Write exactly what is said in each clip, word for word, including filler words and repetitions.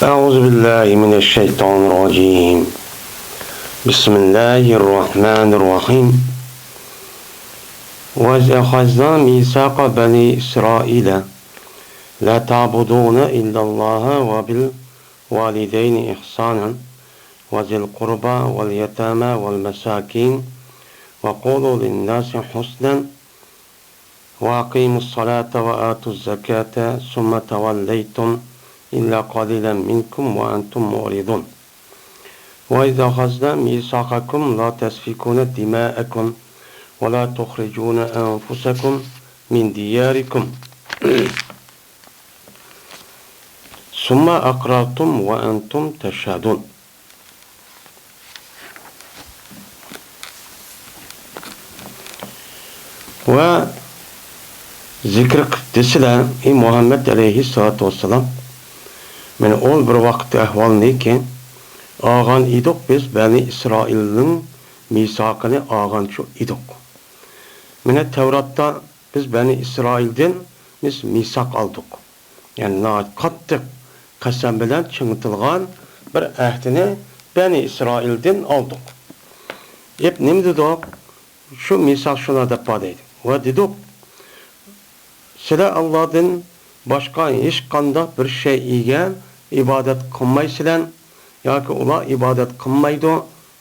أعوذ بالله من الشيطان الرجيم. بسم الله الرحمن الرحيم. وإذ أخذنا ميثاق بني إسرائيل لا تعبدون إلا الله وبالوالدين إحسانا وذي القربى واليتامى والمساكين وقولوا للناس حسنا وأقيموا الصلاة وآتوا الزكاة ثم توليتم إلا قليلا منكم وأنتم معرضون. وإذ أخذنا ميثاقكم لا تسفكون دماءكم ولا تخرجون أنفسكم من دياركم ثم أقررتم وأنتم تشهدون. ۋە زىكىر قىپ دېسىلە، ئى مۇھەممەد ئەلەيھىسسالاتۇ ۋەسسالام، مانا ئول بىر ۋاقىت ئەھۋالنىكى، ئالغان ئىدۇق بىز بەنى ئىسرائىلنىڭ مىساقىنى ئالغانچۇ ئىدۇق. مانا تەۋراتتا بىز بەنى ئىسرائىلدىن بىز مىساق ئالدۇق. يەنى ناھايىتى قاتتىق قەسەم بىلەن چىڭىتىلغان بىر ئەھدىنى بەنى ئىسرائىلدىن ئالدۇق. ئېپ نېمە دېدۇق؟ شۇ مىساق شۇلار دەپ بار دەيدۇ. ۋە دېدۇق، سىلەر ئاللادىن باشقا ھېچقانداق بىر شەيئىگە ئىبادەت قىلمايسىلەر ياكى ئۇلار ئىبادەت قىلمايدۇ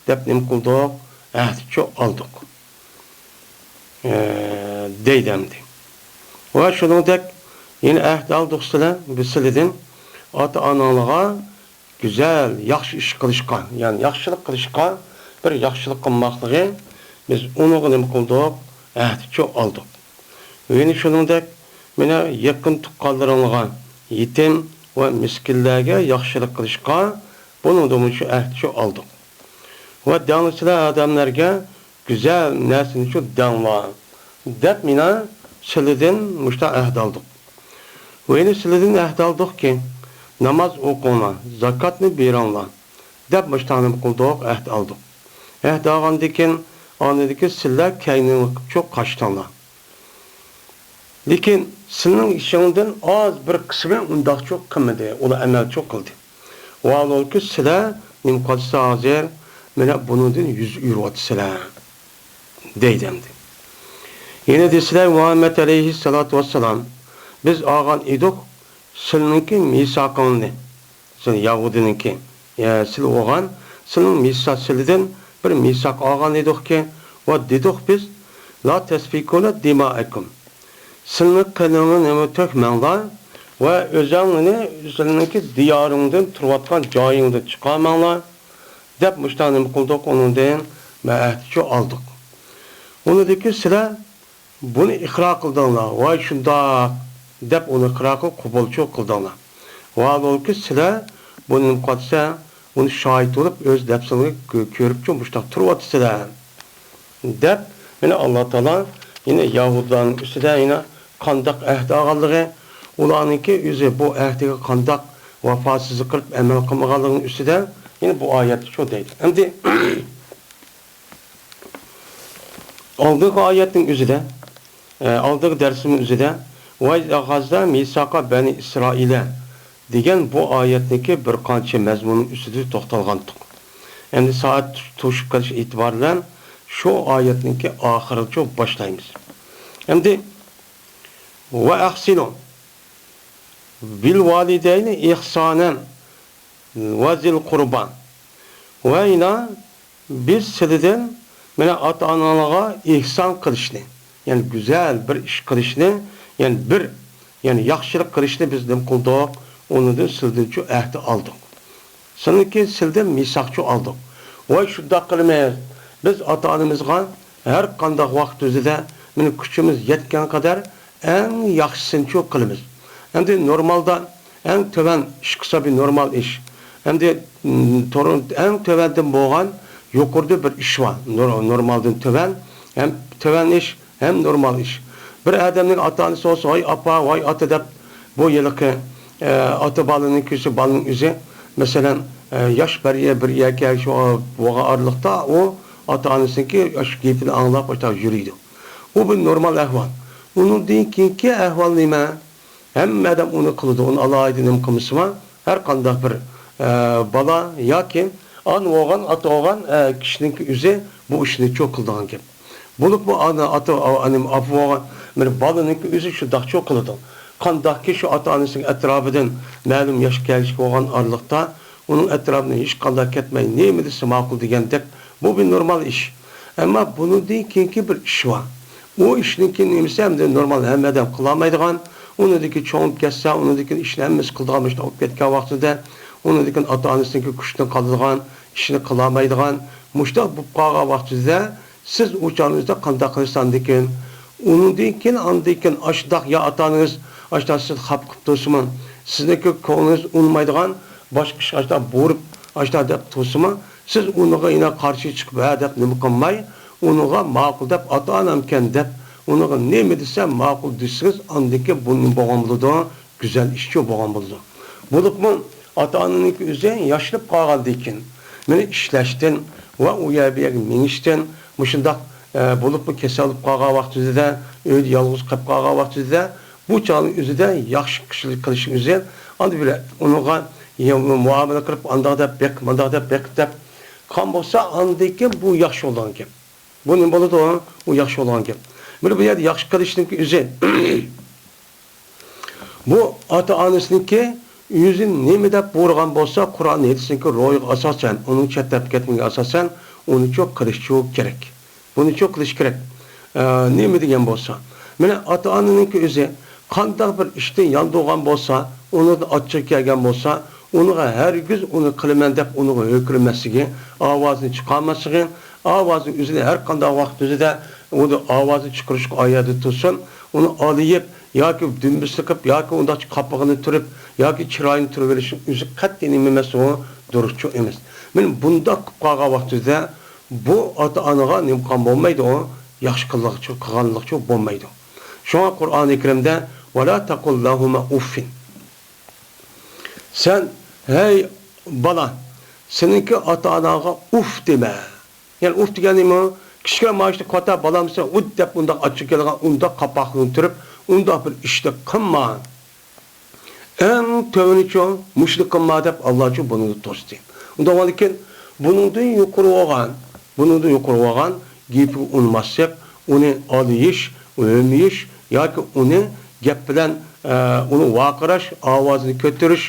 دەپ نېمە قىلدۇق؟ ئەھدىچۇ ئالدۇق. ئە، دەيدۇ ئەمدى. ۋە شۇنىڭدەك يەنە ئەھد ئالدۇق سىلەر، بىز سىلىدىن ئاتا-ئاناڭلارغا گۈزەل، ياخشى ئىش قىلىشقا، يەنى ياخشىلىق قىلىشقا، بىر ياخشىلىق قىلماقلىقى، بىز ئۇنىڭغا نېمە قىلدۇق؟ ئەھدىچۇ ئالدۇق. يەنە شۇنىڭدەك مانا يېقىن تۇغقانلىرىڭلارغا، يېتىم ۋە مىسكىنلەرگە ياخشىلىق قىلىشقا، بۇنىڭدىمۇ شۇ ئەھدىچۇ ئالدۇق. ۋە دەڭلىسىلەر ئادەملەرگە گۈزەل نەرسىنى شۇ دەڭلار، دەپ مانا سىلىدىن مۇشتا ئەھد ئالدۇق. ۋە يەنە سىلىدىن ئەھد ئالدۇقكى، ناماز ئوقۇڭلار، زاكاتنى بېرىڭلار، دەپ مۇشتا نېمە قىلدۇق؟ ئەھد ئالدۇق. ئەھد ئالغاندىن كېيىن، ئاندىن كېيىن سىلەر كەينىڭلارچۇ قاچتىڭلار. لېكىن سىلىنىڭ ئىچىڭدىن ئاز بىر قىسمى ئۇنداقچۇ قىلمىدى، ئۇلار ئەمەلچۇ قىلدى. ۋاھالبۇلكى سىلەر نېمە قىلسا ھازىر، مانا بۇنىڭدىن يۈز ئۆرۈۋاتىسىلەر، دەيدۇ ئەمدى. يەنە دېسىلەر، مۇھەممەد ئەلەيھىسسالاتۇ ۋەسسالام، بىز ئالغان ئىدۇق سىلىنىڭكى مىساقىڭنى، سىلى يەھۇدىينىڭكى، يە، سىلى بولغان، سىلىنىڭ مىسا-، سىلىدىن بىر مىساق ئالغان ئىدۇقكى، ۋە دېدۇق بىز، لا تەسفىكۇنە دىمائەكۇم. سىلىنىڭ قېنىڭلارنى تۆكمەڭلار ۋە ئۆزەڭلىنى، ئۆزۈڭنىڭكى دىيارىڭدىن، تۇرۇۋاتقان جايىڭدىن چىقارماڭلار، دەپ مۇشۇنداق نېمە قىلدۇق، ئۇنىڭدىن مەئەھدىچۇ ئالدۇق. ئۇنىڭدىكى سىلەر بۇنى ئىقرار قىلدىڭلار، ۋاي شۇنداق، دەپ ئۇنى ئىقرار قىلىپ قوبۇلچۇ قىلدىڭلار. ۋاھالبۇلكى سىلەر بۇنى نېمە قىلسا، ئۇنى شاھىت بولۇپ ئۆز نەپسىڭلار كۆ-، كۆرۈپچۇ مۇشۇنداق تۇرۇۋاتىسىلەر. دەپ، يەنە ئاللا تائالا يەنە يەھۇدىيلارنىڭ ئۈستىدە يەنە قانداق ئەھدە ئالغانلىقى، ئۇلارنىڭكى ئۆزى بۇ ئەھدىگە قانداق ۋاپاسىزلىق قىلىپ ئەمەل قىلمىغانلىقىنىڭ ئۈستىدە يەنە بۇ ئايەتتە شۇ دەيدۇ. ئەمدى ئالدىنقى ئايەتنىڭ ئۆزىدە، ئە، ئالدىنقى دەرسىمىز ئۆزىدە، ۋەئىز ئەخەزنا مىساقا بەنى ئىسرائىلە دېگەن بۇ ئايەتنىڭكى بىر قانچە مەزمۇننىڭ ئۈستىدە توختالغانتۇق. ئەمدى سائەت توشۇپ قېلىش ئېتىبارى بىلەن شۇ ئايەتنىڭكى ئاخىرىنى باشلايمىز. ئەمدى ۋە ئەھسىنۇ بىل ۋالىدەينى ئىھسانەن ۋە زىل قۇربا. ۋە يەنە بىز سىلىدىن مانا ئاتا-ئاناڭلارغا ئېھسان قىلىشنى، يەنى گۈزەل بىر ئىش قىلىشنى، يەنى بىر، يەنى ياخشىلىق قىلىشنى بىز نېمە قىلدۇق؟ ئۇنىڭدىن سىلىدىنچۇ ئەھدە ئالدۇق. سىلىنكى سىلىدىن مىساقچۇ ئالدۇق. ۋاي شۇنداق قىلىمىز، بىز ئاتا-ئانىمىزغا ھەر قانداق ۋاقىت ئۆزىدە مانا كۈچىمىز يەتكەن قەدەر ئەڭ ياخشىسىنىچۇ قىلىمىز. ئەمدى نورمالدا ئەڭ تۆۋەن ئىش قىلسا بىر نورمال ئىش. ئەمدى، م، تور-، ئەڭ تۆۋەندىن بولغان يۇقىرىدا بىر ئىش بار. نور-، نورمالدىن تۆۋەن، ھەم تۆۋەن ئىش، ھەم نورمال ئىش. بىر ئادەمنىڭ ئاتا-ئانىسى بولسا، ۋاي ئاپا، ۋاي ئاتا دەپ، بۇ ھېلىقى، ئە، ئاتا بالىنىڭ كۆزى بالىنىڭ ئۆزى، مەسىلەن، ئە، ياش بىر يە-، بىر يەرگە شۇ بولغان ئارىلىقتا ئۇ ئاتا-ئانىسىنىڭكى شۇ گېپىنى ئاڭلاپ، ئاشۇنداق يۈرىدۇ. ئۇ بىر نورمال ئەھۋال. ئۇنىڭدىن كېيىنكى ئەھۋال نېمە؟ ھەممە ئادەم ئۇنى قىلىدۇ. ئۇنى ئالاھىدە نېمە قىلمىسىمۇ، ھەر قانداق بىر، ئە، بالا ياكى ئانا بولغان، ئاتا بولغان، ئە، كىشىنىڭكى ئۆزى بۇ ئىشنى چوق قىلىدىغان گەپ. بولۇپمۇ ئانا، ئاتا، ئانا، ئاپا بولغان بىر بالىنىڭكى ئۆزى شۇنداق چوق قىلىدۇ. قانداقكى شۇ ئاتا-ئانىسىنىڭ ئەتراپىدىن مەلۇم ياشقا كەلگۈچىگە بولغان ئارىلىقتا ئۇنىڭ ئەتراپىدىن ھېچقانداق كەتمەي، نېمە دېسە ماقۇل دېگەندەك، بۇ بىر نورمال ئىش. ئەمما بۇنىڭدىن كېيىنكى بىر ئىش بار. ئۇ ئىشنىڭكى نېمىسى ئەمدى نورمال ھەممە ئادەم قىلالمايدىغان، ئۇنىڭدىن كېيىن چوڭىيىپ كەتسە، ئۇنىڭدىن كېيىن ئىشنى ھەممىسى قىلىدىغان مۇشۇنداق بولۇپ كەتكەن ۋاقتىدا، ئۇنىڭدىن كېيىن ئاتا-ئانىسىنىڭكى كۈچىدىن قالىدىغان، ئىشنى قىلالمايدىغان، مۇشۇنداق بولۇپ قالغان ۋاقتىدا، سىز ئۇ چاغنىڭىزدا قانداق قىلىسىز ئاندىن كېيىن؟ ئۇنىڭدىن كېيىن، ئاندىن كېيىن ئاشۇنداق يا ئاتا-ئانىڭىز ئاشۇنداق سىزنى خاپا قىلىپ تۇرسىمۇ، سىزنىڭكى كۆڭلىڭىز ئۇنىمايدىغان باشقا ئىشقا ئاشۇنداق بۇرۇپ، ئاشۇنداق دەپ تۇرسىمۇ، سىز ئۇنىڭغا يەنە قارشى چىقىپ، ھە دەپ نېمە قىلماي، ئۇنىڭغا ماقۇل دەپ، ئاتا-ئانامكەن دەپ، ئۇنىڭغا نېمە دېسە ماقۇل دېسىڭىز، ئاندىن كېيىن بۇ نېمە بولغان بولىدۇ؟ گۈزەل ئىشچۇ بولغان بولىدۇ. بولۇپمۇ ئاتا-ئانىنىڭكى ئۆزى ياشىنىپ قالغاندىن كېيىن، مېنى ئىشلەشتىن ۋە ئۇ يەر بۇ يەرگە مېڭىشتىن، مۇشۇنداق، ئە، بولۇپمۇ كېسەل بولۇپ قالغان ۋاقتىدا، ئۆيدە يالغۇز قېلىپ قالغان ۋاقتىدا، بۇ چاغنىڭ ئۆزىدە ياخشى كىشىلىك قىلىشنىڭ ئۆزى، ئاندىن بىر ئۇنىڭغا مۇئامىلە قىلىپ، ئانداق دەپ بېقىپ، مانداق دەپ بېقىپ دەپ قىلغان بولسا، ئاندىن كېيىن بۇ ياخشى بولىدىغان گەپ. بۇ نېمە بولىدۇ؟ ئۇ ياخشى بولىدىغان گەپ. بىر بۇ يەردە ياخشى قىلىشنىڭكى ئۆزى. بۇ ئاتا-ئانىسىنىڭكى ئۆزى نېمە دەپ بۇيرۇغان بولسا، قۇرئان ھەدىسنىڭكى روھىغا ئاساسەن، ئۇنىڭ چەت تەرەپكە كەتمىگىنىگە ئاساسەن، ئۇنىچۇ قىلىشچۇ كېرەك. بۇنىچۇ قىلىش كېرەك. ئە، نېمە دېگەن بولسا، مانا ئاتا-ئانىنىڭكى ئۆزى قانداق بىر ئىشنى ياندۇرغان بولسا، ئۇنىڭدىن ئاچچىقى كەلگەن بولسا، ئۇنىڭغا ھەرگىز ئۇنى قىلىمەن دەپ ئۇنىڭغا ھۆكۈرمەسلىكى، ئاۋازىنى چىقارماسلىقى، ئاۋازىنى ئۆزىنى ھەر قانداق ۋاقىت ئۆزىدە ئۇنى ئاۋازىنى چىقىرىشقا ئايەردە تۇرسۇن، ئۇنى ئالىيىپ ياكى دۈمبىسى قىلىپ ياكى ئۇنداق قاپىقىنى تۈرۈپ ياكى چىرايىنى تۈرۈۋېلىشنىڭ ئۆزى قەتئىي نېمە ئەمەس، ئۇ دۇرۇسچۇ ئەمەس. مانا بۇنداق قىلىپ قالغان ۋاقتىدا بۇ ئاتا-ئانىغا نېمە قىلغان بولمايدۇ، ئۇ ياخشى قىلغۇچۇ، قىلغانلىقچۇ بولمايدۇ. شۇڭا قۇرئانى كەرىمدە، «ۋەلا تەقۇل لەھۇمە ئۇففىن.» سەن، ھەي بالا، سېنىڭكى ئاتا-ئاناڭغا ئۇف دېمە. يەنى ئۇف دېگەن نېمە؟ كىچىككىنە مانا شۇ كوتا بالامسەن، ئۇت دەپ ئۇنداق ئاچچىقى كەلگەن، ئۇنداق قاپاقلىرىنى تۈرۈپ، ئۇنداق بىر ئىشنى قىلما. ئەڭ تۆۋىنىچۇ، مۇشۇنى قىلما دەپ ئاللاچۇ بۇنى توستى. ئۇنداق بولغاندىكىن بۇنىڭدىن يۇقىرى بولغان، بۇنىڭدىن يۇقىرى بولغان گېپىگە ئۇنىماسلىق، ئۇنى ئالىيىش، ھۆمىيىش ياكى ئۇنى گەپ بىلەن، ئە، ئۇنى ۋارقىراش، ئاۋازىنى كۆتۈرۈش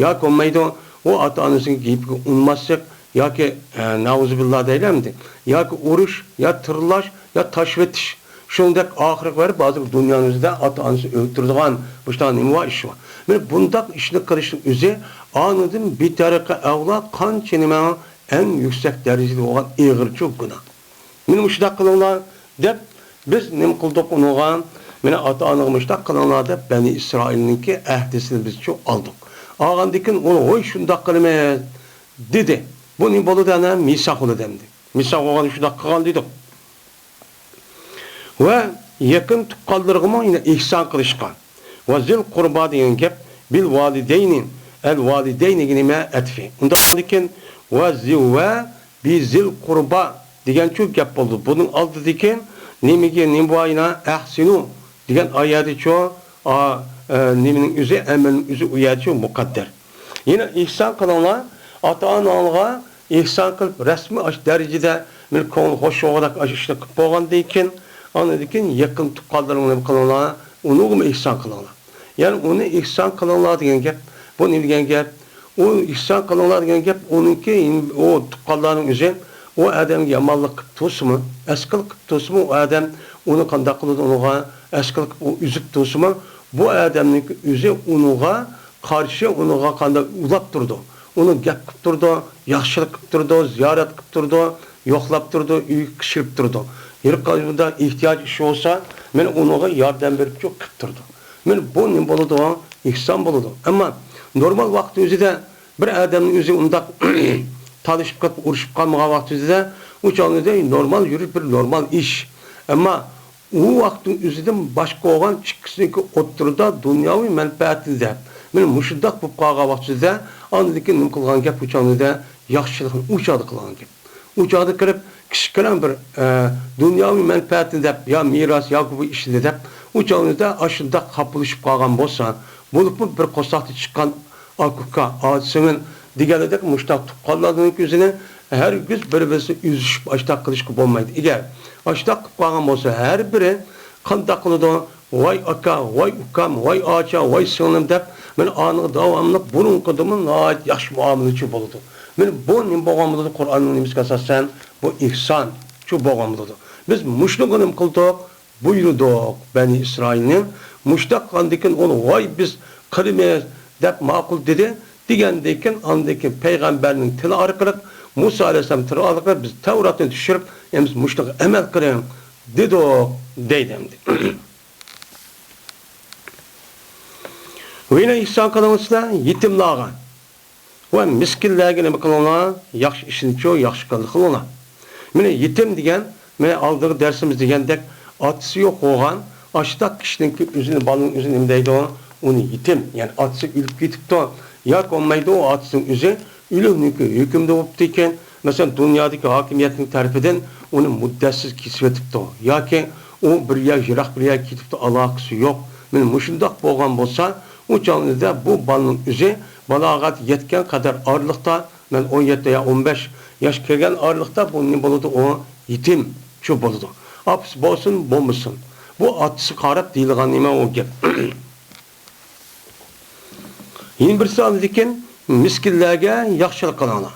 ياكى بولمايدۇ، ئۇ ئاتا-ئانىسىنىڭ گېپىگە ئۇنىماسلىق ياكى، ئە، نەئۇزۇبىللا دەيلەمدى، ياكى ئۇرۇش، يا تىرىلاش، يا تاشلىۋېتىش. شۇنىڭدەك ئاخىرىغا بېرىپ، ھازىر دۇنيانىڭ ئۆزىدە ئاتا-ئانىسىنى ئۆلتۈرىدىغان مۇشۇنداق نېمە بار، ئىش بار. مانا بۇنداق ئىشنى قىلىشنىڭ ئۆزى ئانىدىن بىتەرىقە ئەۋلا قانچە نېمە ئەڭ يۈكسەك دەرىجىدە بولغان ئېغىرچۇ گۇناھ. مانا مۇشۇنداق قىلىڭلار دەپ، بىز نېمە قىلدۇق ئۇنىڭغا؟ مانا ئاتا-ئانىغا مۇشۇنداق قىلىڭلار دەپ، بەنى ئىسرائىلنىڭكى ئەھدىسىنى بىزچۇ ئالدۇق. ئالغاندىن كېيىن ئۇ، ھوي، شۇنداق قىلىمىز، دېدى. بۇ نېمە بولىدۇ ئەنە؟ مىساق بولىدۇ ئەمدى. مىساق بولغان شۇنداق قىلغان دېدۇق. ۋە يېقىن تۇغقانلىرىغىمۇ يەنە ئېھسان قىلىشقا. ۋە زىل قۇربا دېگەن گەپ بىل ۋالىدەينى، ئەل ۋالىدەينىگە نېمە ئەتىپى. ئۇنداق بولغاندىكىن ۋە زىل ۋە بى زىل قۇربا دېگەنچۇ گەپ بولدى. بۇنىڭ ئالدىدىكى نېمىگە، نېمە بار يەنە؟ ئەھسىنۇ دېگەن ئايەتىچۇ، ئا، ئە، نېمىنىڭ ئۆزى، ئەمرنىڭ ئۆزى ئۇ يەرچۇ مۇقەددەر. يەنە ئېھسان قىلىڭلار، ئاتا-ئاناڭلارغا ئېھسان قىلىپ، رەسمىي ئاشۇ دەرىجىدە مېنى كۆڭلى خوش بولغۇدەك ئاشۇ ئىشنى قىلىپ بولغاندىن كېيىن، ئاندىن كېيىن يېقىن تۇغقانلىرىڭلارنى قىلىڭلار، ئۇنىڭغىمۇ ئېھسان قىلىڭلار. يەنى ئۇنى ئېھسان قىلىڭلار دېگەن گەپ، بۇ نېمە دېگەن گەپ؟ ئۇ ئېھسان قىلىڭلار دېگەن گەپ، ئۇنىڭكى، ئۇ تۇغقانلارنىڭ ئۆزى ئۇ ئادەمگە يامانلىق قىلىپ تۇرسىمۇ، ئەسكىلىك قىلىپ تۇرسىمۇ، ئۇ ئادەم ئۇنى قانداق قىلىدۇ؟ ئۇنىڭغا ئەسكىلىك قىلىپ، ئۇ ئۈزۈپ تۇرسىمۇ، بۇ ئادەمنىڭكى ئۆزى ئۇنىڭغا قارشى ئۇنىڭغا قانداق ئۇلاپ تۇرىدۇ. ئۇنىڭ گەپ قىلىپ تۇرىدۇ، ياخشىلىق قىلىپ تۇرىدۇ، زىيارەت قىلىپ تۇرىدۇ، يوقلاپ تۇرىدۇ، ئۆيگە كىرىپ تۇرىدۇ. ھېلىقانداق ئېھتىياج ئىش بولسا، مانا ئۇنىڭغا ياردەم بېرىپچۇ قىلىپ تۇرىدۇ. مانا بۇ نېمە بولىدۇ؟ ئېھسان بولىدۇ. ئەمما نورمال ۋاقىت ئۆزىدە بىر ئادەمنىڭ ئۆزى ئۇنداق تالىشىپ قېلىپ، ئۇرۇشۇپ قالمىغان ۋاقىت ئۆزىدە، ئۇ چاغدا نورمال يۈرۈش بىر نورمال ئىش. ئەمما ئۇ ۋاقىتنىڭ ئۆزىدىن باشقا بولغان ئىككىسىنىڭكى ئوتتۇرىدا دۇنياۋى مەنپەئەتنى دەپ، مانا مۇشۇنداق بولۇپ قالغان ۋاقتىدا ئاندىن كېيىن نېمە قىلغان گەپ؟ ئۇ چاغدا ياخشىلىقنى ئۇ چاغدا قىلغان گەپ. ئۇ چاغدا كىرىپ، كىچىككىنە بىر، ئە، دۇنياۋى مەنپەئەتنى دەپ، يا مىراس، ياكى بۇ ئىشنى دەپ، ئۇ چاغدا ئاشۇنداق خاپىلىشىپ قالغان بولسا، بولۇپمۇ بىر قورساقتا چىققان ئاكا ئۇكا، ئاچا سىڭىل دېگەنلىرىدەك مۇشۇنداق تۇغقانلارنىڭ ئۆزىنى ھەرگىز بىر-بىرسى ئۈزۈشۈپ ئاشتاق قىلىشقا بولمايدۇ. ئەگەر ئاشتاق قىلىپ قالغان بولسا، ھەر بىرى قانداق قىلىدۇ؟ ۋاي ئاكا، ۋاي ئۇكام، ۋاي ئاچا، ۋاي سىڭلىم دەپ، مانا ئانىغا داۋاملىق بۇرۇنقىدىنمۇ ناھايىتى ياخشى مۇئامىلىچى بولىدۇ. مانا بۇ نېمە بولغان بولىدۇ؟ قۇرئاننىڭ نېمىسىگە ئاساسەن؟ بۇ ئېھسانچۇ بولغان بولىدۇ. بىز مۇشۇنىڭغا نېمە قىلدۇق؟ بۇيرۇدۇق بەنى ئىسرائىلنى. مۇشۇنداق قىلغاندىكىن ئۇلار ۋاي بىز قىلىمىز دەپ ماقۇل دېدى. دېگەندىكىن ئاندىكىن پەيغەمبەرنىڭ تىلى ئارقىلىق، مۇسا ئەلەيھىسسالام تىلى ئارقىلىق بىز تەۋراتنى چۈشۈرۈپ، ئەمدى مۇشۇنىڭغا ئەمەل قىلىڭ دېدۇق دەيدۇ ئەمدى. ۋىنى ئېھسان قىلىڭ سىلەر يېتىملارغا. ۋە مىسكىنلەرگە نېمە قىلىڭلار؟ ياخشى ئىشنىچۇ، ياخشى قىلىڭلار. مانا يېتىم دېگەن، مانا ئالدىنقى دەرسىمىز دېگەندەك، ئاتىسى يوق بولغان ئاشۇنداق كىشىنىڭكى ئۆزىنى، بالىنىڭ ئۆزىنى نېمە دەيدۇ؟ ئۇنى يېتىم. يەنى ئاتىسى ئۆلۈپ كېتىپتۇ ياكى بولمايدۇ، ئۇ ئاتىسىنىڭ ئۆزى ئۆلۈمنىڭكى ھۆكمىدە بولۇپتىكەن، مەسىلەن، دۇنيادىكى ھاكىمىيەتنىڭ تەرىپىدىن ئۇنى مۇددەتسىز كېسىۋېتىپتۇ ياكى ئۇ بىر يەر، يىراق بىر يەرگە كېتىپتۇ، ئالاقىسى يوق. مانا مۇشۇنداق بولغان بولسا، ئۇ چاغدا بۇ بالىنىڭ ئۆزى بالاغەت يەتكەن قەدەر ئارىلىقتا، مەن ئون يەتتە يا ئون بەش ياش كىرگەن ئارىلىقتا بۇ نېمە بولىدۇ؟ ئۇ يېتىمچۇ بولىدۇ. ئاپىسى بولسۇن، بولمىسۇن. بۇ ئاتىسىغا قاراپ دېيىلغان نېمە ئۇ گەپ. يەنە بىرسى ئاندىن كېيىن مىسكىنلەرگە ياخشىلىق قىلىڭلار.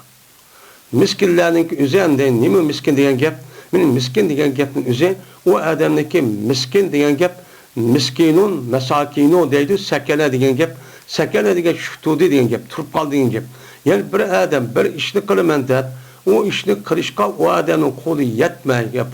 مىسكىنلەرنىڭكى ئۆزى ئەمدى نېمە مىسكىن دېگەن گەپ؟ مانا مىسكىن دېگەن گەپنىڭ ئۆزى، ئۇ ئادەمنىڭكى مىسكىن دېگەن گەپ، مىسكىنۇن، مەساكىنۇ دەيدۇ، سەكەنە دېگەن گەپ، سەكەنە دېگەن چۈشۈپ تۇردى دېگەن گەپ، تۇرۇپ قالدى دېگەن گەپ. يەنى بىر ئادەم بىر ئىشنى قىلىمەن دەپ، ئۇ ئىشنى قىلىشقا ئۇ ئادەمنىڭ قولى يەتمەي، يا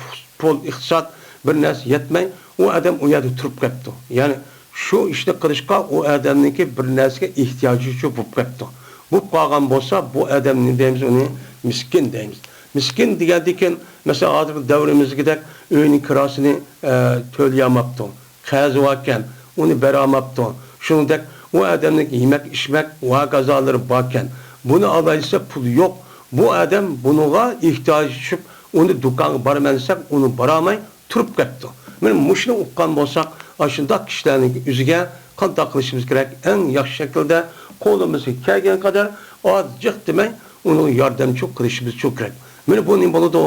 پۇل، ئىقتىساد، بىر نەرسە يەتمەي، ئۇ ئادەم ئۇ يەردە تۇرۇپ قاپتۇ. يەنى شۇ ئىشنى قىلىشقا ئۇ ئادەمنىڭكى بىر نەرسىگە ئېھتىياجىچۇ بولۇپ قاپتۇ. بولۇپ قالغان بولسا، بۇ ئادەمنى دەيمىز، ئۇنى مىسكىن دەيمىز. مىسكىن دېگەندىكىن، مەسىلەن، ھازىرقى دەۋرىمىزدىكىدەك ئۆينىڭ كىراسىنى، ئە، تۆلىيەلمەپتۇ، قەرزى باركەن، ئۇنى بېرەلمەپتۇ. شۇنىڭدەك ئۇ ئادەمنىڭ يېمەك، ئىچمەك ۋە ھاكازالىرى باركەن. بۇنى ئالايسا پۇلى يوق. بۇ ئادەم بۇنىڭغا ئېھتىياجى چۈشۈپ، ئۇنى دۇكانغا بارىمەن دېسەك، ئۇنى بارالماي، تۇرۇپ كەپتۇ. مانا مۇشۇنى ئۇققان بولساق، ئاشۇنداق كىشىلەرنىڭ ئۆزىگە قانداق قىلىشىمىز كېرەك؟ ئەڭ ياخشى شەكىلدە قولىمىزغا كەلگەن قەدەر ئاز جىق دېمەي، ئۇنىڭغا ياردەمچۇ قىلىشىمىزچۇ كېرەك. مانا بۇ نېمە بولىدۇ؟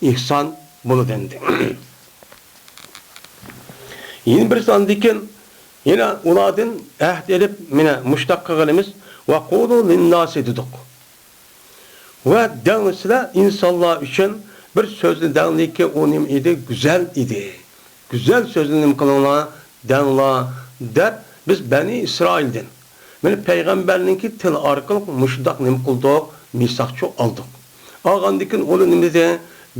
ئېھسان بولىدۇ ئەمدى. يەنە بىر ساندىكىن يەنە ئۇلاردىن ئەھد ئېلىپ، مانا مۇشۇنداق قىلغىنىمىز، ۋە قۇلۇ لىنناسى دېدۇق. ۋە دەڭلىسىلەر ئىنسانلار ئۈچۈن بىر سۆزنى دەڭلىكى، ئۇ نېمە ئىدى؟ گۈزەل ئىدى. گۈزەل سۆزنى نېمە قىلىڭلار؟ دەڭلار، دەپ بىز بەنى ئىسرائىلدىن، مانا پەيغەمبەرنىڭكى تىلى ئارقىلىق مۇشۇنداق نېمە قىلدۇق؟ مىساقچۇ ئالدۇق. ئالغاندىكىن ئۇلار نېمە دېدى؟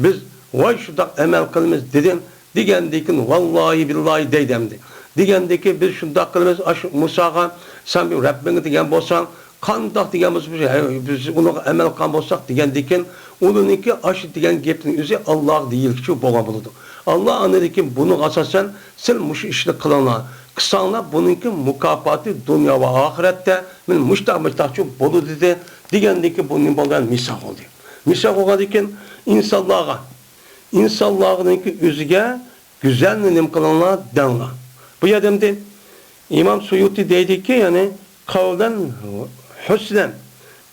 بىز ۋاي شۇنداق ئەمەل قىلىمىز دېدى. دېگەندىكىن ۋاللاھى بىللاھى دەيدۇ ئەمدى. دېگەندىكىن بىز شۇنداق قىلىمىز، ئاشۇ مۇساغا سەن بىر رەببىڭگە دېگەن بولساڭ، قانداق دېگەن بولسا، بىز، ھە، بىز ئۇنىڭغا ئەمەل قىلغان بولساق دېگەندىكىن، ئۇلارنىڭكى ئاشۇ دېگەن گېپىنىڭ ئۆزى ئاللاغا دېيىلگۈچى بولغان بولىدۇ. ئاللا ئاندىن كېيىن بۇنىڭغا ئاساسەن، سىل مۇشۇ ئىشنى قىلىڭلار، قىلساڭلار بۇنىڭكى مۇكاپاتى دۇنيا ۋە ئاخىرەتتە، مانا مۇشتاق مۇشتاقچۇ بولىدۇ دېدى. دېگەندىكىن بۇ نېمە بولدى؟ مىساق بولدى. مىساق بولغاندىكىن ئىنسانلارغا، ئىنسانلارنىڭكى ئۆزىگە گۈزەلنى نېمە قىلىڭلار؟ دەڭلار. بۇ يەردە ئەمدى ئىمام سۇيۇتى دەيدىكى، يەنى قەۋلەن ھۈسنەن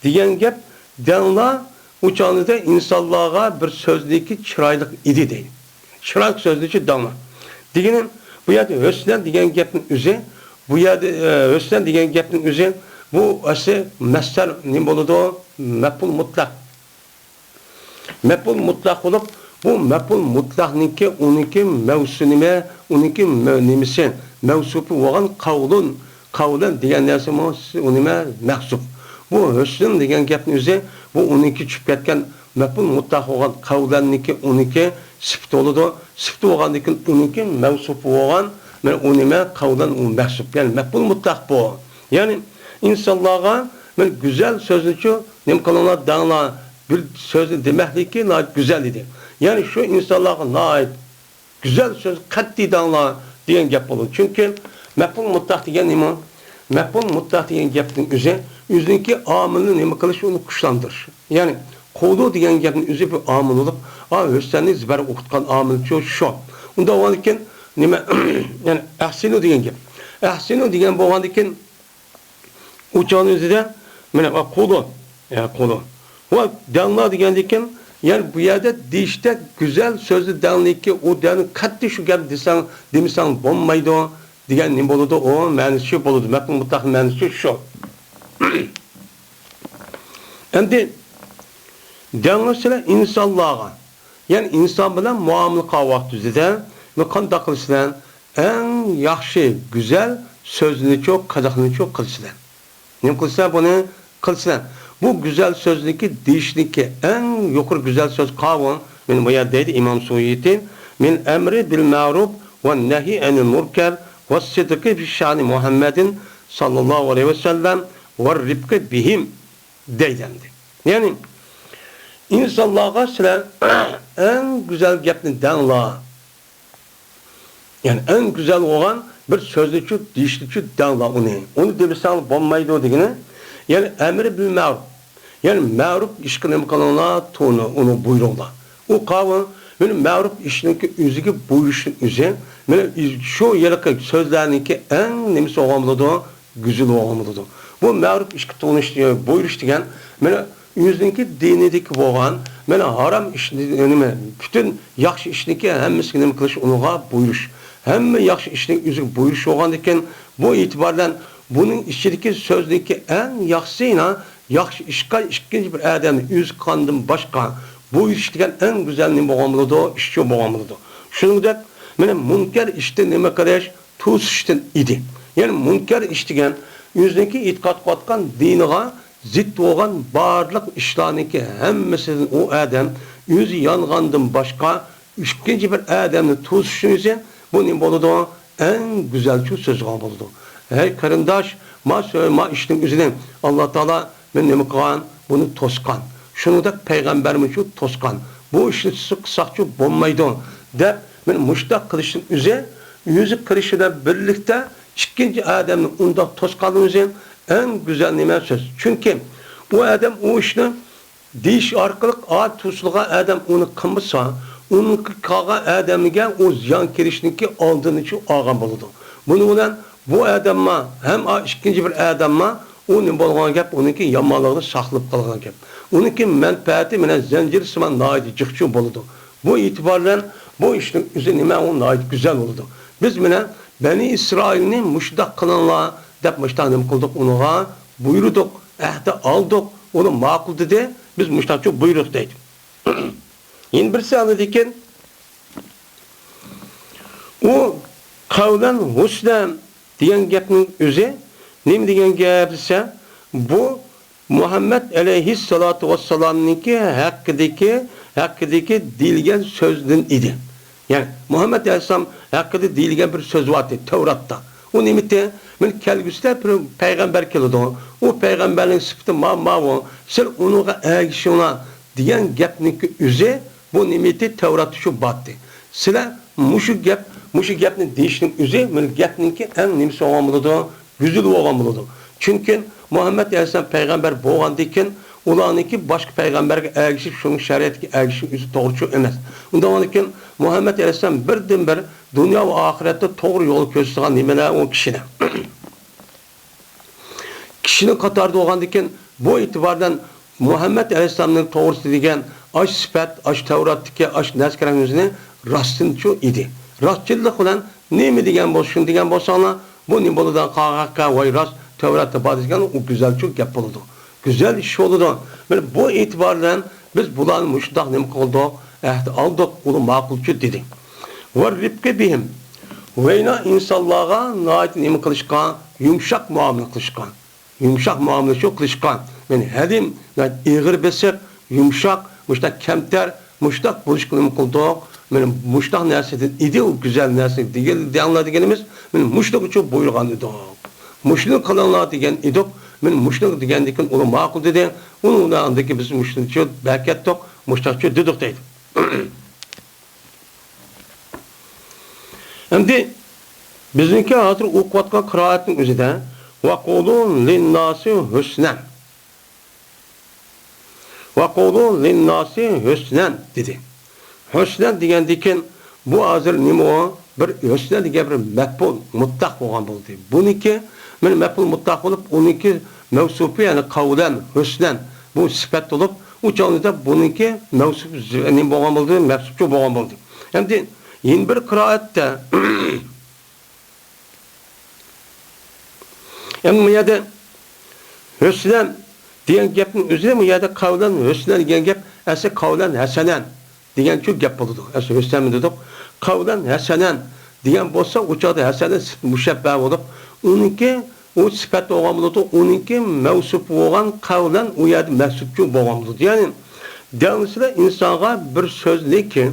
دېگەن گەپ، دەڭلار ئۇ چاغدا ئىنسانلارغا بىر سۆزنىكى چىرايلىق ئىدى دەيدۇ. چىرايلىق سۆزنىچۇ دەڭلار. دېگىنى بۇ يەردە ھۈسنەن دېگەن گەپنىڭ ئۆزى، بۇ يەردە، ئە، ھۈسنەن دېگەن گەپنىڭ ئۆزى، بۇ ئەسلى مەسدەر نېمە بولىدۇ؟ مەپئۇل مۇتلەق. مەپئۇل مۇتلەق بولۇپ، بۇ مەپئۇل مۇتلەقنىڭكى، ئۇنىڭكى مەۋسۇ نېمە، ئۇنىڭكى مە-، نېمىسى، مەۋسۇپى بولغان قەۋلۇن، قەۋلەن دېگەن نەرسىمۇ ئۇ نېمە، مەھزۇپ. بۇ ھۈسنىن دېگەن گەپنىڭ ئۆزى، بۇ ئۇنىڭكى چۈشۈپ كەتكەن مەپئۇل مۇتلەق بولغان قەۋلەننىڭكى، ئۇنىڭكى سۈپىتى بولىدۇ. سۈپىتى بولغاندىن كېيىن ئۇنىڭكى مەۋسۇپى بولغان، مانا ئۇ نېمە، قەۋلەن ئۇ مەھزۇپ. يەنى مەپئۇل مۇتلەق بۇ. يەنى ئىنسانلارغا مانا گۈزەل سۆزنىچۇ نېمە قىلىڭلار، دەڭلار. بىر سۆزنى دېمەكلىكى ناھايىتى گۈزەل ئىدى. يەنى شۇ ئىنسانلارغا ناھايىتى گۈزەل سۆز قەتئىي دەڭلار دېگەن گەپ بولىدۇ. چۈنكى مەپئۇل مۇتلەق دېگەن نېمە؟ مەپئۇل مۇتلەق دېگەن گەپنىڭ ئۆزى، ئۆزىنىڭكى ئامىلىنى نېمە قىلىش، ئۇنى كۈچلەندۈرۈش. يەنى قۇلۇ دېگەن گەپنىڭ ئۆزى بىر ئامىل بولۇپ، ئا، ھۆسەننى زىبەر ئوقۇتقان ئامىلچۇ شۇ. ئۇنداق بولغاندىكىن نېمە؟ يەنى ئەھسىنۇ دېگەن گەپ. ئەھسىنۇ دېگەن بولغاندىكىن، ئۇ چاغنىڭ ئۆزىدە، مانا، ۋە قۇلۇ، يا قۇلۇ. ۋە دەڭلا دېگەندىكىن، يەنى بۇ يەردە دېيىشتەك گۈزەل سۆزنى دەڭلىكى، ئۇ دەڭ قەتئىي شۇ گەپنى دېسەڭ، دېمىسەڭ بولمايدۇ دېگەن نېمە بولىدۇ؟ ئۇ مەنىسى شۇ بولىدۇ. مەپھۇم مۇتلەق مەنىسى شۇ. ئەمدى دەڭلىسىلەر ئىنسانلارغا، يەنى ئىنسان بىلەن مۇئامىلە قىلغان ۋاقتىمىزدا، بۇ قانداق قىلىسىلەر؟ ئەڭ ياخشى، گۈزەل سۆزنىچۇ، قىلىقنىچۇ قىلىسىلەر. نېمە قىلىسىلەر بۇنى؟ قىلىسىلەر. بۇ گۈزەل سۆزنىكى، دېيىشنىكى ئەڭ يۇقىرى گۈزەل سۆز قاۋۇ. مانا بۇ يەردە دەيدۇ ئىمام سۇيۇتى، مىنەل ئەمرى بىل مەرۇپ ۋە نەھي ئەنىل مۇنكەر ۋە سىدقى فى شەنى مۇھەممەدىن ساللاللاھۇ ئەلەيھى ۋەسەللەم ۋە رىپقى بىھىم دەيدۇ ئەمدى. يەنى ئىنسانلارغا سىلەر ئەڭ گۈزەل گەپنى دەڭلار. يەنى ئەڭ گۈزەل بولغان بىر سۆزنىچۇ، دېيىشنىچۇ دەڭلار ئۇنى. ئۇنى دېمىسەڭ بولمايدۇ دېگىنى. يەنى ئەمرى بىل مەرۇپ. يەنى مەرۇپ ئىشقا نېمە قىلىڭلار، تۇرۇڭلار، ئۇنى بۇيرۇڭلار. ئۇ قاۋۇ، مانا مەرۇپ ئىشنىڭكى ئۆزىگە بۇيرۇشنىڭ ئۆزى، مانا شۇ ھېلىقى سۆزلەرنىڭكى ئەڭ نېمىسى بولغان بولىدۇ؟ گۈزىلى بولغان بولىدۇ. بۇ مەرۇپ ئىشقا تۇرۇش، بۇيرۇش دېگەن، مانا ئۆزىنىڭكى دىنىدىكى بولغان، مانا ھارام ئىشنى، نېمە، پۈتۈن ياخشى ئىشنىڭكى ھەممىسىگە نېمە قىلىش، ئۇنىڭغا بۇيرۇش. ھەممە ياخشى ئىشنىڭ ئۆزىگە بۇيرۇش بولغاندىكىن، بۇ ئېتىبار بىلەن بۇنىڭ ئىچىدىكى سۆزنىڭكى ئەڭ ياخشىسى، ياخشى ئىشقا ئىككىنچى بىر ئادەمنى ئۆزى قىلغاندىن باشقا بۇيرۇش دېگەن ئەڭ گۈزەل نېمە بولغان بولىدۇ؟ ئىشچۇ بولغان بولىدۇ. شۇنىڭدەك، مانا مۇنكەر ئىشتىن نېمە قىلىش؟ توسۇشتىن ئىدى. يەنى مۇنكەر ئىش دېگەن ئۆزىنىڭكى ئېتىقاد قىلىۋاتقان دىنىغا زىت بولغان بارلىق ئىشلارنىڭكى ھەممىسىدىن ئۇ ئادەم ئۆزى يانغاندىن باشقا ئىككىنچى بىر ئادەمنى توسۇشنىڭ ئۆزى، بۇ نېمە بولىدۇ؟ ئەڭ گۈزەلچۇ سۆزگە بولىدۇ. ھەي قېرىنداش، ما سۆ-، ما ئىشنىڭ ئۆزىنى ئاللا تائالا مېنى نېمە قىلغان؟ بۇنى توسقان. شۇنىڭدەك پەيغەمبەرمۇ شۇ توسقان. بۇ ئىشنى سىز قىلساقچۇ بولمايدۇ، دەپ، مېنى مۇشتاق قىلىشنىڭ ئۆزى، ئۆزى قىلىشى بىلەن بىرلىكتە ئىككىنچى ئادەمنى ئۇنداق توسقاننىڭ ئۆزى ئەڭ گۈزەل نېمە سۆز. چۈنكى ئۇ ئادەم ئۇ ئىشنى دېيىش ئارقىلىق ئا توسۇلغان ئادەم ئۇنى قىلمىسا، ئۇنىڭكى قالغان ئادەمگە ئۇ زىيان كېلىشنىڭكى ئالدىنى شۇ ئالغان بولىدۇ. بۇنىڭ بىلەن بۇ ئادەممۇ ھەم ئا ئىككىنچى بىر ئادەممۇ ئۇ نېمە بولغان گەپ، ئۇنىڭكى يامانلىقىنى ساقلاپ قالغان گەپ. ئۇنىڭكى مەنپەئەتى مەنە زەنجىر سىمان ناھايىتى جىقچۇ بولىدۇ. بۇ ئېتىبار بىلەن بۇ ئىشنىڭ ئۆزى نېمە، ئۇ ناھايىتى گۈزەل بولىدۇ. بىز مەنە بەنى ئىسرائىلنى مۇشۇنداق قىلىڭلار دەپ مۇشۇنداق نېمە قىلدۇق، ئۇنىڭغا بۇيرۇدۇق، ئەھدى ئالدۇق، ئۇنى ماقۇل دېدى، بىز مۇشۇنداقچە بۇيرۇق دەيدۇ. يەنە بىرسى ئاندىن كېيىن ئۇ قەۋلەن ھۇسنەن دېگەن گەپنىڭ ئۆزى نېمە دېگەن گەپ دېسە، بۇ مۇھەممەد ئەلەيھىسسالاتۇ ۋەسسالامنىڭكى ھەققىدىكى، ھەققىدىكى دېيىلگەن سۆزدىن ئىدى. يەنى مۇھەممەد ئەلەيھىسسالام ھەققىدە دېيىلگەن بىر سۆز بارتى تەۋراتتا. ئۇ نېمىتى؟ مانا كەلگۈسىدە بىر پەيغەمبەر كېلىدۇ. ئۇ پەيغەمبەرنىڭ سۈپىتى ما-، ماۋۇ. سىلەر ئۇنىڭغا ئەگىشىڭلار دېگەن گەپنىڭكى ئۆزى بۇ نېمىتى؟ تەۋراتتا شۇ بارتى. سىلەر مۇشۇ گەپ، مۇشۇ گەپنى دېيىشنىڭ ئۆزى مانا گەپنىڭكى ئەڭ نېمىسى بولغان بولىدۇ؟ گۈزىلى بولغان بولىدۇ. چۈنكى مۇھەممەد ئەلەيھىسسالام پەيغەمبەر بولغاندىن كېيىن، ئۇلارنىڭكى باشقا پەيغەمبەرگە ئەگىشىپ، شۇنىڭ شەرىئەتىگە ئەگىشىپ ئۆزى توغرا چۈ-، ئەمەس. ئۇنداق بولغاندىن كېيىن، مۇھەممەد ئەلەيھىسسالام بىردىنبىر دۇنيا ۋە ئاخىرەتتە توغرا يول كۆرسىتىدىغان نېمىلەر ئۇ كىشىنى. كىشىنىڭ قاتارىدا بولغاندىن كېيىن، بۇ ئېتىبار بىلەن مۇھەممەد ئەلەيھىسسالامنىڭ توغرىسىدا دېگەن ئاش سۈپەت، ئاش تەۋراتتىكى، ئاش نەرسە كېرەكمىزنى راستىنچۇ ئىدى. راستچىللىق بىلەن نېمە دېگەن بولسا، شۇنى دېگەن بولساڭلار، بۇ نېمە بولىدىغان قاغاققا، ۋاي راست، تەۋراتتا بار دېگەن ئۇ گۈزەلچۇ گەپ بولىدۇ. گۈزەل ئىش بولىدۇ. مانا بۇ ئېتىبار بىلەن بىز بۇلارنى مۇشۇنداق نېمە قىلدۇق، ئەھدى ئالدۇق، ئۇلار ماقۇلچۇ دېدى. ۋە رىپقى بىھىم. ۋەينا ئىنسانلارغا ناھايىتى نېمە قىلىشقا، يۇمشاق مۇئامىلە قىلىشقا. يۇمشاق مۇئامىلە شۇ قىلىشقا، يەنى ھەلىم، ئېغىر بېسىق، يۇمشاق، مۇشۇنداق كەمتەر، مۇشۇنداق بولۇشقا نېمە قىلدۇق؟ مانا مۇشۇنداق نەرسىدىن ئىدى ئۇ گۈزەل نەرسە دېگەن، دەڭلار دېگىنىمىز، مانا مۇشۇنىڭ ئۈچۈن بۇيرۇغان ئىدۇق. مۇشۇنى قىلىڭلار دېگەن ئىدۇق، مانا مۇشۇنى دېگەندىكىن ئۇلار ماقۇل دېدى. ئۇنىڭ ئاندىن كېيىن بىز مۇشۇنىڭ ئۈچۈن بەرىكەتتۇق، مۇشۇنداقچە دېدۇق دەيدۇ. ئەمدى بىزنىڭكى ھازىر ئوقۇۋاتقان قىرائەتنىڭ ئۆزىدە، ۋەقۇلۇ لىنناسى ھۇسنەن. ۋەقۇلۇ لىنناسى ھۇسنەن دېدى. ھۇسنەن دېگەندىكىن، بۇ ھازىر نېمە ئۇ؟ بىر ھۇسنەن دېگەن بىر مەپئۇل مۇتلەق بولغان بولدى. بۇنىڭكى مانا مەپئۇل مۇتلەق بولۇپ، ئۇنىڭكى مەۋسۇپى، يەنى قەۋلەن، ھۆسنەن، بۇ سۈپەت بولۇپ، ئۇ چاغدا بۇنىڭكى مەۋسۇپ، نېمە بولغان بولدى؟ مەنسۇپچۇ بولغان بولدى. ئەمدى يەنە بىر قىرائەتتە، ئەمدى بۇ يەردە ھۆسنەن دېگەن گەپنىڭ ئۆزى، بۇ يەردە قەۋلەن، ھۆسنەن دېگەن گەپ ئەسلى قەۋلەن ھەسەنەن دېگەنچۇ گەپ بولىدۇ. ئەسلى ھۆسنەنمۇ دېدۇق. قەۋلەن ھەسەنەن دېگەن بولسا، ئۇ چاغدا ھەسەنەن سۈپەت مۇشەببە بولۇپ، ئۇنىڭكى ئۇ سۈپەت بولغان بولىدۇ، ئۇنىڭكى مەۋسۇپ بولغان قەۋلەن ئۇ يەردە مەنسۇپچۇ بولغان بولىدۇ. يەنى دەلىلسىدە ئىنسانغا بىر سۆزنىكى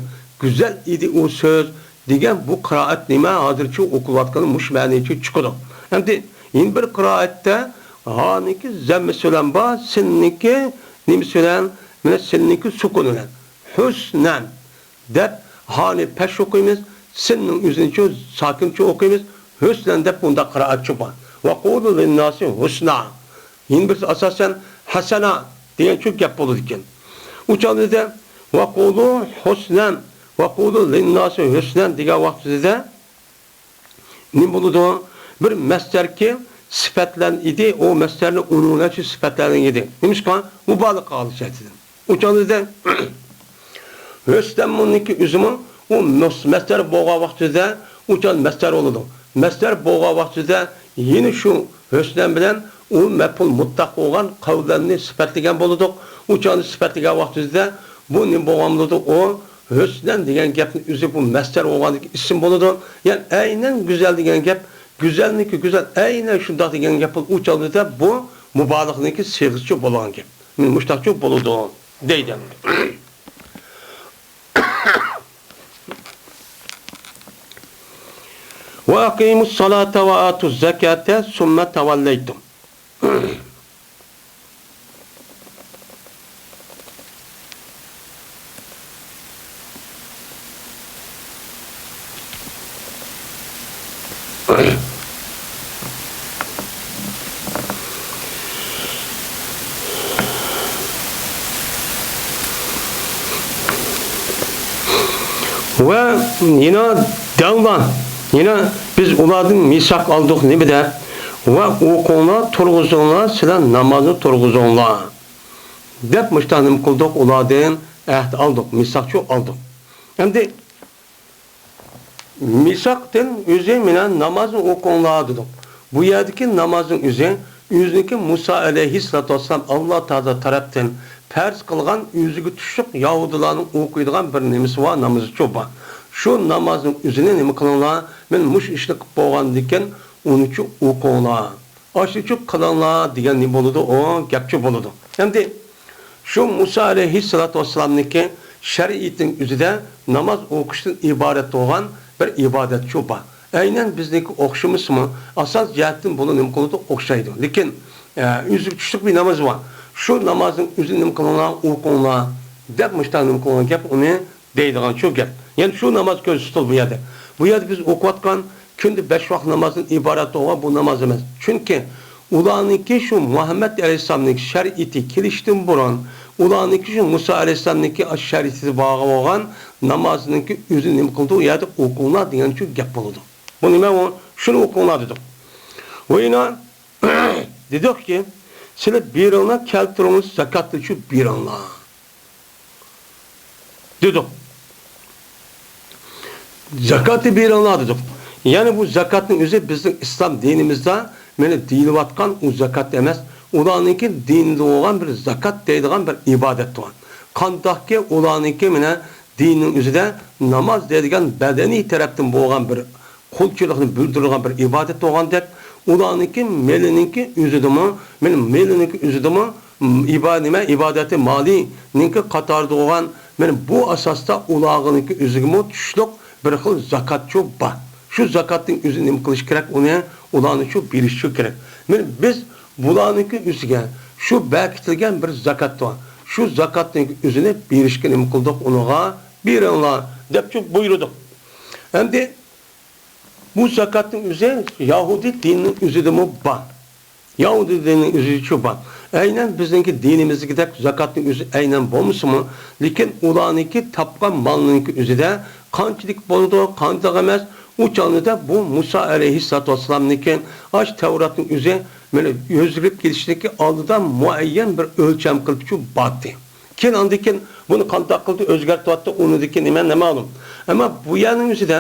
گۈزەل ئىدى ئۇ سۆز دېگەن بۇ قىرائەت نېمە؟ ھازىرچۇ ئوقۇلۇۋاتقىنى مۇشۇ مەنىچۇ چىقىدۇ. ئەمدى يەنە بىر قىرائەتتە ھانىڭكى زەممىسى بىلەن بار، سىننىڭكى نېمىسى بىلەن؟ مانا سىننىڭكى سۈكۇنى بىلەن. ھۆسنەن دەپ ھانى پەش ئوقۇيمىز، سىننىڭ ئۆزىنىچۇ ساكىنچۇ ئوقۇيمىز، ھۆسنەن دەپ بۇنداق قىرائەتچۇ بار. ۋەقۇلۇ لىنناسى ھۇسنا. يەنە بىرسى ئاساسەن ھەسەنا دېگەنچۇ گەپ بولىدىكەن. ئۇ چاغدا ۋەقۇلۇ ھۇسنەن، ۋەقۇلۇ لىنناسى ھۇسنەن دېگەن ۋاقتىدا نېمە بولىدۇ؟ بىر مەسدەركى سۈپەتلەن ئىدى، ئۇ مەسدەرنى ئۇنىڭ بىلەن شۇ سۈپەتلەن ئىدى. نېمىشقا؟ مۇبالىغە قىلىش جەھەتتىن. ئۇ چاغدا ھۆسنەنمۇنىڭكى ئۆزىمۇ ئۇ مەس-، مەسدەر بولغان ۋاقتىدا ئۇ چاغدا مەسدەر بولىدۇ. مەسدەر بولغان ۋاقتىدا يەنە شۇ ھۆسنەن بىلەن ئۇ مەپئۇل مۇتلەق بولغان قەۋلەننى سۈپەتلىگەن بولىدۇق. ئۇ چاغدا سۈپەتلىگەن ۋاقتىدا بۇ نېمە بولغان بولىدۇ؟ ئۇ ھۆسنەن دېگەن گەپنىڭ ئۆزى بۇ مەسدەر بولغاندىكىن ئىسىم بولىدۇ. يەنى ئەينەن گۈزەل دېگەن گەپ، گۈزەلنىڭكى گۈزەل، ئەينەن شۇنداق دېگەن گەپ بولىدۇ. ئۇ چاغدا بۇ مۇبالىغىنىڭكى سىيغىسىچۇ بولغان گەپ. مانا مۇشۇنداقچۇ بولىدۇ دەيدۇ. ۋە ئەقىمۇس سالاتا ۋە ئاتۇز زاكاتا سۇممە تەۋەللەيتۇم. ۋە يەنە دەڭلار، يەنە بىز ئۇلاردىن مىساق ئالدۇق نېمە دەپ؟ ۋە ئوقۇڭلار، تۇرغۇزۇڭلار، سىلەر نامازنى تۇرغۇزۇڭلار دەپ مۇشۇنداق نېمە قىلدۇق؟ ئۇلاردىن ئەھد ئالدۇق، مىساقچۇ ئالدۇق. ئەمدى مىساقتىن ئۆزى مانا نامازنى ئوقۇڭلار دېدۇق. بۇ يەردىكى نامازنىڭ ئۆزى، ئۆزىنىڭكى مۇسا ئەلەيھىسسالاتۇ ۋەسسالام ئاللا تائالا تەرەپتىن پەرز قىلغان ئۆزىگە تۇشلۇق يەھۇدىيلارنىڭ ئوقۇيدىغان بىر نېمىسى بار، نامىزىچۇ بار. شۇ نامازنىڭ ئۆزىنى نېمە قىلىڭلار؟ مەن مۇشۇ ئىشنى قىلىپ بولغاندىن كېيىن ئۇنىچۇ ئوقۇڭلار. ئاشۇچۇ قىلىڭلار دېگەن نېمە بولىدۇ؟ ئۇ گەپچۇ بولىدۇ. ئەمدى شۇ مۇسا ئەلەيھىسسالاتۇ ۋەسسالامنىڭكى شەرىئىتىنىڭ ئۆزىدە ناماز ئوقۇشتىن ئىبارەت بولغان بىر ئىبادەتچۇ بار. ئەينەن بىزنىڭكى ئوخشىمىسىمۇ، ئاساس جەھەتتىن بۇنى نېمە قىلىدۇ؟ ئوخشايدۇ. لېكىن، ئە، ئۆزىگە چۈشلۈك بىر ناماز بار. شۇ نامازنىڭ ئۆزىنى نېمە قىلىڭلار؟ ئوقۇڭلار دەپ مۇشۇنداق نېمە قىلغان گەپ ئۇنى دەيدىغان شۇ گەپ. يەنى شۇ ناماز كۆزدە تۇتۇلدى بۇ يەردە. بۇ يەردە بىز ئوقۇۋاتقان كۈندە بەش ۋاق نامازدىن ئىبارەت بولغان بۇ ناماز ئەمەس. چۈنكى ئۇلارنىڭكى شۇ مۇھەممەد ئەلەيھىسسالامنىڭكى شەرىئىتى كېلىشتىن بۇرۇن، ئۇلارنىڭكى شۇ مۇسا ئەلەيھىسسالامنىڭكى شەرىئىتى بار بولغان نامازنىڭكى ئۆزىنى نېمە قىلدى؟ ئۇ يەردە ئوقۇڭلار دېگەن شۇ گەپ بولىدۇ. بۇ نېمە ئۇ؟ شۇنى ئوقۇڭلار دېدۇق. ۋە يەنە دېدۇقكى، سىلەر بېرىڭلار، كەلتۈرۈڭلار، زاكاتنى شۇ بېرىڭلار. دېدۇق. زاكاتنى بېرىڭلار دېدۇق. يەنى بۇ زاكاتنىڭ ئۆزى بىزنىڭ ئىسلام دىنىمىزدا مانا دېيىلىۋاتقان ئۇ زاكات ئەمەس. ئۇلارنىڭكى دىنىدا بولغان بىر زاكات دەيدىغان بىر ئىبادەت بار. قانداقكى ئۇلارنىڭكى مانا دىننىڭ ئۆزىدە ناماز دەيدىغان بەدەنىي تەرەپتىن بولغان بىر قۇلچىلىقنى بىلدۈرىدىغان بىر ئىبادەت بولغاندەك، ئۇلارنىڭكى مېلىنىڭكى ئۆزىدىمۇ، مېنىڭ مېلىنىڭكى ئۆزىدىمۇ، م، ئىبا-، نېمە، ئىبادەتى مالىنىڭكى قاتارىدا بولغان، مانا بۇ ئاساستا ئۇلارنىڭكى ئۆزىگىمۇ چۈشلۈك بىر خىل زاكاتچۇ بار. شۇ زاكاتنىڭ ئۆزىنى نېمە قىلىش كېرەك؟ ئۇنى، ئۇلارنىچۇ بېرىشچۇ كېرەك. مانا بىز بۇلارنىڭكى ئۆزىگە شۇ بەكىتىلگەن بىر زاكات بار. شۇ زاكاتنىڭ ئۆزىنى بېرىشكە نېمە قىلدۇق؟ ئۇنىڭغا بېرىڭلار دەپچۇ بۇيرۇدۇق. ئەمدى بۇ زاكاتنىڭ ئۆزى يەھۇدىي دىنىنىڭ ئۆزىدىمۇ بار. يەھۇدىي دىنىنىڭ ئۆزىچۇ بار. ئەينەن بىزنىڭكى دىنىمىزدىكىدەك زاكاتنىڭ ئۆزى ئەينەن بولمىسىمۇ، لېكىن ئۇلارنىڭكى تاپقان مالنىڭكى ئۆزىدە قانچىلىك بولىدۇ، قانچىلىك ئەمەس، ئۇ چاغدا بۇ مۇسا ئەلەيھىسسالاتۇ ۋەسسالامنىڭكى ئاش تەۋراتنىڭ ئۆزى مانا ئۆزگىرىپ كېتىشتىكى ئالدىدا مۇئەييەن بىر ئۆلچەم قىلىپچۇ باتتى. كېيىن ئاندىن كېيىن بۇنى قانداق قىلدى، ئۆزگەرتىۋاتتى، ئۇنىدىكى نېمە، نامەلۇم. ئەمما بۇ يەرنىڭ ئۆزىدە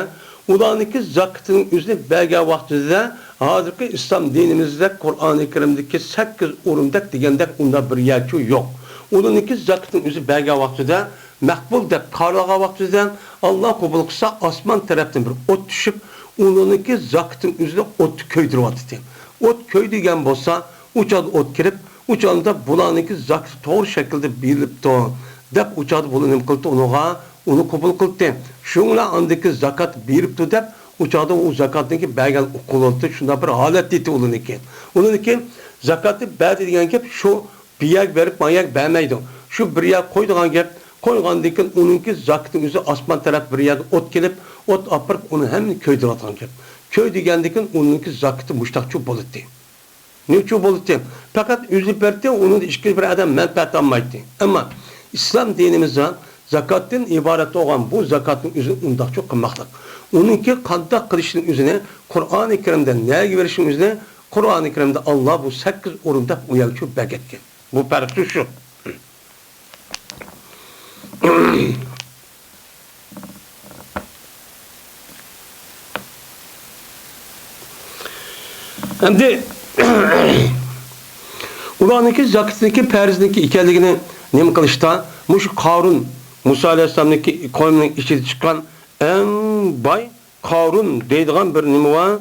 ئۇلارنىڭكى زاكىتىنىڭ ئۆزىنى بەرگەن ۋاقتىدا ھازىرقى ئىسلام دىنىمىزدەك قۇرئانى كەرىمدىكى سەككىز ئورۇندەك دېگەندەك ئۇنداق بىر يەرچۇ يوق. ئۇلارنىڭكى زاكىتىنىڭ ئۆزى بەرگەن ۋاقتىدا مەقبۇل دەپ قارالغان ۋاقتىدا ئاللا قوبۇل قىلسا ئاسمان تەرەپتىن بىر ئوت چۈشۈپ، ئۇلارنىڭكى زاكىتىنىڭ ئۆزىنى ئوتتا كۆيدۈرۈۋاتىدۇ. ئوت كۆيدۈرگەن بولسا، ئۇ چاغدا ئوت كىرىپ، ئۇ چاغدا بۇلارنىڭكى زاكىتى توغرا شەكىلدە بېرىلىپتۇ، دەپ ئۇ چاغدا بۇلار نېمە قىلدى ئۇنىڭغا؟ ئۇنى قوبۇل قىلدى. شۇنىڭ بىلەن ئاندىكى زاكات بېرىپتۇ دەپ، ئۇ چاغدا ئۇ زاكاتنىڭكى بەرگەن ئوقۇلۇپتۇ، شۇنداق بىر ھالەت ئىدى ئۇلارنىڭكى. ئۇلارنىڭكى زاكاتنى بەردى دېگەن گەپ شۇ بىر يەرگە بېرىپ، مانا يەرگە بەرمەيدۇ. شۇ بىر يەرگە قويىدىغان گەپ، قويغاندىن كېيىن ئۇنىڭكى زاكىتىنىڭ ئۆزى ئاسمان تەرەپ بىر يەردىن ئوت كېلىپ، ئوت ئاپىرىپ، ئۇنى ھەممىنى كۆيدۈرۈۋاتقان گەپ. كۆي دېگەندىن كېيىن ئۇنىڭكى زاكىتى مۇشتاقچۇ بولاتتى. نېمىچۇ بولاتتى؟ پەقەت ئۆزى بەردى، ئۇنىڭدا ئىككىنچى بىر ئادەم مەنپەئەت ئالمايتتى. ئەمما ئىسلام دىنىمىزدا زاكاتتىن ئىبارەت بولغان بۇ زاكاتنىڭ ئۆزىنى ئۇنداقچۇ قىلماقلىق. ئۇنىڭكى قانداق قىلىشنىڭ ئۆزىنى، قۇرئانى كەرىمدە نەگە بېرىشنىڭ ئۆزىنى، قۇرئانى كەرىمدە ئاللا بۇ سەككىز ئورۇن دەپ ئۇ يەرگىچۇ بەرگەنكەن. بۇ پەرقى شۇ. ئەمدى ئۇلارنىڭكى زاكىتنىڭكى پەرزنىڭكى ئىكەنلىكىنى نېمە قىلىشتا، مۇشۇ قارۇن، مۇسا ئەلەيھىسسالامنىڭكى قوينىنىڭ ئىچىدىن چىققان ئەڭ باي قارۇن دەيدىغان بىر نېمە بار،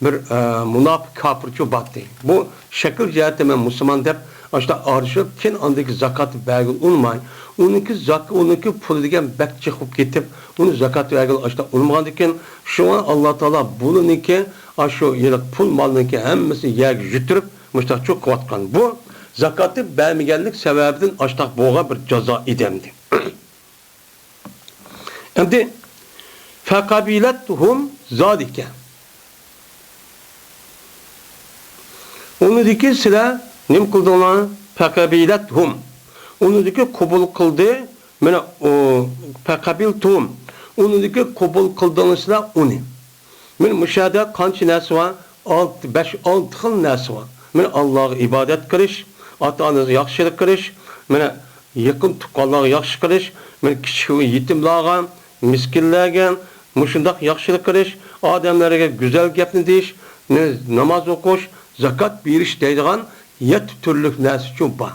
بىر، ئە، مۇناپىق كاپىرچۇ باتتى. بۇ شەكىل جەھەتتە مەن مۇسۇلمان دەپ، ئاشۇنداق ئارىلىشىپ، كېيىن ئاندىكى زاكاتنى بەرگىلى ئۇنىماي، ئۇنىڭكى زاك-، ئۇنىڭكى پۇلى دېگەن بەك جىق بولۇپ كېتىپ، ئۇنى زاكات بەرگىلى ئاشۇنداق ئۇنىمىغاندىكىن، شۇڭا ئاللا تائالا بۇلىنىڭكى، ئاشۇ ھېلىقى پۇل مالنىڭكى ھەممىسىنى يەرگە يۇتتۇرۇپ، مۇشۇنداقچۇ قىلىۋاتقان. بۇ زاكاتنى بەرمىگەنلىك سەۋەبىدىن ئاشۇنداق بولغان بىر جازا ئىدى ئەمدى. ئەمدى فەقەبىلەتھۇم زالىكە. ئۇنىدىكى سىلەر نېمە قىلدىڭلار؟ فەقەبىلەتھۇم. ئۇنىدىكى قوبۇل قىلدى. مانا ئۇ فەقەبىلتۇم. ئۇنىدىكى قوبۇل قىلدىڭلار سىلەر ئۇنى. مانا مۇشۇ يەردە قانچە نەرسە بار؟ ئالتە، بەش، ئالتە خىل نەرسە بار. مانا ئاللاغا ئىبادەت قىلىش، ئاتا-ئانىغا ياخشىلىق قىلىش، مانا يېقىن تۇغقانلارغا ياخشى قىلىش، مانا كىچىك يېتىملارغا، مىسكىنلەرگە مۇشۇنداق ياخشىلىق قىلىش، ئادەملەرگە گۈزەل گەپنى دېيىش، مانا ناماز ئوقۇش، زاكات بېرىش دەيدىغان يەتتە تۈرلۈك نەرسىچۇ بار.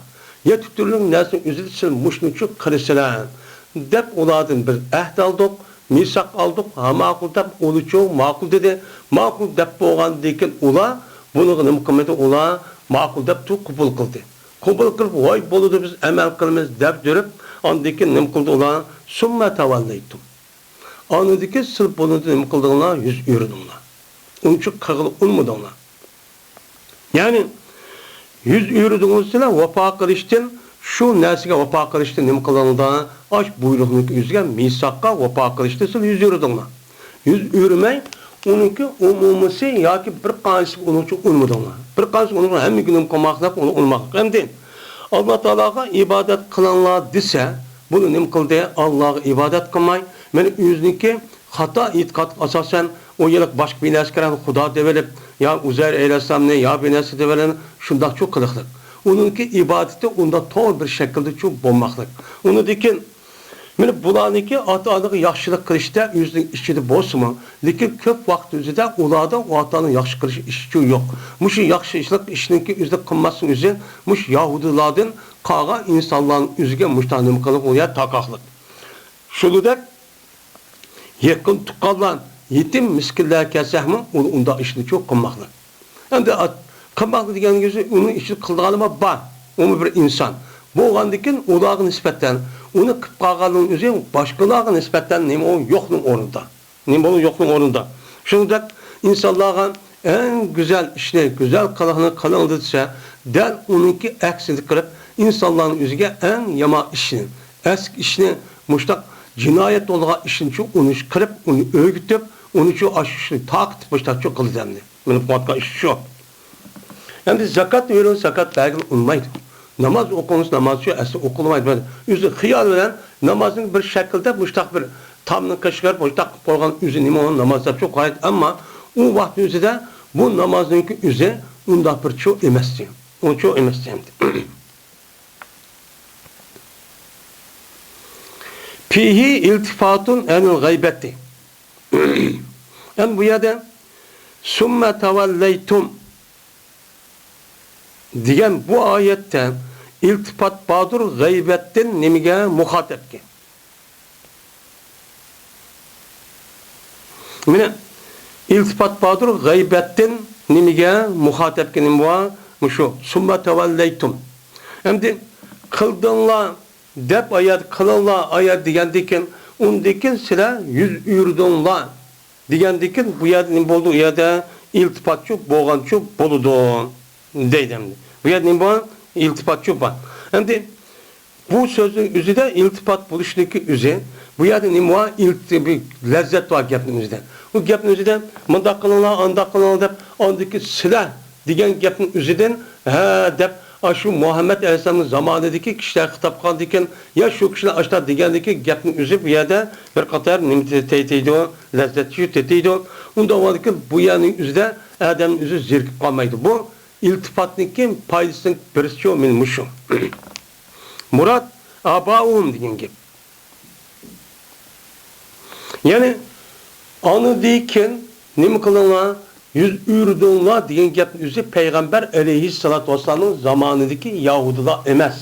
يەتتە تۈرلۈك نەرسىنىڭ ئۆزىدە سىز مۇشۇنىچۇ قىلىسىلەر، دەپ ئۇلاردىن بىز ئەھد ئالدۇق، مىساق ئالدۇق، ھا ماقۇل دەپ ئۇلىچۇ ماقۇل دېدى. ماقۇل دەپ بولغاندىن كېيىن ئۇلار بۇنىڭغا نېمە قىلمىدى؟ ئۇلار ماقۇل دەپ تۇرۇپ قوبۇل قىلدى. قوبۇل قىلىپ، ۋاي بولىدۇ، بىز ئەمەل قىلىمىز دەپ يۈرۈپ، ئاندىن كېيىن نېمە قىلدى ئۇلار؟ سۇممە تەۋەللەيتۇم. ئاندىن كېيىن سىلىپ بولىدۇ، نېمە قىلدىڭلار؟ يۈز ئۆرۈدۈڭلار. ئۇنچۇ قىلغىلى ئۇنىمىدىڭلار. يەنى يۈز ئۆرۈدۈڭلار سىلەر ۋاپا قىلىشتىن، شۇ نەرسىگە ۋاپا قىلىشتىن نېمە قىلدىڭلار؟ ئاش بۇيرۇقنىڭكى ئۆزىگە، مىساققا ۋاپا قىلىشتىن سىلەر يۈز ئۆرۈدۈڭلار. يۈز ئۆرۈمەي، ئۇنىڭكى ئومۇمىسى ياكى بىر قانچىسى ئۇنىڭچە ئۇنىمىدىڭلار. بىر قانچىسى ئۇنىڭغا ھەممىگە نېمە قىلماقلىق، ئۇنى ئۇنىماقلىق. ئەمدى ئاللا تائالاغا ئىبادەت قىلىڭلار دېسە، بۇنى نېمە قىلدى؟ ئاللاغا ئىبادەت قىلماي، مانا ئۆزىنىڭكى خاتا ئېتىقادقا ئاساسەن، ئۇ ھېلىقى باشقا بىر نەرسىگە قاراپ خۇدا دەۋېلىپ، يا ئۇزەير ئەلەيھىسسالامنى، يا بىر نەرسە دەۋېلىپ، شۇنداقچۇ قىلىقلىق. ئۇنىڭكى ئىبادىتى ئۇنداق توغرا بىر شەكىلدىچۇ بولماقلىق. ئۇنىڭدىن كېيىن، مانا بۇلارنىڭكى ئاتا-ئانىغا ياخشىلىق قىلىشتا ئۆزىنىڭ ئىچىدە بولسىمۇ، لېكىن كۆپ ۋاقىت ئۆزىدە ئۇلاردا ئاتا-ئانىغا ياخشى قىلىش ئىشىچۇ يوق. مۇشۇ ياخشىلىق ئىشنىڭكى ئۆزىدە قىلماسنىڭ ئۆزى مۇشۇ يەھۇدىيلاردىن قالغان ئىنسانلارنىڭ ئۆزىگە مۇشۇنداق نېمە قىلىپ قويۇپ تاقاقلىق. شۇنىڭدەك يېقىن تۇغقانلار، يېتىم مىسكىنلەر كەلسەكمۇ، ئۇ ئۇنداق ئىشنىچۇ قىلماقلىق. ئەمدى ئات-، قىلماقلىق دېگەنگە ئۆزى ئۇنىڭ ئىچىدە قىلىدىغانلىرى بار. ئۇمۇ بىر ئىنسان. بولغاندىن كېيىن ئۇلارغا نىسبەتەن، ئۇنى قىلىپ قالغاننىڭ ئۆزى باشقىلارغا نىسبەتەن نېمە ئۇ يوقنىڭ ئورنىدا. نېمە بولۇپ يوقنىڭ ئورنىدا. شۇنىڭدەك ئىنسانلارغا ئەڭ گۈزەل ئىشنى، گۈزەل قىلىقنى قىلىڭ دېسە، دەل ئۇنىڭكى ئەكسىنى قىلىپ، ئىنسانلارنىڭ ئۆزىگە ئەڭ يامان ئىشنى، ئەسكى ئىشنى، مۇشۇنداق جىنايەت بولىدىغان ئىشنىچۇ ئۇنى قىلىپ، ئۇنى ئۆگىتىپ، ئۇنىچۇ ئاشۇ ئىشنى تارقىتىپ مۇشۇنداقچۇ قىلىدۇ ئەمدى. مېنىڭ قىلىۋاتقان ئىش شۇ. ئەمدى زاكات بېرىڭ، زاكات بەرگىلى ئۇنىمايدۇ. ناماز ئوقۇڭ، ناماز شۇ ئەسلى ئوقۇلمايدۇ. ئۆزى خىيال بىلەن نامازنى بىر شەكىلدە مۇشتاق بىر تامنى قىشقۇرۇپ، مۇشتاق قىلىپ قويغان ئۆزى نېمە ئۇ ناماز دەپ شۇ قارايدۇ. ئەمما ئۇ ۋاقىت ئۆزىدە بۇ نامازنىڭكى ئۆزى ئۇنداق بىر چۇ ئەمەستى. ئۇ چۇ ئەمەستى ئەمدى. فيه التفات عن الغيبة. ئەمدى بۇ يەردە ثم توليتم دېگەن بۇ ئايەتتە ئىلتىپات باردۇر غەيبەتتىن نېمىگە؟ مۇخاتەپكە. مانا، ئىلتىپات باردۇر غەيبەتتىن نېمىگە؟ مۇخاتەپكە نېمە بار؟ مۇشۇ ثم توليتم. ئەمدى قىلدىڭلار دەپ ئايەت، قىلىڭلار ئايەت دېگەندىن كېيىن، ئۇندىن كېيىن سىلەر يۈز ئۆرۈدۈڭلار دېگەندىن كېيىن، بۇ يەردە نېمە بولدى؟ ئۇ يەردە ئىلتىپاتچۇ بولغانچۇ بولىدۇ دەيدۇ ئەمدى. بۇ يەردە نېمە بار؟ ئىلتىپاتچۇ بار. ئەمدى بۇ سۆزنىڭ ئۆزىدە ئىلتىپات بولۇشنىڭكى ئۆزى. بۇ يەردە نېمە بار؟ ئىلتى-، بىر لەززەت بار گەپنىڭ ئۆزىدە. ئۇ گەپنىڭ ئۆزىدە مۇنداق قىلىڭلار، ئانداق قىلىڭلار دەپ، ئاندىكى سىلەر دېگەن گەپنىڭ ئۆزىدىن، ھە دەپ، ئاشۇ مۇھەممەد ئەلەيھىسسالامنىڭ زامانىدىكى كىشىلەر خىتاب قىلغاندىكىن، يا شۇ كىشىلەر ئاشۇنداق دېگەندىكى گەپنىڭ ئۆزى بۇ يەردە بىر قاتار نېمە تېتەيدۇ، لەززەت شۇ تېتەيدۇ. ئۇنداق بولغاندىكىن بۇ يەرنىڭ ئۆزىدە ئادەمنىڭ ئۆزى زېرىكىپ قالمايدۇ. بۇ ئىلتىپاتنىڭكى پايدىسىنىڭ بىرسىچۇ مانا مۇشۇ. مۇراد ئاباؤھۇم دېگەن گەپ. يەنى ئاندىن كېيىن نېمە قىلىڭلار، يۈز ئۆرۈدۈڭلار دېگەن گەپنىڭ ئۆزى پەيغەمبەر ئەلەيھىسسالاتۇ ۋەسسالامنىڭ زامانىدىكى يەھۇدىيلار ئەمەس.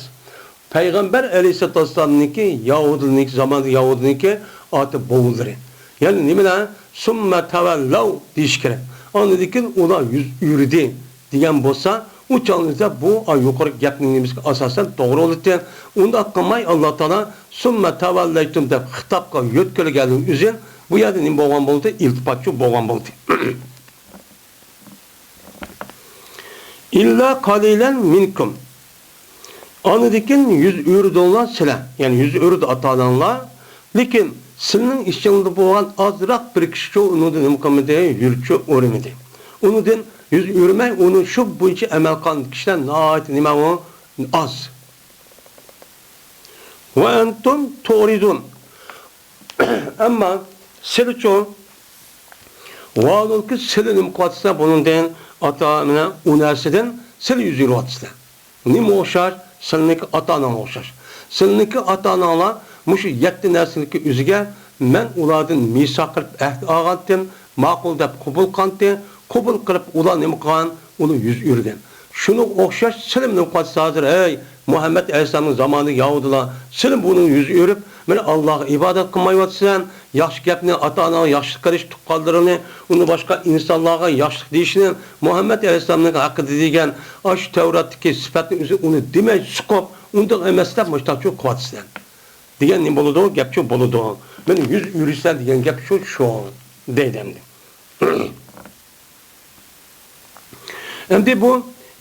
پەيغەمبەر ئەلەيھىسسالاتۇ ۋەسسالامنىڭكى يەھۇدىيلىرىنىڭكى زامانىدىكى يەھۇدىيلىرىنىڭكى ئاتا بوۋىلىرى. يەنى نېمىلەر؟ ثم تولوا دېيىش كېرەك. ئاندىن كېيىن ئۇلار يۈز ئۆرۈدى دېگەن بولسا، ئۇ چاغدا بۇ، ئا، يۇقىرىقى گەپنىڭ نېمىسىگە ئاساسەن توغرا بولىدىكەن. ئۇنداق قىلماي، ئاللا تائالا ثم توليتم دەپ خىتابقا يۆتكەلگەننىڭ ئۆزى بۇ يەردە نېمە بولغان بولدى؟ ئىلتىپاتچۇ بولغان بولدى. إلا قليلا منكم. ئاندىن كېيىن يۈز ئۆرۈدۈڭلار سىلەر، يەنى يۈز ئۆرۈدى ئاتا-ئاناڭلار. لېكىن سىلىنىڭ ئىچىڭلاردا بولغان ئازراق بىر كىشىچۇ ئۇنىڭدىن نېمە قىلمىدى؟ يۈزچۇ ئۆرمىدى. ئۇنىڭدىن يۈز ئۆرمەي، ئۇنى شۇ بويىچە ئەمەل قىلغان كىشىلەر ناھايىتى نېمە ئۇ؟ ئاز. وأنتم تعرضون. ئەمما سىلىچۇ، ۋاھالەنكى سىلى نېمە قىلىۋاتىسىلەر بۇنىڭدىن؟ ئاتا، مانا ئۇ نەرسىدىن سىلى يۈز ئۆرۈۋاتىسىلەر. نېمە ئوخشاش؟ سىلىنىڭكى ئاتا-ئاناڭغا ئوخشاش. سىلىنىڭكى ئاتا-ئاناڭلار مۇشۇ يەتتە نەرسىنىڭكى ئۆزىگە مەن ئۇلاردىن مىساق قىلىپ ئەھدە ئالغانتىم، ماقۇل دەپ قوبۇل قىلغانتى، قوبۇل قىلىپ ئۇلار نېمە قىلغان؟ ئۇنى يۈز ئۆرۈگەن. شۇنىڭغا ئوخشاش سىلىمۇ نېمە قىلىۋاتىسىلەر ھازىر؟ ھەي، مۇھەممەد ئەلەيھىسسالامنىڭ زامانىدىكى يەھۇدىيلار، سىلىمۇ بۇنىڭغا يۈز ئۆرۈپ، مانا ئاللاغا ئىبادەت قىلمايۋاتىسەن، ياخشى گەپنى، ئاتا-ئاناڭغا ياخشىلىق قىلىش، تۇغقانلىرىڭنى، ئۇندىن باشقا ئىنسانلارغا ياخشىلىق دېيىشنى، مۇھەممەد ئەلەيھىسسالامنىڭ ھەققىدە دېگەن ئاشۇ تەۋراتتىكى سۈپەتنى ئۆزى ئۇنى دېمەي سۇقۇپ، ئۇنداق ئەمەس دەپ مۇشۇنداقچۇ قىلىۋاتىسەن. دېگەن نېمە بولىدۇ؟ گەپچۇ بولىدۇ. مانا يۈز ئۆرۈيسەن دېگەن گەپ شۇ، شۇ دەيدۇ ئەمدى. ئەمدى بۇ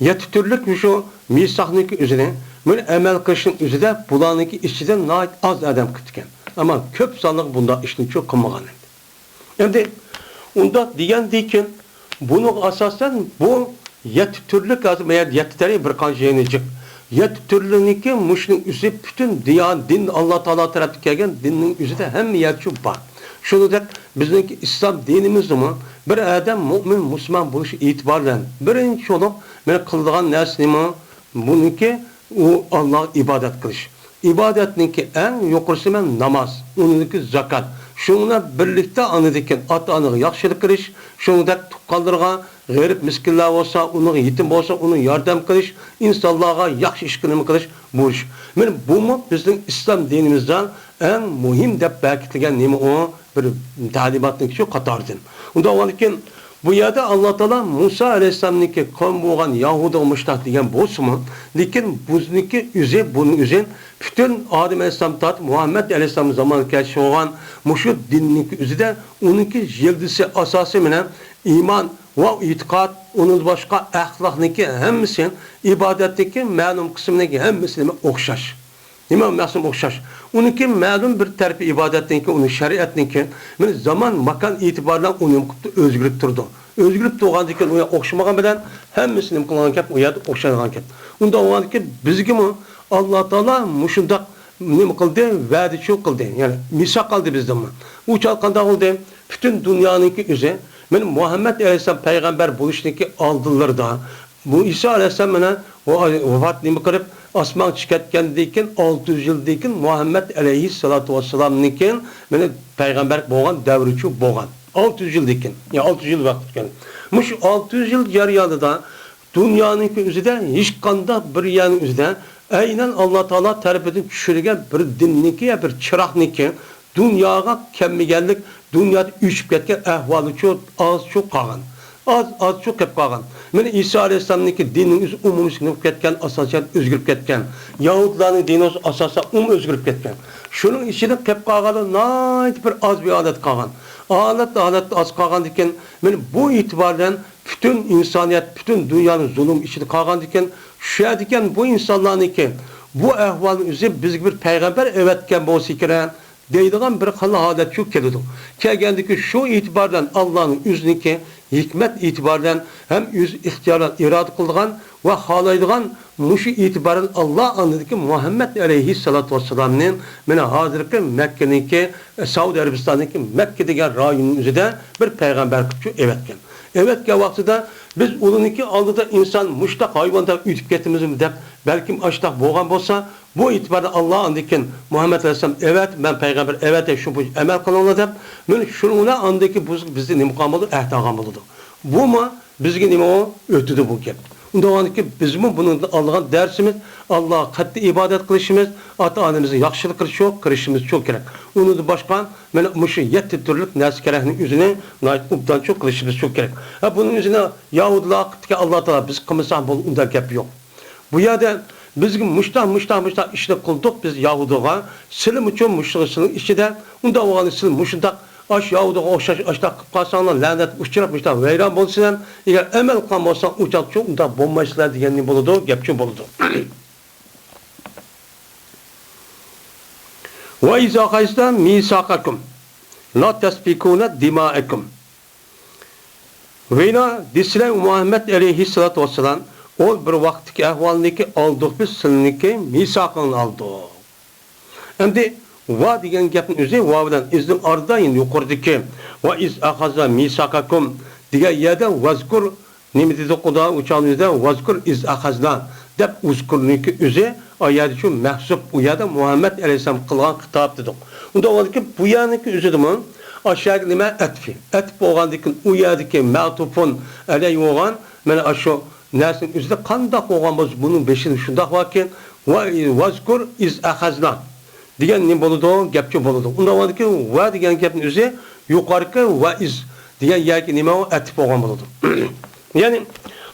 يەتتە تۈرلۈك مۇشۇ مىساقنىڭكى ئۆزىنى، بۇنى ئەمەل قىلىشنىڭ ئۆزىدە بۇلارنىڭكى ئىچىدىن ناھايىتى ئاز ئادەم قىپتىكەن. ئەمما كۆپ سانلىق بۇنداق ئىشنىچۇ قىلمىغان ئەمدى. ئەمدى ئۇنداق دېگەندىن كېيىن، بۇنىڭغا ئاساسەن بۇ يەتتە تۈرلۈك، ھازىر بۇ يەردە يەتتە تەرەپ، بىر قانچە يەنە جىق. يەتتە تۈرلۈكنىڭكى مۇشۇنىڭ ئۆزى پۈتۈن دىيان، دىن، ئاللا تائالا تەرەپتىن كەلگەن دىننىڭ ئۆزىدە ھەممە يەرچۇ بار. شۇنىڭدەك بىزنىڭكى ئىسلام دىنىمىزدىمۇ بىر ئادەم مۇئمىن، مۇسۇلمان بولۇش ئېتىبارى بىلەن بىرىنچى بولۇپ مېنى قىلىدىغان نەرسە نېمە؟ بۇنىڭكى ئۇ ئاللاغا ئىبادەت قىلىش. ئىبادەتنىڭكى ئەڭ يۇقىرىسى مەن ناماز، ئۇنىڭدىكى زاكات. شۇنىڭ بىلەن بىرلىكتە ئاندىن كېيىن ئاتا-ئانىغا ياخشىلىق قىلىش، شۇنىڭدەك تۇغقانلىرىغا، غېرىب مىسكىنلار بولسا، ئۇنىڭغا يېتىم بولسا، ئۇنىڭغا ياردەم قىلىش، ئىنسانلارغا ياخشى ئىش قىلىش قىلىش بۇ ئىش. مانا بۇمۇ بىزنىڭ ئىسلام دىنىمىزدا ئەڭ مۇھىم دەپ بەكىتىلگەن نېمە ئۇ؟ بىر تەلىماتنىڭكى شۇ قاتارىدىن. ئۇنداق بولغاندىكىن، بۇ يەردە ئاللا تائالا مۇسا ئەلەيھىسسالامنىڭكى قەۋمى بولغان يەھۇدىيغا مۇشۇنداق دېگەن بولسىمۇ، لېكىن بىزنىڭكى ئۆزى، بۇنىڭ ئۆزى پۈتۈن ئادەم ئەلەيھىسسالام تارتىپ مۇھەممەد ئەلەيھىسسالام زامانىغا كەلگەچە بولغان مۇشۇ دىننىڭكى ئۆزىدە ئۇنىڭكى يىلدىزى ئاساسى مەنە ئىمان ۋە ئېتىقاد، ئۇنىڭدىن باشقا ئەخلاقنىڭكى ھەممىسى، ئىبادەتنىڭكى مەلۇم قىسمىنىڭكى ھەممىسى نېمە ئوخشاش. نېمە مەخسۇم ئوخشاش؟ ئۇنىڭكى مەلۇم بىر تەرىپى ئىبادەتنىڭكى، ئۇنىڭ شەرىئەتنىڭكى، مانا زامان، ماكان ئېتىبارى بىلەن ئۇ نېمە قىپتۇ؟ ئۆزگىرىپ تۇرىدۇ. ئۆزگىرىپ تۇرغاندىن كېيىن ئۇ يەر ئوخشىمىغان بىلەن ھەممىسى نېمە قىلغان گەپ؟ ئۇ يەردە ئوخشايدىغان گەپ. ئۇنداق بولغاندىن كېيىن بىزگىمۇ ئاللا تائالا مۇشۇنداق نېمە قىلدى؟ ۋەدىچۇ قىلدى. يەنى مىساق ئالدى بىزدىنمۇ. ئۇ چاغ قانداق بولدى؟ پۈتۈن دۇنيانىڭكى ئۆزى، مانا مۇھەممەد ئەلەيھىسسالام پەيغەمبەر بولۇشنىڭكى ئالدىلىرىدا، بۇ ئىسا ئەلەيھىسسالام مانا ۋاپات نېمە قىلىپ، ئاسمانغا چىقىپ كەتكەندىن كېيىن، ئالتە يۈز يىلدىن كېيىن مۇھەممەد ئەلەيھىسسالاتۇ ۋەسسالامنىڭ كېيىن مانا پەيغەمبەر بولغان دەۋرىچۇ بولغان. ئالتە يۈز يىلدىن كېيىن، يا ئالتە يۈز يىل ۋاقىت ئۆتكەن. مۇشۇ ئالتە يۈز يىل جەريانىدا دۇنيانىڭكى ئۆزىدە، ھېچقانداق بىر يەرنىڭ ئۆزىدە ئەينەن ئاللا تائالا تەرىپىدىن چۈشۈرگەن بىر دىننىڭكى يا بىر چىراغنىڭكى دۇنياغا كەلمىگەنلىك، دۇنيادا ئۆچۈپ كەتكەن ئەھۋالىچۇ ئازچۇ قالغان. ئاز، ئازچۇ قېلىپ قالغان. مانا ئىسا ئەلەيھىسسالامنىڭكى دىنىنىڭ ئۆزى ئومۇميۈزلۈك كېتىپ كەتكەن، ئاساسەن ئۆزگىرىپ كەتكەن. يەھۇدىيلارنىڭ دىنى بولسا ئاساسەن ئومۇم ئۆزگىرىپ كەتكەن. شۇنىڭ ئىچىدە قېلىپ قالغانلار ناھايىتى بىر ئاز بىر ھالەتتە قالغان. ھالەت، ھالەتتە ئاز قالغاندىكىن، مانا بۇ ئېتىبار بىلەن پۈتۈن ئىنسانىيەت، پۈتۈن دۇنيانىڭ زۇلۇم ئىچىدە قالغاندىكىن، شۇ يەردىكەن بۇ ئىنسانلارنىڭكى بۇ ئەھۋالنىڭ ئۆزى بىزگە بىر پەيغەمبەر ئەۋەتكەن بولسا كېرەك دەيدىغان بىر خىل ھالەتچۇ كېلىدۇ. كەلگەندىكى شۇ ئېتىبار بىلەن ئاللانىڭ ئۆزىنىڭكى ھېكمەت ئېتىبار بىلەن ھەم ئۆزى ئىختىيار بىلەن ئىرادە قىلىدىغان ۋە خالايدىغان مۇشۇ ئېتىبار بىلەن ئاللا ئاندىكى مۇھەممەد ئەلەيھىسسالاتۇ ۋەسسالامنى مانا ھازىرقى مەككىنىڭكى، سەئۇدى ئەرەبىستاننىڭكى مەككە دېگەن رايوننىڭ ئۆزىدە بىر پەيغەمبەر قىلىپچۇ ئەۋەتكەن. ئەۋەتكەن ۋاقتىدا بىز ئۇنىڭكى ئالدىدا ئىنسان مۇشتاق ھايۋاندەك ئۆتۈپ كېتىمىزمۇ دەپ، بەلكىم ئاشتاق بولغان بولسا، بۇ ئېتىباردا ئاللا ئاندىن كېيىن مۇھەممەد ئەلەيھىسسالام ئەۋەت، مەن پەيغەمبەر ئەۋەتەي، شۇ بويىچە ئەمەل قىلىڭلار دەپ، مانا شۇنىڭ بىلەن ئاندىن كېيىن بۇ، بىزنى نېمە قىلغان بولىدۇ؟ ئەھدە ئالغان بولىدۇ. بۇمۇ بىزگە نېمە ئۇ؟ ئۆتىدۇ بۇ گەپ. ئۇنداق بولغاندىكىن بىزمۇ بۇنىڭدىن ئالىدىغان دەرسىمىز، ئاللاغا قەتئىي ئىبادەت قىلىشىمىز، ئاتا-ئانىمىزنى ياخشى قىلىشىمىزچۇ كېرەك. ئۇنىڭدىن باشقا مانا مۇشۇ يەتتە تۈرلۈك نەرسە كېرەكنىڭ ئۆزىنى ناھايىتى ئوبدانچۇ قىلىشىمىزچۇ كېرەك. ھە، بۇنىڭ ئۆزىنى يەھۇدىيلار قىپتىكەن، ئاللا تائالا بىز قىلمىساق بول، ئۇنداق گەپ يوق. بۇ يەردە بىزگە مۇشتاق، مۇشتاق، مۇشتاق ئىشنى قىلدۇق بىز يەھۇدىيغا، سىلىمۇچۇ مۇشۇ سىلىنىڭ ئىچىدە، ئۇنداق بولغاندا سىلى مۇشۇنداق ئاش يەھۇدىيغا ئوخشاش ئاشتاق قىلىپ قالساڭلار، لەنەتكە ئۇچراپ مۇشتاق ۋەيران بولىسىلەر. ئەگەر ئەمەل قىلغان بولساڭ، ئۇچاقچۇ ئۇنداق بولمايسىلەر دېگەن نېمە بولىدۇ؟ گەپچۇ بولىدۇ. وَإِذْ أَخَذْنَا مِيثَاقَكُمْ لَا تَسْفِكُونَ دِمَاءَكُمْ. ۋەينا دېسىلە مۇھەممەد ئەلەيھىسسالاتۇ ۋەسسالام، ئۇ بىر ۋاقىتتىكى ئەھۋالنىكى ئالدۇق بىز سىلىنىكى مىساقىڭنى ئالدۇق. ئەمدى ۋا دېگەن گەپنىڭ ئۆزى ۋا بىلەن ئىزنىڭ ئارىدا يەنە يۇقىرىدىكى ۋە ئىز ئەخەزنا مىساقەكۇم دېگەن يەردە ۋەزكۇر نېمە دېدۇق ئۇدا، ئۇ چاغنىڭ ئۆزىدە ۋەزكۇر ئىز ئەخەزنا دەپ ئۇزكۇرنىڭكى ئۆزى ئايەتى شۇ مەھزۇپ، ئۇ يەردە مۇھەممەد ئەلەيھىسسالام قىلغان خىتاب دېدۇق. ئۇنداق بولغاندىكىن بۇ يەرنىڭكى ئۆزىدىمۇ ئاشۇ يەرگە نېمە ئەتىپى؟ ئەتىپ بولغاندىكىن ئۇ يەردىكى مەتۇپۇن ئەلەي بولغان مانا ئاشۇ نەرسىنىڭ ئۆزىدە قانداق بولغان بولسا، بۇنىڭ بېشىدا شۇنداق باركەن، ۋە ۋەزكۇر ئىز ئەخەزنا دېگەن نېمە بولىدۇ؟ گەپچۇ بولىدۇ. ئۇنداق بولىدىكى ۋە دېگەن گەپنىڭ ئۆزى يۇقىرىقى ۋە ئىز دېگەن يەرگە نېمە ئۇ؟ ئەتىپ بولغان بولىدۇ. يەنى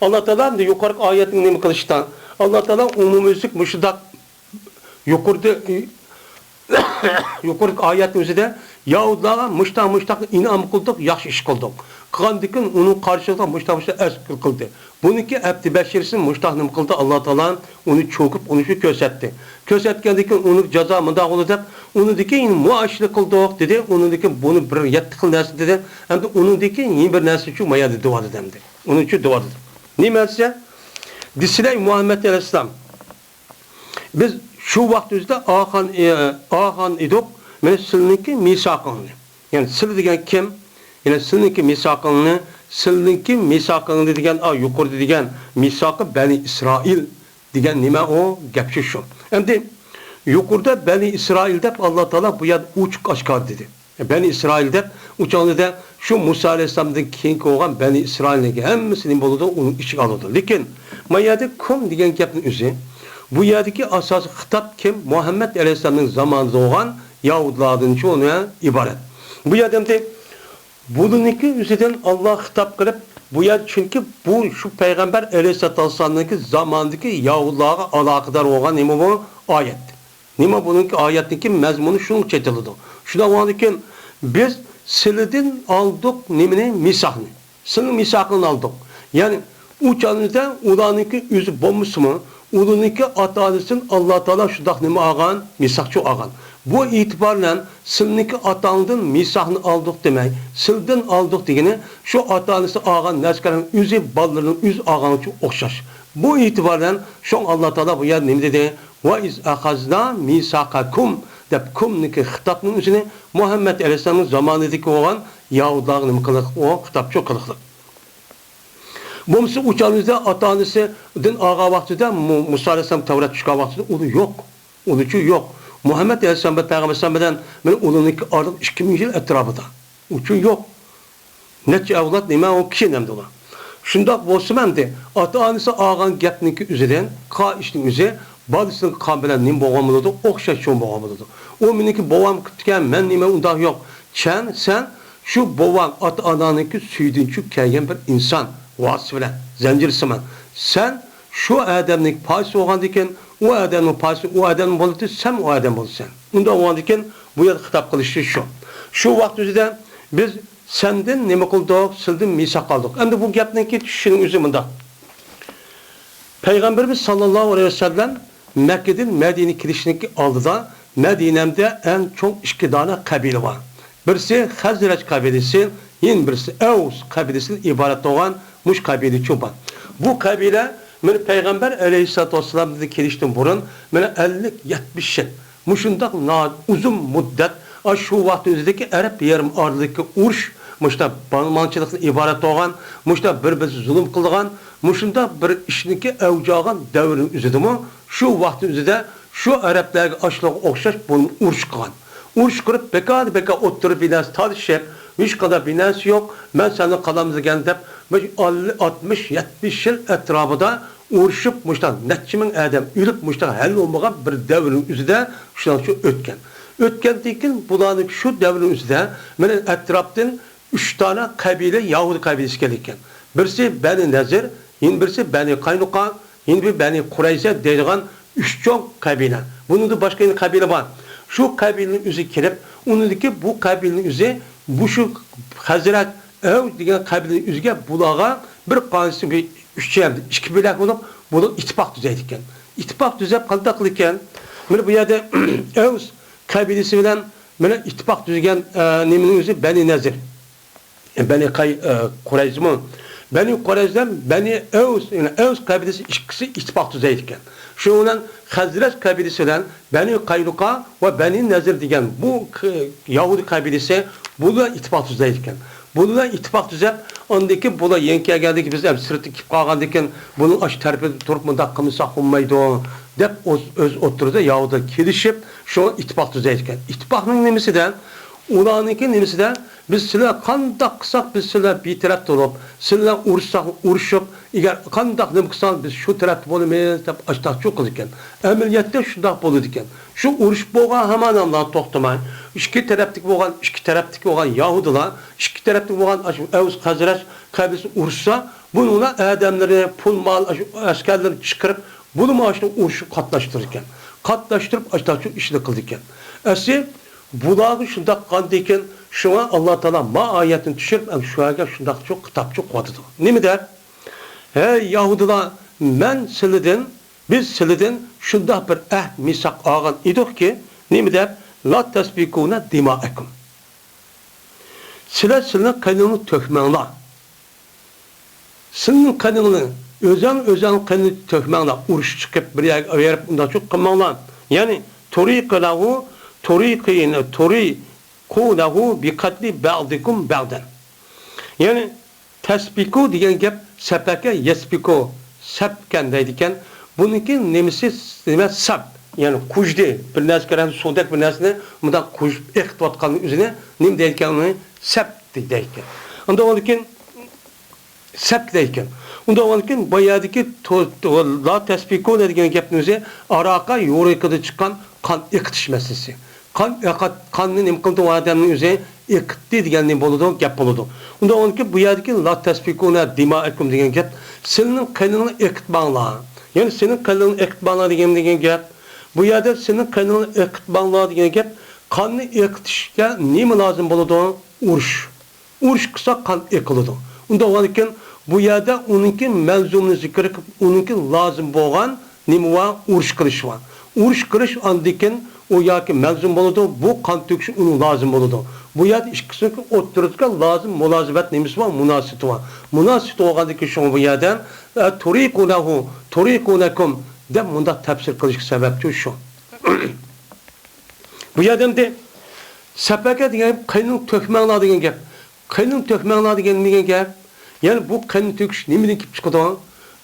ئاللا تائالا ئەمدى يۇقىرىقى ئايەتنى نېمە قىلىشتا، ئاللا تائالا ئومۇميۈزلۈك مۇشۇنداق يۇقىرىدا، يۇقىرىقى ئايەتنىڭ ئۆزىدە يەھۇدىيلارغا مۇشتاق، مۇشتاق ئىنئام قىلدۇق، ياخشى ئىش قىلدۇق. قىلغاندىكىن ئۇنىڭ قارشىلىقىدا مۇشتاق، مۇشتاق ئەسكىر قىلدى. بۇنىڭكى ئەپتى بەشىرىسى مۇشتاق نېمە قىلدى؟ ئاللا تائالا ئۇنى چۆكۈپ، ئۇنى شۇ كۆرسەتتى. كۆرسەتكەندىن كېيىن ئۇنىڭ جازا مۇنداق بولدى دەپ، ئۇنىڭدىن كېيىن مۇئاشىنى قىلدۇق دېدى. ئۇنىڭدىن كېيىن بۇنى بىر يەتتە خىل نەرسە دېدى. ئەمدى ئۇنىڭدىن كېيىن يەنە بىر نەرسە شۇ مايا دېدى، دېۋالدى ئەمدى. ئۇنىڭ ئۈچۈن دېۋالدى. نېمە دېسە، دېسىلەي مۇھەممەد ئەلەيھىسسالام، بىز شۇ ۋاقىت ئۆزىدە ئالغان، ئالغان ئىدۇق، مانا سىلىنىڭكى مىساقىڭنى. يەنى سىلى دېگەن كىم؟ يەنى سىلىنىڭكى مىساقىڭنى، سىلىنىڭكى مىساقىڭنى دېگەن، ئا، يۇقىرىدا دېگەن مىساقى بەنى ئىسرائىل دېگەن نېمە ئۇ؟ گەپ شۇ، شۇ. ئەمدى يۇقىرىدا بەنى ئىسرائىل دەپ ئاللا تائالا بۇ يەردە ئوچۇق ئاشكارا دېدى. بەنى ئىسرائىل دەپ ئۇ چاغدا شۇ مۇسا ئەلەيھىسسالامدىن كېيىنكى بولغان بەنى ئىسرائىلنىڭكى ھەممىسى نېمە بولىدۇ؟ ئۇنىڭ ئىچىگە ئالىدۇ. لېكىن ما يەردە كۇم دېگەن گەپنىڭ ئۆزى، بۇ يەردىكى ئاساسىي خىتاب كىم؟ مۇھەممەد ئەلەيھىسسالامنىڭ زامانىدا بولغان يەھۇدىيلاردىنچۇ ئۇنى ئىبارەت. بۇ يەردە ئەمدى بۇلىنىڭكى ئۆزىدىن ئاللا خىتاب قىلىپ، بۇ يەر، چۈنكى بۇ شۇ پەيغەمبەر ئەلەيھىسسالاتۇ ۋەسسالامنىڭكى زامانىدىكى يەھۇدىيلارغا ئالاقىدار بولغان نېمە بۇ؟ ئايەت. نېمە بۇنىڭكى ئايەتنىڭكى مەزمۇنى شۇنىڭغا چېتىلىدۇ. شۇنداق بولغاندىكىن، بىز سىلىدىن ئالدۇق نېمىنى؟ مىساقنى. سىلىنىڭ مىساقىڭنى ئالدۇق. يەنى ئۇ چاغدا ئۇلارنىڭكى ئۆزى بولمىسىمۇ، ئۇلارنىڭكى ئاتا-ئانىسىدىن ئاللا تائالا شۇنداق نېمە ئالغان؟ مىساقچۇ ئالغان. بۇ ئېتىبار بىلەن سىلىنىڭكى ئاتاڭدىن مىساقنى ئالدۇق دېمەي، سىلىدىن ئالدۇق دېگىنى شۇ ئاتا-ئانىسى ئالغان نەرسىلەرنىڭ ئۆزى بالىلىرىنىڭ ئۆزى ئالغانغىچە ئوخشاش. بۇ ئېتىبار بىلەن شۇڭا ئاللا تائالا بۇ يەردە نېمە دېدى؟ ۋە ئىز ئەخەزنا مىساقەكۇم دەپ، كۇمنىڭكى خىتابنىڭ ئۆزىنى مۇھەممەد ئەلەيھىسسالامنىڭ زامانىدىكى بولغان يەھۇدىيلارغا نېمە قىلىقلىق، ئۇ خىتابچۇ قىلىقلىق. بولمىسا ئۇ چاغدا ئاتا-ئانىسىدىن ئالغان ۋاقتىدا، مۇ-، مۇسا ئەلەيھىسسالام تەۋرات چۈشكەن ۋاقتىدا ئۇلى يوق. ئۇلىچۇ يوق. مۇھەممەد ئەلەيھىسسالام بىلەن پەيغەمبەر ئەلەيھىسسالام بىلەن مانا ئۇلارنىڭكى ئارىلىق ئىككى مىڭ يىل ئەتراپىدا. ئۇچۇ يوق. نەچچە ئەۋلاد نېمە ئۇ كىشى نەمدۇلا. شۇنداق بولسىمۇ ئەمدى ئاتا-ئانىسى ئالغان گەپنىڭكى ئۆزىدىن، قا ئىشنىڭ ئۆزى، بالىسىنىڭ قان بىلەن نېمە بولغان بولىدۇ، ئوخشاش چوڭ بولغان بولىدۇ. ئۇ مېنىڭكى بوۋام قىپتىكەن، مەن نېمە ئۇنداق يوق. چەن، سەن شۇ بوۋاڭ ئاتا-ئاناڭنىڭكى سۈيىدىن چۈ كەلگەن بىر ئىنسان ۋاسىتە بىلەن زەنجىرسىمان. سەن شۇ ئادەمنىڭ پايسى بولغاندىكىن، ئۇ ئادەمنىڭ پايسى ئۇ ئادەم بولىدۇ، سەن ئۇ ئادەم بولىسەن. ئۇنداق بولغاندىكىن، بۇ يەردە خىتاب قىلىشى شۇ. شۇ ۋاقىت ئۆزىدە بىز سەندىن نېمە قىلدۇق، سىلدىن مىساق ئالدۇق. ئەمدى بۇ گەپنىڭكى چۈشۈشىنىڭ ئۆزى مۇنداق. پەيغەمبىرىمىز ساللاللاھۇ ئەلەيھى ۋەسەللەم مەككىدىن مەدىنىگە كېلىشنىڭكى ئالدىدا مەدىنەمدە ئەڭ چوڭ ئىككى دانە قەبىلە بار. بىرسى خەزرەج قەبىلىسى، يەنە بىرسى ئەۋس قەبىلىسىدىن ئىبارەت بولغان مۇشۇ قەبىلە چوپان. بۇ قەبىلە مانا پەيغەمبەر ئەلەيھىسسالاتۇ ۋەسسالامدىن كېلىشتىن بۇرۇن مانا ئەللىك، يەتمىش يىل مۇشۇنداق نا-، ئۇزۇن مۇددەت، ئاشۇ ۋاقىت ئۆزىدىكى ئەرەب يېرىم ئارىلىدىكى ئۇرۇش، مۇشۇنداق بالماڭچىلىقتىن ئىبارەت بولغان، مۇشۇنداق بىر-بىرسىگە زۇلۇم قىلىدىغان، مۇشۇنداق بىر ئىشنىڭكى ئەۋج ئالغان دەۋرنىڭ ئۆزىدىمۇ، شۇ ۋاقىتنىڭ ئۆزىدە شۇ ئەرەبلەرگە ئاشۇلارغا ئوخشاش بۇنىمۇ ئۇرۇش قىلغان. ئۇرۇش قىلىپ، بىكار-بىكار ئوتتۇرا بىناسى تالىشىپ، ھېچقانداق بىناسى يوق، مەن سەندىن قالامدىكەن دەپ، مۇشۇ ئاتمىش، يەتمىش يىل ئەتراپىدا ئۇرۇشۇپ، مۇشۇنداق نەچچە مىڭ ئادەم ئۆلۈپ، مۇشۇنداق ھەل بولمىغان بىر دەۋرنىڭ ئۆزىدە شۇنىڭ ئۈچۈن ئۆتكەن. ئۆتكەندىن كېيىن بۇلارنىڭ شۇ دەۋرنىڭ ئۆزىدە مانا ئەتراپتىن ئۈچ دانە قەبىلە يەھۇدىي قەبىلىسى كەلگەن. بىرسى بەنى نەزىر، يەنە بىرسى بەنى قاينۇقا، يەنە بىر بەنى قۇرەيزە دەيدىغان ئۈچ چوڭ قەبىلە. بۇنىڭدىن باشقا يەنە قەبىلە بار. شۇ قەبىلىنىڭ ئۆزى كېلىپ، ئۇنىڭدىكى بۇ قەبىلىنىڭ ئۆزى، بۇ شۇ خەزرەج، ئەۋس دېگەن قەبىلىنىڭ ئۆزىگە بۇلارغا بىر قانچىسى بىر ئۈچ يەردە ئىككى بۆلەك بولۇپ، بۇلار ئىتتىپاق تۈزەيدىكەن. ئىتتىپاق تۈزەپ قانداق قىلىدىكەن؟ مانا بۇ يەردە ئەۋس قەبىلىسى بىلەن مانا ئىتتىپاق تۈزگەن، ئە، نېمىنىڭ ئۆزى بەنى نەزىر. بەنى قاي-، ئە، قۇرەيزىمۇ؟ بەنى قۇرەيزە بىلەن بەنى ئەۋس، يەنى ئەۋس قەبىلىسى ئىككىسى ئىتتىپاق تۈزەيدىكەن. شۇنىڭ بىلەن خەزرەج قەبىلىسى بىلەن بەنى قاينۇقا ۋە بەنى نەزىر دېگەن بۇ ق-، يەھۇدىي قەبىلىسى بۇلار بىلەن ئىتتىپاق تۈزەيدىكەن. بۇلار بىلەن ئىتتىپاق تۈزەپ، ئاندىن كېيىن بۇلار يېڭى كەلگەندىن كېيىن، بىز ئەمدى سىرتتا كېلىپ قالغاندىن كېيىن، بۇنىڭ ئاشۇ تەرىپىدە تۇرۇپ مۇنداق قىلمىساق بولمايدۇ، دەپ ئۆز، ئۆز ئوتتۇرىدا يەھۇدىيلار كېلىشىپ، شۇ ئىتتىپاق تۈزەيدىكەن. ئىتتىپاقنىڭ نېمىسىدە؟ ئۇلارنىڭكى نېمىسىدە، بىز سىلەر قانداق قىلساق، بىز سىلەر بىتەرەپ بولۇپ، سىلەر ئۇرۇشساق، ئۇرۇشۇپ، ئەگەر قانداق نېمە قىلساڭ، بىز شۇ تەرەپتە بولىمىز، دەپ ئاشتاقچۇ قىلىدىكەن. ئەمەلىيەتتە شۇنداق بولىدىكەن. شۇ ئۇرۇش بولغان ھامان ئاندىن توختىماي، ئىككى تەرەپتىكى بولغان، ئىككى تەرەپتىكى بولغان يەھۇدىيلار، ئىككى تەرەپتىكى بولغان ئاشۇ ئەۋس خەزرەج قەبىلىسى ئۇرۇشسا، بۇنىڭ ئادەملىرى، پۇل مال، ئاشۇ ئەسكەرلىرىنى چىقىرىپ، بۇنىمۇ ئاشۇ ئۇرۇشقا قاتناشتۇرىدىكەن. قاتناشتۇرۇپ، ئاشتاقچۇ ئىشنى قىلىدىكەن. ئەسلى بۇلارغا شۇنداق قىلغاندىكىن، شۇڭا ئاللا تائالا ما ئايەتنى چۈشۈرۈپ، ھەم شۇ يەرگە شۇنداقچۇ خىتابچۇ قىلىۋاتىدۇ. نېمە دەپ؟ ھەي يەھۇدىيلار، مەن سىلىدىن، بىز سىلىدىن شۇنداق بىر ئەھد، مىساق ئالغان ئىدۇقكى، نېمە دەپ؟ لا تەسپىكۇنە دىمائەكۇم. سىلەر سىلىنىڭ قېنىڭنى تۆكمەڭلار. سىلىنىڭ قېنىڭنى، ئۆزۈڭ، ئۆزۈڭ قېنىنى تۆكمەڭلار. ئۇرۇش چىقىپ، بىر يەرگە ئايرىپ، ئۇنداق چوق قىلماڭلار. يەنى، تۇرىقۇنەھۇ، تۇرىقىنە، تۇرىقۇنەھۇ بىقەتلى بەئدىكۇم بەئدەن. يەنى، تەسپىكۇ دېگەن گەپ سەپەكە يەسپىكۇ، سەپكەن دەيدىكەن. بۇنىڭكى نېمىسى، نېمە، سەپ، يەنى قۇژدى، بىر نەرسە كىرگەن سۇدەك بىر نەرسىنى مۇنداق قۇژۇپ ئېقىتىۋاتقاننىڭ ئۆزىنى نېمە دەيدىكەن، ئۇنى سەپ دەيدىكەن. ئۇنداق بولىدىكەن، سەپ دەيدىكەن. ئۇنداق بولىدىكەن، بۇ يەردىكى تو-، تو-، لا تەسپىكۇ دېگەن گەپنىڭ ئۆزى ئاراقا يورۇقىدىن چىققان قان ئېقىتىش مەسىلىسى. قان ئېقىت-، قاننى نېمە قىلىدۇ، ئۇ ئادەمنىڭ ئۆزى ئېقىتتى دېگەن نېمە بولىدۇ، گەپ بولىدۇ. ئۇنداق بولىدىكەن، بۇ يەردىكى لا تەسپىكۇنە دىمائەكۇم دېگەن گەپ، سىلىنىڭ قېنىڭنى ئېقىتماڭلار. يەنى سىلىنىڭ قېنىڭنى ئېقىتماڭلار دېگەن، دېگەن گەپ. بۇ يەردە سىلىنىڭ قېنىڭنى ئېقىتماڭلار دېگەن گەپ، قاننى ئېقىتىشكە نېمە لازىم بولىدۇ؟ ئۇرۇش. ئۇرۇش قىلسا قان ئېقىلىدۇ. ئۇنداق بولغاندىكىن، بۇ يەردە ئۇنىڭكى مەلزۇمنى زىكىر قىلىپ، ئۇنىڭكى لازىم بولغان نېمە بار؟ ئۇرۇش قىلىش بار. ئۇرۇش قىلىش ئاندىن كېيىن ئۇ ياكى مەلزۇم بولىدۇ، بۇ قان تۆكۈش ئۇنىڭ لازىم بولىدۇ. بۇ يەردە ئىككىسىنىڭكى ئوتتۇرىسىدا لازىم مۇلازىمەت نېمىسى بار؟ مۇناسىۋىتى بار. مۇناسىۋىتى بولغاندىن كېيىن شۇڭا بۇ يەردە، ئە، تۇرىقۇنەھۇ، تۇرىقۇنەكۇم دەپ مۇنداق تەپسىر قىلىشقا سەۋەبچۇ شۇ. بۇ يەردە ئەمدى سەپەكە دېگەن گەپ، قېنىڭ تۆكمەڭلار دېگەن گەپ. قېنىڭ تۆكمەڭلار دېگەن، دېگەن گەپ. يەنى بۇ قان تۆكۈش نېمىدىن كېلىپ چىقىدۇ؟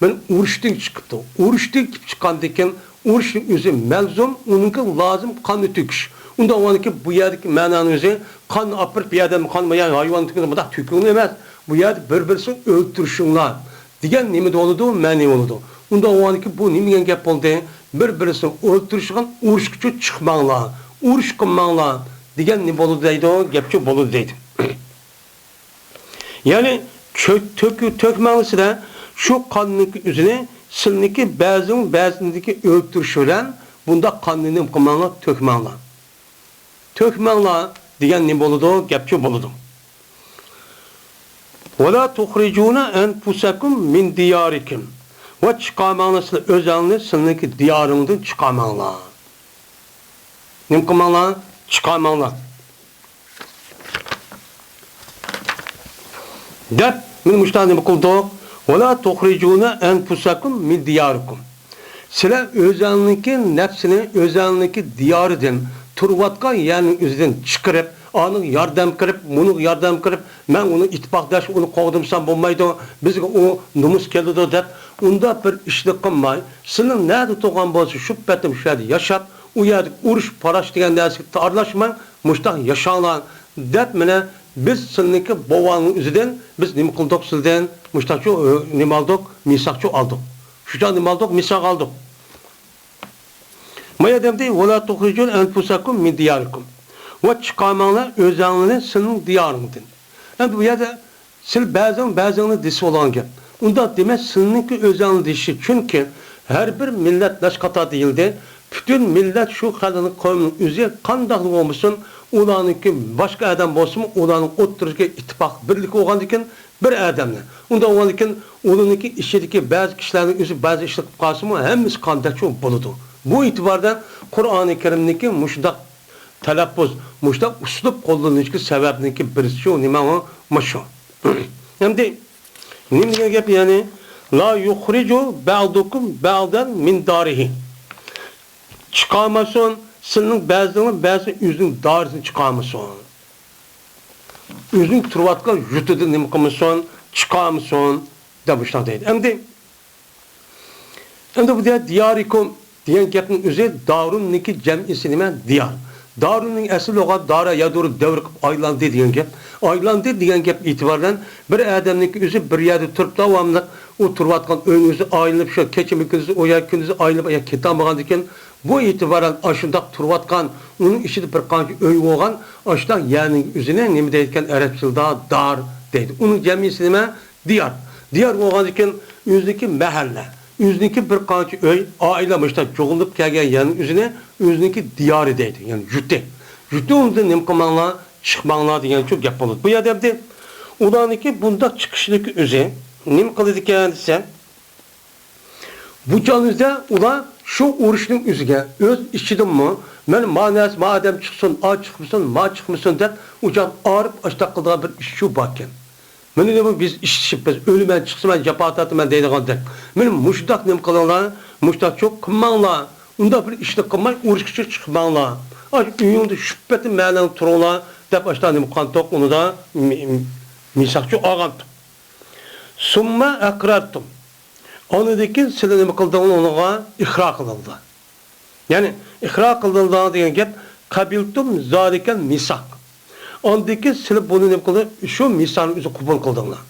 مانا ئۇرۇشتىن چىقىپتۇ. ئۇرۇشتىن كېلىپ چىققاندىن كېيىن، ئۇرۇشنىڭ ئۆزى مەلزۇم، ئۇنىڭكى لازىم قاننى تۆكۈش. ئۇنداق بولغاندىكىن، بۇ يەردىكى مەنانىڭ ئۆزى قاننى ئاپىرىپ، بۇ يەردە قان يا ھايۋان تۆكۈلگەن، مۇنداق تۆكۈلگىنى ئەمەس. بۇ يەردە بىر-بىرسىنى ئۆلتۈرۈشۈڭلار دېگەن نېمە بولىدۇ؟ مەنە بولىدۇ. ئۇنداق بولغاندىكىن، بۇ نېمە دېگەن گەپ بولدى؟ بىر-بىرسىنى ئۆلتۈرۈشىدىغان ئۇرۇشقىچۇ چىقماڭلار، ئۇرۇش قىلماڭلار دېگەن نېمە بولىدۇ دەيدۇ، گەپچۇ بولىدۇ دەيدۇ. يەنى چۆ-، تۆكۈ-، تۆكمەڭلار سىلەر شۇ قاننىڭكى ئۆزىنى، سىلىنىڭكى بەزىڭ بەزىنىڭكى ئۆلتۈرۈشى بىلەن بۇنداق قاننى نېمە قىلماڭلار، تۆكمەڭلار. تۆكمەڭلار دېگەن نېمە بولىدۇ؟ گەپچۇ بولىدۇ. ولا تخرجون أنفسكم من دياركم. ۋە چىقارماڭلار سىلەر ئۆزەڭلارنى سىلىنىڭكى دىيارىڭدىن چىقارماڭلار. نېمە قىلماڭلار؟ چىقارماڭلار. دەپ، مانا مۇشۇنداق نېمە قىلدۇق؟ ولا تخرجون أنفسكم من دياركم. سىلەر ئۆزەڭنىڭكى نەپسىنى ئۆزەڭنىڭكى دىيارىدىن، تۇرۇۋاتقان يەرنىڭ ئۆزىدىن چىقىرىپ، ئانىڭغا ياردەم قىلىپ، مۇنىڭغا ياردەم قىلىپ، مەن ئۇنى ئىتتىپاقداش، ئۇنى قوغدىمىسام بولمايدۇ، بىزگە ئۇ نومۇس كېلىدۇ دەپ، ئۇنداق بىر ئىشنى قىلماي، سىلىنىڭ نەدە تۇرغان بولسا، شۇ پېتىم شۇ يەردە ياشاپ، ئۇ يەردىكى ئۇرۇش، پاراش دېگەن نەرسىگە ئارىلاشماي، مۇشۇنداق ياشاڭلار دەپ، مانا بىز سىلىنىڭكى بوۋاڭنىڭ ئۆزىدىن بىز نېمە قىلدۇق سىلىدىن؟ مۇشۇنداقچۇ، ئۆ، نېمە ئالدۇق؟ مىساقچۇ ئالدۇق. شۇ چاغ نېمە ئالدۇق؟ مىساق ئالدۇق. ما يەردە دېدى، ولا تخرجون أنفسكم من دياركم. ۋە چىقارماڭلار ئۆزەڭلىرىنى سىلىنىڭ دىيارىڭدىن. ئەمدى بۇ يەردە سىلى بەزىڭ، بەزىڭنى دېسە بولغان گەپ. ئۇنداق دېمەي، سىلىنىڭكى ئۆزەڭنى دېيىشى. چۈنكى ھەر بىر مىللەت نەچچە قاتار دېيىلدى. پۈتۈن مىللەت شۇ خەلقنىڭ، قەۋمنىڭ ئۆزى قانداقلا بولمىسۇن، ئۇلارنىڭكى باشقا ئادەم بولسىمۇ، ئۇلارنىڭ ئوتتۇرىسىدىكى ئىتتىپاق، بىرلىكى بولغاندىكىن، بىر ئادەمنى. ئۇنداق بولغاندىكىن، ئۇلارنىڭكى ئىچىدىكى بەزى كىشىلەرنىڭ ئۆزى بەزى ئىشلار قىلىپ قالسىمۇ، ھەممىسى قانداقچۇ بولىدۇ. بۇ ئېتىباردىن قۇرئانى كەرىمنىڭكى مۇشۇنداق تەلەپپۇز، مۇشۇنداق ئۇسلۇب قوللىنىشتىكى سەۋەبنىڭكى بىرسىچۇ نېمە ئۇ؟ مۇشۇ. ئەمدى نېمە دېگەن گەپ يەنى؟ لا يخرج بعضكم بعضا من داره. چىقارماسۇن، سىلىنىڭ بەزىڭلار بەزى ئۆزىنىڭ دارىسىنى چىقارمىسۇن. ئۆزىنىڭ تۇرۇۋاتقان يۇرتىدىن نېمە قىلمىسۇن، چىقارمىسۇن، دەپ مۇشۇنداق دەيدۇ. ئەمدى، ئەمدى بۇ دىيارىكۇم دېگەن گەپنىڭ ئۆزى دارۇننىڭكى جەمئىسى نېمە؟ دىيار. دارۇننىڭ ئەسلى لۇغەت دارا يادۇرۇ دەۋر قىلىپ ئايلاندى دېگەن گەپ. ئايلاندى دېگەن گەپ ئېتىبارى بىلەن بىر ئادەمنىڭكى ئۆزى بىر يەردە تۇرۇپ داۋاملىق ئۇ تۇرۇۋاتقان ئۆينىڭ ئۆزى ئايلىنىپ، شۇ كېچىمۇ كۈندۈزى ئۇ يەر، كۈندۈزى ئايلىنىپ، ئاياغ كېتەلمىگەندىكىن، بۇ ئېتىبارەن ئاشۇنداق تۇرۇۋاتقان، ئۇنىڭ ئىچىدە بىر قانچە ئۆي بولغان، ئاشۇنداق يەرنىڭ ئۆزىنى نېمە دەيدىكەن ئەرەب تىلىدا؟ دار دەيدۇ. ئۇنىڭ جەمئىسى نېمە؟ دىيار. دىيار بولغاندىكىن، ئۆزىنىڭكى مەھەللە، ئۆزىنىڭكى بىر قانچە ئۆي، ئائىلە مۇشۇنداق جۇغۇلۇپ كەلگەن يەرنىڭ ئۆزىنى ئۆزىنىڭكى دىيارى دەيدۇ. يەنى يۇرتى. يۇرتى ئۇنىڭدىن نېمە قىلماڭلار؟ چىقماڭلار دېگەنچۇ گەپ بولىدۇ. بۇ يەردە ئەمدى ئۇلارنىڭكى بۇنداق چىقىشلىكى ئۆزى نېمە قىلىدىكەن دېسە، بۇ چاغنىڭدا ئۇلار شۇ ئۇرۇشنىڭ ئۆزىگە، ئۆز ئىچىدىمۇ، مانا، ما نەرسە، ما ئادەم چىقسۇن، ئا چىقمىسۇن، ما چىقمىسۇن دەپ، ئۇ چاغ ئارىپ ئاشتاق قىلىدىغان بىر ئىشچۇ باركەن. مانا، بۇ بىز ئىشلىشىپ، بىز ئۆلىمەن، چىقسا مەن جاپا تارتىمەن دەيدىغاندەك. مانا مۇشۇنداق نېمە قىلىڭلار، مۇشۇنداق چوق قىلماڭلار، ئۇنداق بىر ئىشنى قىلماي، ئۇرۇشقىچە چىقماڭلار. ئاشۇ ئۆيۈڭدە شۇ پېتى مەنىڭ تۇرۇڭلار دەپ، ئاشۇنداق نېمە قىلغانتۇق، ئۇنىدا مى-، مى-، مىساقچۇ ئالغانتۇق. ثم أقررتم. ئاندىن كېيىن سىلەر نېمە قىلدىڭلار ئۇنىڭغا؟ ئىقرار قىلدىڭلار. يەنى ئىقرار قىلدىڭلار دېگەن گەپ، قبلتم ذلك الميثاق. ئاندىن كېيىن سىلەر بۇنى نېمە قىلدى؟ شۇ مىساقنى ئۆزى قوبۇل قىلدىڭلار.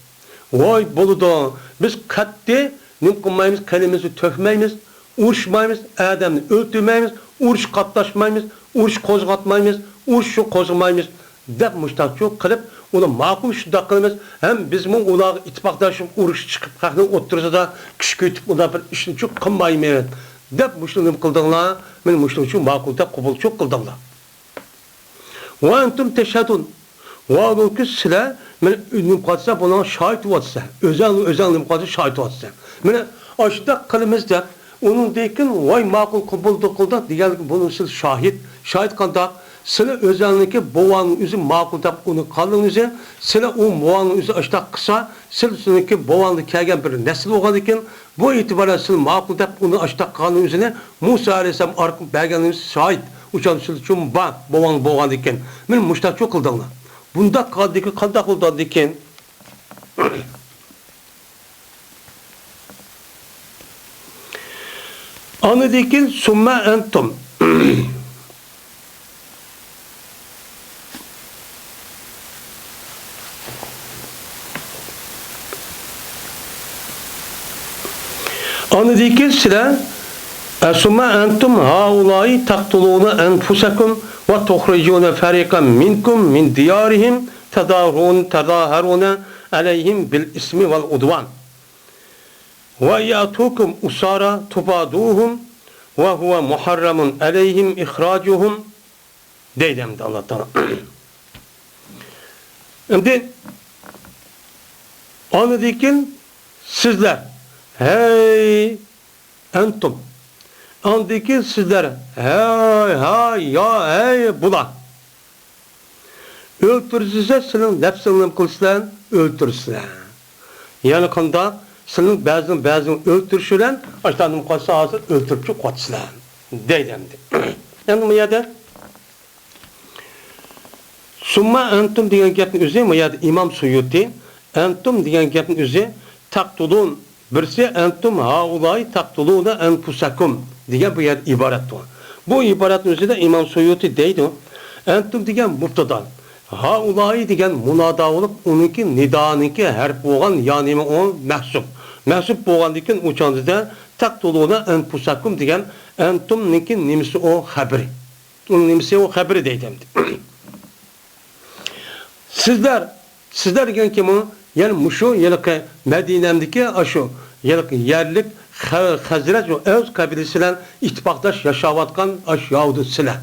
ۋاي بولىدۇ، بىز قەتئىي نېمە قىلمايمىز، قېنىمىزنى تۆكمەيمىز، ئۇرۇشمايمىز، ئادەمنى ئۆلتۈرمەيمىز، ئۇرۇش قاتناشمايمىز، ئۇرۇش قوزغاتمايمىز، ئۇرۇش شۇ قوزغىمايمىز دەپ مۇشتاقچۇ قىلىپ، ئۇنى ماقۇل شۇنداق قىلىمىز، ھەم بىزمۇ ئۇلارغا ئىتتىپاقداشلىق ئۇرۇش چىقىپ، خەقنىڭ ئوتتۇرىسىدا كۈچ كۆتۈپ، ئۇنداق بىر ئىشنىچۇ قىلمايمىز دەپ مۇشۇنى نېمە قىلدىڭلار؟ مانا مۇشۇنىچۇ ماقۇل دەپ قوبۇلچۇ قىلدىڭلار. وأنتم تشهدون. ۋاھالۇكى سىلەر مانا نېمە قىلىۋاتىسىلەر، بۇنىڭغا شاھىت بولۇۋاتىسىلەر. ئۆزەڭ، ئۆزەڭ نېمە قىلىۋاتىسىلەر، شاھىت بولۇۋاتىسىلەر. مانا ئاشۇنداق قىلىمىز دەپ، ئۇنىڭدىن كېيىن، ۋاي ماقۇل، قوبۇل قىلدۇق دېگەنلىكى، بۇنىڭ سىز شاھىت. شاھىت قانداق؟ سىلەر ئۆزەڭنىڭكى بوۋاڭنىڭ ئۆزى ماقۇل دەپ ئۇنى قىلغانلىقىڭىزنى، سىلەر ئۇ بوۋاڭنىڭ ئۆزى ئاشۇنداق قىلسا، سىلەر سىزنىڭكى بوۋاڭدىن كەلگەن بىر نەسىل بولغاندىكىن، بۇ ئېتىبارەن سىلەر ماقۇل دەپ ئۇنى ئاشۇنداق قىلغانلىقىڭىزنى مۇسا ئەلەيھىسسالام ئارقىلىق بەرگەنلىكىڭىز شاھىت. ئۇچان سىلەر ئۈچۈن بار، بوۋاڭ بولغاندىكىن. مانا مۇشتاقچۇ قىلدىڭلار. بۇنداق قىلغاندىكىن قانداق بولىدىكىن؟ ئاندىن كېيىن، سۇممە ئەنتۇم. ئاندىن كېيىن سىلەر، سۇممە ئەنتۇم ھائۇلائى تەقتۇلۇنە ئەنفۇسەكۇم ۋە تۇخرىجۇنە فەرىقەن مىنكۇم مىن دىيارىھىم تەزاھەرۇنە، تەزاھەرۇنە ئەلەيھىم بىل ئىسمى ۋەل ئۇدۋان. ۋە يەئتۇكۇم ئۇسارا تۇفادۇھۇم ۋە ھۇۋە مۇھەررەمۇن ئەلەيھىم ئىخراجۇھۇم، دەيدۇ ئەمدى ئاللا تائالا. ئەمدى ئاندىن كېيىن سىزلەر، ھەي ئەنتۇم، ئاندىن كېيىن سىزلەر، ھەي، ھاي، يا، ھەي بۇلار. ئۆلتۈرسىلەر، سىلىڭ نەپسىڭنى نېمە قىلىسىلەر؟ ئۆلتۈرسىلەر. يەنى قانداق؟ سىلىڭ بەزىڭ، بەزىڭ ئۆلتۈرۈش بىلەن، ئاشۇنداق نېمە قىلسا ھازىر ئۆلتۈرۈپ چىقىۋاتىسىلەر. دەيدۇ ئەمدى. ئەمدى بۇ يەردە سۇمما ئەنتۇم دېگەن گەپنىڭ ئۆزى، بۇ يەردە ئىمام سۇيۇتى ئەنتۇم دېگەن گەپنىڭ ئۆزى تەقتۇلۇن، بىرسى ئەنتۇم ھائۇلائى تەقتۇلۇنە ئەنفۇسەكۇم دېگەن بۇ يەردە ئىبارەتتۇر. بۇ ئىبارەتنىڭ ئۆزىدە ئىمام سۇيۇتى دەيدۇ، ئەنتۇم دېگەن مۇبتادا، ھائۇلائى دېگەن مۇنادا بولۇپ، ئۇنىڭكى نىدانىڭكى ھەرپ بولغان يا نېمە ئۇ مەھسۇپ. مەھسۇپ بولغاندىكىن ئۇ چاغدا تەقتۇلۇنە ئەنفۇسەكۇم دېگەن ئەنتۇمنىڭكى نېمىسى ئۇ خەبىرى. ئۇنىڭ نېمىسى ئۇ خەبىرى دەيدۇ ئەمدى. سىزلەر، سىزلەر دېگەن كىم ئۇ؟ يەنى مۇشۇ ھېلىقى مەدىنەمدىكى ئاشۇ ھېلىقى يەرلىك خە-، خەزرەج ۋە ئەۋس قەبىلىسى بىلەن ئىتتىپاقداش ياشاۋاتقان ئاشۇ ياھۇدىي سىلەر.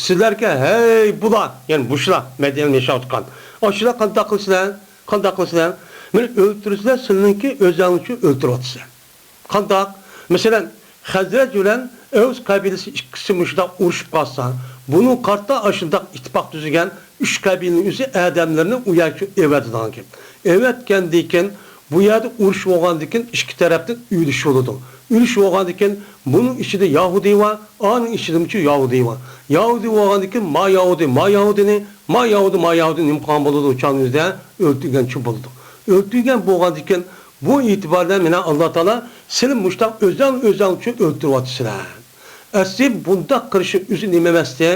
سىلەرگە، ھەي بۇلار، يەنى مۇشۇلار مەدىنەدە ياشاۋاتقان. ئاشۇلار قانداق قىلىسىلەر؟ قانداق قىلىسىلەر؟ مېنى ئۆلتۈرسىلەر، سىلىنىڭكى ئۆزەڭلىكچە ئۆلتۈرۈۋاتىسىلەر. قانداق؟ مەسىلەن، خەزرەج بىلەن ئەۋس قەبىلىسى ئىككىسى مۇشۇنداق ئۇرۇشۇپ قالسا، بۇنىڭغا قارىتا ئاشۇنداق ئىتتىپاق تۈزگەن ئۈچ قەبىلىنىڭ ئۆزى ئادەملىرىنى ئۇ يەرگە ئەۋەتىدىغان گەپ. ئەۋەتكەندىكىن، بۇ يەردە ئۇرۇش بولغاندىكىن ئىككى تەرەپتىن ئۆلۈش بولىدۇ. ئۆلۈش بولغاندىكىن، بۇنىڭ ئىچىدە ياھۇدىي بار، ئانىڭ ئىچىدىمۇچۇ ياھۇدىي بار. ياھۇدىي بولغاندىكىن، ما ياھۇدىي، ما ياھۇدىينى، ما ياھۇدىي، ما ياھۇدىينى نېمە قىلغان بولىدۇ؟ ئۇ چاغنىڭ ئۆزىدە ئۆلتۈرگەنچۇ بولىدۇ. ئۆلتۈرگەن بولغاندىكىن، بۇ ئېتىبار بىلەن مېنى ئاللا تائالا سىلى مۇشتاق ئۆزەڭ، ئۆزەڭچۇ ئۆلتۈرۈۋاتىسىلەر. ئەسلى بۇنداق قىلىشى ئۆزى نېمە ئەمەستى؟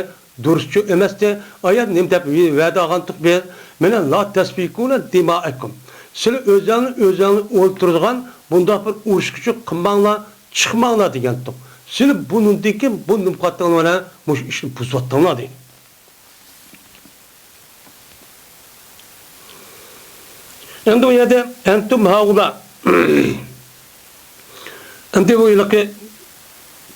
دۇرۇسچۇ ئەمەستى؟ ئايەت نېمە دەپ ۋەدە ئالغانتۇق بىز؟ مېنى لا تەسپىكۇنە دىمائەكۇم. سىلى ئۆزەڭنى ئۆزەڭنى ئۆلتۈرىدىغان بۇنداق بىر ئۇرۇشقىچۇ قىلماڭلار، چىقماڭلار دېگەنتۇق. سىلى بۇنىڭدىن كېيىن بۇ نېمە قىلىۋاتتىڭلار؟ مانا مۇشۇ ئىشنى بۇزۇۋاتتىڭلار دېدى. ئەمدى ئۇ يەردە ئەنتۇم ھاۋۇلا. ئەمدى بۇ ھېلىقى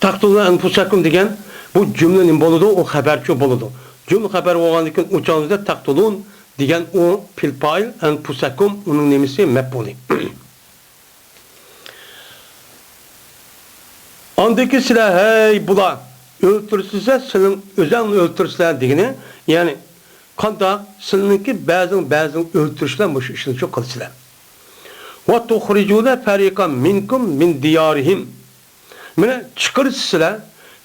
تەقتۇلۇن ئەنفۇسەكۇم دېگەن بۇ جۈملە نېمە بولىدۇ؟ ئۇ خەبەرچۇ بولىدۇ. جۈملە خەبەر بولغاندىن كېيىن ئۇ چاغدا تەقتۇلۇن دېگەن ئۇ پېئىل پائىل، ئەنفۇسەكۇم ئۇنىڭ نېمىسى؟ مەپئۇلى. ئاندىكى سىلەر، ھەي بۇلار، ئۆلتۈرسىلەر، سىلىڭ ئۆزەڭنى ئۆلتۈرسىلەر دېگىنى، يەنى قانداق سىلىنىڭكى بەزىڭ، بەزىڭ ئۆلتۈرۈشلەر مۇشۇ ئىشنى شۇ قىلسىلەر. ۋە تۇخرىجۇنە فەرىقەن مىنكۇم مىن دىيارىھىم. مانا چىقىرىسىلەر،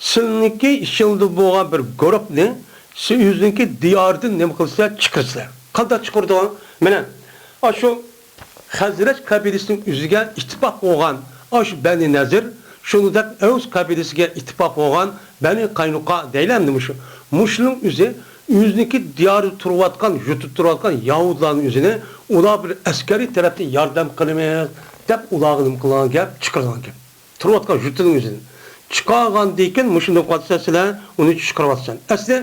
سىلىنىڭكى ئىچىڭلاردا بولغان بىر گۇرۇپنى سىز ئۆزىنىڭكى دىيارىدىن نېمە قىلسىلەر، چىقىرىسىلەر. قانداق چىقىرىدۇ؟ مانا ئاشۇ خەزرەج قەبىلىسىنىڭ ئۆزىگە ئىتتىپاق بولغان ئاشۇ بەنى نەزىر، شۇنىڭدەك ئەۋس قەبىلىسىگە ئىتتىپاق بولغان بەنى قاينۇقا دەيلى ئەمدى مۇشۇ. مۇشۇنىڭ ئۆزى ئۆزىنىڭكى دىيارىدا تۇرۇۋاتقان، يۇرتىدا تۇرۇۋاتقان يەھۇدىيلارنىڭ ئۆزىنى ئۇلار بىر ئەسكەرىي تەرەپتىن ياردەم قىلىمىز دەپ ئۇلارغا نېمە قىلغان گەپ، چىقىرغان گەپ. تۇرۇۋاتقان يۇرتىنىڭ ئۆزىنى چىقارغاندىن كېيىن مۇشۇنداق قىلىۋاتىسەن سىلەر، ئۇنى چىقىرىۋاتىسەن. ئەسلى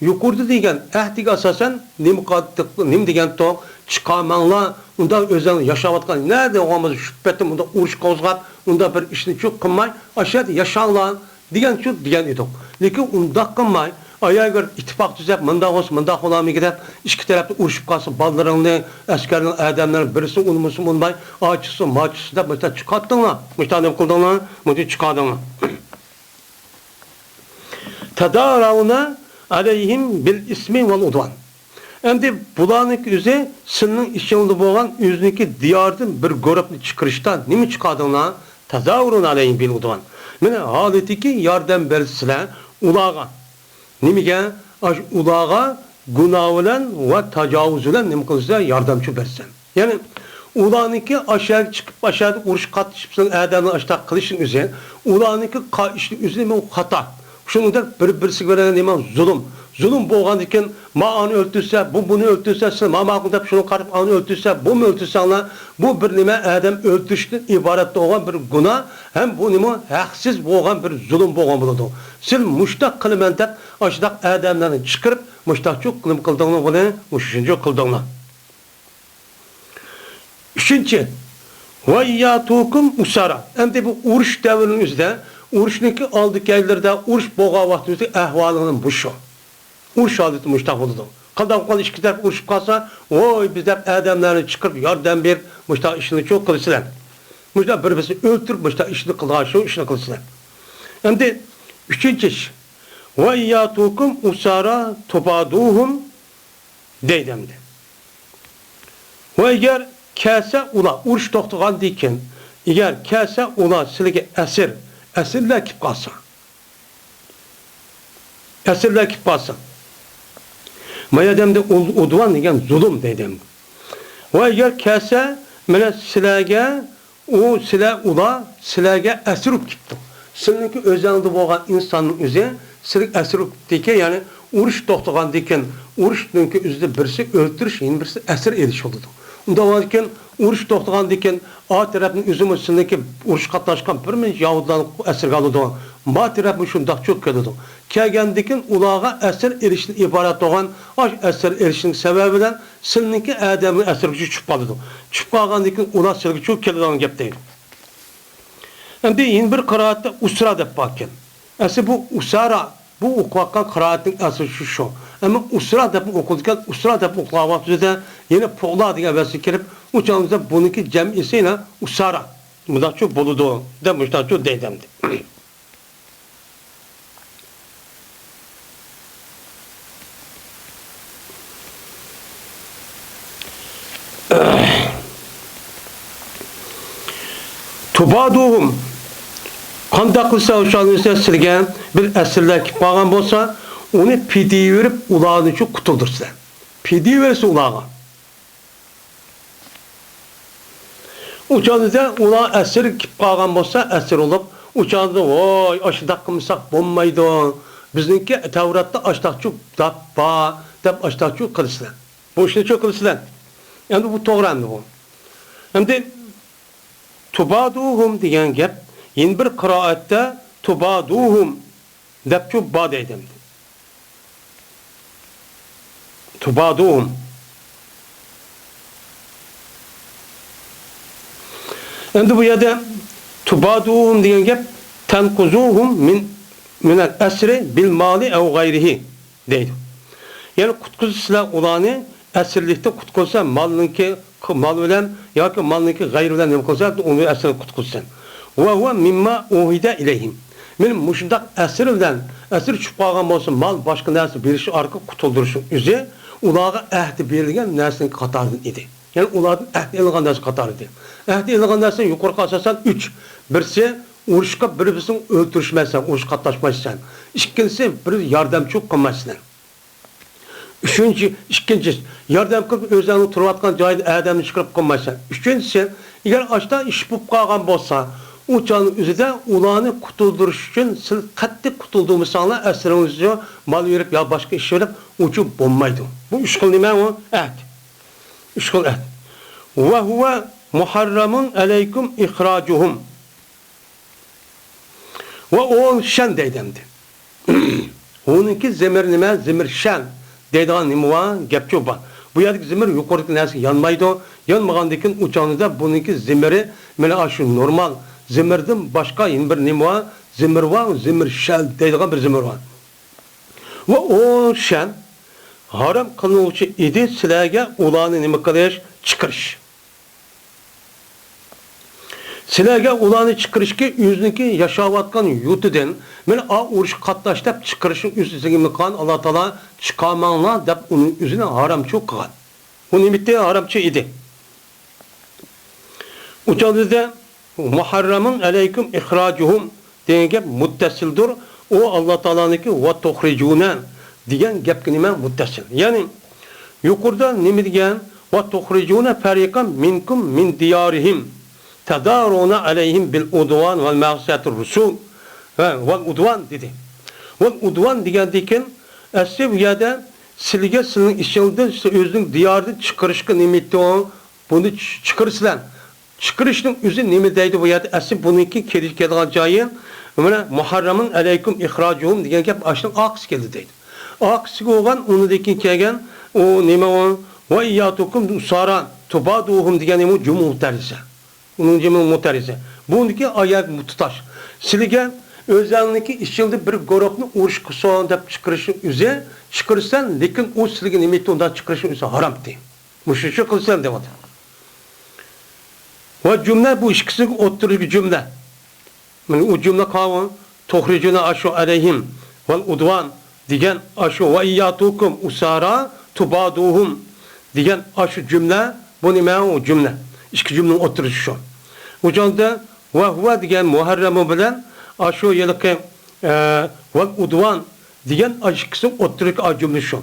يۇقىرىدا دېگەن ئەھدىگە ئاساسەن نېمە قىلاتتۇق، نېمە دېگەنتۇق؟ چىقارماڭلار، ئۇنداق ئۆزەڭ ياشاۋاتقان نەدە بولغان بولسا شۇ پېتى ئۇنداق ئۇرۇش قوزغاپ، ئۇنداق بىر ئىشنى چۇ قىلماي، ئاشۇ يەردە ياشاڭلار دېگەنچۇ دېگەن ئىدۇق. لېكىن ئۇنداق قىلماي، ئاياغ بېرىپ ئىتتىپاق تۈزەپ، مۇنداق بولسا مۇنداق بولارمىكىن دەپ، ئىككى تەرەپتە ئۇرۇشۇپ قالسا، بالىلىرىڭنى، ئەسكەرنىڭ ئادەملىرىنى بىرسى ئۇنىمىسا ئۇنىماي، ئاچىسى ماچىسى دەپ مۇشۇنداق چىقارتتىڭلار، مۇشۇنداق نېمە قىلدىڭلار، مۇشۇنى چىقاردىڭلار. تەزاھەرۇنە ئەلەيھىم بىل ئىسمى ۋەل ئۇدۋان. ئەمدى بۇلارنىڭكى ئۆزى سىلىنىڭ ئىچىڭلاردا بولغان ئۆزىنىڭكى دىيارىدىن بىر گۇرۇپنى چىقىرىشتا نېمە چىقاردىڭلار؟ تەزاھەرۇنە ئەلەيھىم بىل ئۇدۋان. مانا ھالىتىكى ياردەم بېرىسىلەر ئۇلارغا. نېمىگە؟ ئاشۇ ئۇلارغا گۇناھ بىلەن ۋە تاجاۋۇز بىلەن نېمە قىلىسىلەر؟ ياردەمچى بېرىسەن. يەنى ئۇلارنىڭكى ئاشۇ يەرگە چىقىپ، ئاشۇ يەردە ئۇرۇش قاتنىشىپ، سىلەر ئادەمنى ئاشۇنداق قىلىشنىڭ ئۆزى، ئۇلارنىڭكى قا-، ئىشنىڭ ئۆزى نېمە؟ خاتا. شۇنىڭدەك بىر-بىرسىگە بىلەن نېمە؟ زۇلۇم. زۇلۇم بولغاندىكىن، ما ئانى ئۆلتۈرسە، بۇ بۇنى ئۆلتۈرسە، سىلەر ما ماقۇل دەپ شۇنى قاراپ ئانى ئۆلتۈرسە، بۇمۇ ئۆلتۈرسەڭلار، بۇ بىر نېمە؟ ئادەم ئۆلتۈرۈشتىن ئىبارەت بولغان بىر گۇناھ ھەم بۇ نېمە؟ ھەقسىز بولغان بىر زۇلۇم بولغان بولىدۇ. سىلەر مۇشتاق قىلىمەن دەپ، ئاشۇنداق ئادەملەرنى چىقىرىپ، مۇشتاقچۇ قىلىم قىلدىڭلار بۇنى، مۇشۇنچۇ قىلدىڭلار. ئۈچىنچى، ۋەيياتۇكۇم ئۇسارا. ئەمدى بۇ ئۇرۇش دەۋرىنىڭ ئۆزىدە، ئۇرۇشنىڭكى ئالدىكى ئايلىرىدا، ئۇرۇش بولغان ۋاقتىمىزدىكى ئەھۋالىڭىز مۇشۇ. ئۇرۇش ھالىتى مۇشۇنداق بولىدۇ. قانداق قىلغان ئىككى تەرەپ ئۇرۇشۇپ قالسا، ۋوي، بىز دەپ ئادەملەرنى چىقىرىپ، ياردەم بېرىپ، مۇشۇنداق ئىشنى شۇ قىلىسىلەر. مۇشۇنداق بىر-بىرسىنى ئۆلتۈرۈپ، مۇشۇنداق ئىشنى قىلىدىغان شۇ ئىشنى قىلىسىلەر. ئەمدى ئۈچىنچى ئىش، ۋەيياتۇكۇم ئۇسارا تۇبادۇھۇم دەيدۇ ئەمدى. ۋە ئەگەر كەلسە ئۇلار، ئۇرۇش توختىغاندىن كېيىن، ئەگەر كەلسە ئۇلار سىلىگە ئەسىر، ئەسىرلەر كېلىپ قالسا، ئەسىرلەر كېلىپ قالسا، ما يەردە ئەمدى ئۇ-، ئۇدۋان دېگەن زۇلۇم دەيدۇ ئەمدى. ۋە ئەگەر كەلسە، مانا سىلەرگە ئۇ سىلەر، ئۇلار سىلەرگە ئەسىر بولۇپ كېتىپتۇ. سىلىنىڭكى ئۆزەڭدە بولغان ئىنساننىڭ ئۆزى سىلىگە ئەسىر بولۇپ كېتىدىكەن، يەنى ئۇرۇش توختىغاندىكىن، ئۇرۇشنىڭكى ئۆزىدە بىرسى ئۆلتۈرۈش، يەنە بىرسى ئەسىر ئېلىش بولىدۇ. ئۇنداق بولغاندىكىن، ئۇرۇش توختىغاندىكىن، ئا تەرەپنىڭ ئۆزىمۇ سىلىنىڭكى ئۇرۇش قاتناشقان بىر نەچچە ياھۇدىيلارنى ئەسىرگە ئالىدۇ. ما تەرەپمۇ شۇنداقچۇ كېلىدۇ. كەلگەندىكىن، ئۇلارغا ئەسىر ئېلىشتىن ئىبارەت بولغان، ئاشۇ ئەسىر ئېلىشنىڭ سەۋەبى بىلەن سىلىنىڭكى ئادەمنى ئەسىرگە چۈشۈپ قالىدۇ. چۈشۈپ قالغاندىن كېيىن ئۇلار سىلىگە چۈشۈپ كېلىدىغان گەپ دەيدۇ. ئەمدى يەنە بىر قىرائەتتە ئۇسرا دەپ باركەن. ئەسلى بۇ ئۇسارا، بۇ ئوقۇۋاتقان قىرائەتنىڭ ئەسلى شۇ، شۇ. ئەمما ئۇسرا دەپ ئوقۇلىدىكەن، ئۇسرا دەپ ئوقۇغان ۋاقتىدا يەنە پۇئلا دېگەن ئەۋەزگە كېلىپ، ئۇ چاغدا بۇنىڭكى جەمئىسى يەنە ئۇسارا. مۇنداقچۇ بولىدۇ، دەپ مۇشۇنداقچۇ دەيدۇ ئەمدى. تۇبادۇھۇم. قانداق قىلسا ئوشۇ ئالمىسا سىلىگە بىر ئەسىرلەر كېلىپ قالغان بولسا، ئۇنى پىدىيە بېرىپ، ئۇلارنى شۇ قۇتۇلدۇرىسىلەر. پىدىيە بېرىسىلەر ئۇلارغا. ئۇ چاغدا ئۇلار ئەسىر كېلىپ قالغان بولسا، ئەسىر بولۇپ، ئۇ چاغدا، ۋاي، ئاشۇنداق قىلمىساق بولمايدۇ. بىزنىڭكى تەۋراتتا ئاشتاقچۇ دەپ بار، دەپ ئاشتاقچۇ قىلىسىلەر. بۇ ئىشنى چۆ قىلىسىلەر. ئەمدى بۇ توغرا ئەمدى بۇ. ئەمدى تۇبادۇھۇم دېگەن گەپ، يەنە بىر قىرائەتتە تۇبادۇھۇم دەپچۇ بار دەيدۇ ئەمدى. تۇبادۇھۇم. ئەمدى بۇ يەردە تۇبادۇھۇم دېگەن گەپ، تەنقۇزۇھۇم مىن، مىنەل ئەسرى بىل مالى ئەۋ غەيرىھى دەيدۇ. يەنى قۇتقۇزسىلەر ئۇلارنى، ئەسىرلىكتىن قۇتقۇزسا، مالنىڭكى، مال بىلەن ياكى مالنىڭكى غەيرى بىلەن نېمە قىلسا، ئۇنى ئەسىرلىكتىن قۇتقۇزسا. ۋە ھۇۋە مىمما ئۇھىدە ئىلەيھىم. مېنىڭ مۇشۇنداق ئەسىر بىلەن، ئەسىر چۈشۈپ قالغان بولسا، مال باشقا نەرسە بېرىش ئارقىلىق قۇتۇلدۇرۇشنىڭ ئۆزى ئۇلارغا ئەھدى بېرىلگەن نەرسىنىڭ قاتارىدىن ئىدى. يەنى ئۇلاردىن ئەھدى ئېلىنغان نەرسە قاتارىدى. ئەھدى ئېلىنغان نەرسە يۇقىرىقى ئاساسەن ئۈچ. بىرسى، ئۇرۇشقا بىر-بىرسىنى ئۆلتۈرۈشمەيسەن، ئۇرۇشقا قاتناشمايسەن. ئىككىنچىسى، بىر ياردەمچىلىك قىلمايسىلەر. ئۈچىنچى، ئىككىنچى، ياردەم قىلىپ ئۆزلەرنىڭ تۇرۇۋاتقان جايىدا ئادەمنى چىقىرىپ قىلمايسەن. ئۈچىنچىسى، ئەگەر ئاشتا ئىش بولۇپ قالغان بولسا، ئۇ چاغنىڭ ئۆزىدە ئۇلارنى قۇتۇلدۇرۇش ئۈچۈن سىز قەتئىي قۇتۇلدۇرمىساڭلار، ئەسىرىڭىزگە مال بېرىپ يا باشقا ئىش بېرىپ، ئۇچۇپ بولمايدۇ. بۇ ئۈچ خىل نېمە ئۇ؟ ئەھد. ئۈچ خىل ئەھد. ۋە ھۇۋە مۇھەررەمۇن ئەلەيكۇم ئىخراجۇھۇم. ۋە ئۇ شەن دەيدۇ ئەمدى. ئۇنىڭكى زېمىر نېمە؟ زېمىر شەن دەيدىغان نېمە بار؟ گەپچۇ بار. بۇ يەردىكى زېمىر يۇقىرىدىكى نەرسىگە يانمايدۇ. يانمىغاندىن كېيىن ئۇ چاغدا بۇنىڭكى زېمىرى مانا ئاشۇ نورمال زېمىردىن باشقا يەنە بىر نېمە بار؟ زېمىر بار، زېمىر شەن دەيدىغان بىر زېمىر بار. ۋە ئۇ شەن ھارام قىلىنغۇچى ئىدى سىلەرگە ئۇلارنى نېمە قىلىش؟ چىقىرىش. سىلەرگە ئۇلارنى چىقىرىشكە ئۆزىنىڭكى ياشاۋاتقان يۇرتىدىن، مانا ئا ئۇرۇشقا قاتناش دەپ چىقىرىشنى ئۆزىگە ئىمكان ئاللا تائالا چىقارماڭلار دەپ ئۇنىڭ ئۆزىنى ھارامچۇ قىلغان. ئۇ نېمىتى ھارامچۇ ئىدى. ئۇ چاغدا مۇھەررەمۇن ئەلەيكۇم ئىخراجۇھۇم دېگەن گەپ مۇتتەسىلدۇر. ئۇ ئاللا تائالانىڭكى ۋە تۇخرىجۇنە دېگەن گەپكە نېمە مۇتتەسىل. يەنى يۇقىرىدا نېمە دېگەن؟ وتخرجون فريقا منكم من ديارهم تظاهرون عليهم بالعدوان ومعصية الرسول. ھە، ۋەل ئۇدۋان دېدى. ۋەل ئۇدۋان دېگەندىن كېيىن، ئەسلى بۇ يەردە سىلىگە سىلىنىڭ ئىچىڭدىن ئۆزىنىڭ دىيارىدىن چىقىرىشقا نېمە ئېيتتى؟ بۇنى چىقىرىسىلەر. چىقىرىشنىڭ ئۆزى نېمە دەيدۇ بۇ يەردە؟ ئەسلى بۇنىڭكى كېلىدىغان جايى، مانا، مۇھەررەمۇن ئەلەيكۇم ئىخراجۇھۇم دېگەن گەپ ئاشۇنىڭ ئارقىسى كەلدى دەيدۇ. ئارقىسىغا بولغان ئۇنىڭدىن كېيىن كەلگەن ئۇ نېمە ئۇ؟ ۋە ئىياتۇكۇم ئۇسارا تۇبادۇھۇم دېگەن نېمە ئۇ؟ جۇمۇ مۇتەررىسە. ئۇنىڭ جۇمۇ مۇتەررىسە. بۇنىڭكى ئايەت تۇتاش. سىلىگە ئۆزەڭنىڭكى ئىچىڭدە بىر گۇرۇھنى ئۇرۇش قىلسۇن دەپ چىقىرىشنىڭ ئۆزى، چىقىرىسەن، لېكىن ئۇ سىلىگە نېمە ئېيتتى ئۇنداق چىقىرىشنىڭ ئۆزى ھارامتى. مۇشۇنچە قىلىسەن دەۋاتىدۇ. ۋە جۈملە بۇ ئىككىسىنىڭ ئوتتۇرىدىكى جۈملە. مانا ئۇ جۈملە قاۋۇ، تۇخرىجۇنە ئاشۇ ئەلەيھىم ۋەل ئۇدۋان دېگەن ئاشۇ ۋە ئىياتۇكۇم ئۇسارا تۇبادۇھۇم دېگەن ئاشۇ جۈملە، بۇ نېمە ئۇ جۈملە؟ ئىككى جۈملىنىڭ ئوتتۇرىسى شۇ. ئۇ جايدا ۋە ھۇۋە دېگەن مۇھەررەمۇ بىلەن ئاشۇ ھېلىقى، ئە، ۋەل ئۇدۋان دېگەن ئاشۇ ئىككىسىنىڭ ئوتتۇرىدىكى ئا جۈملە شۇ.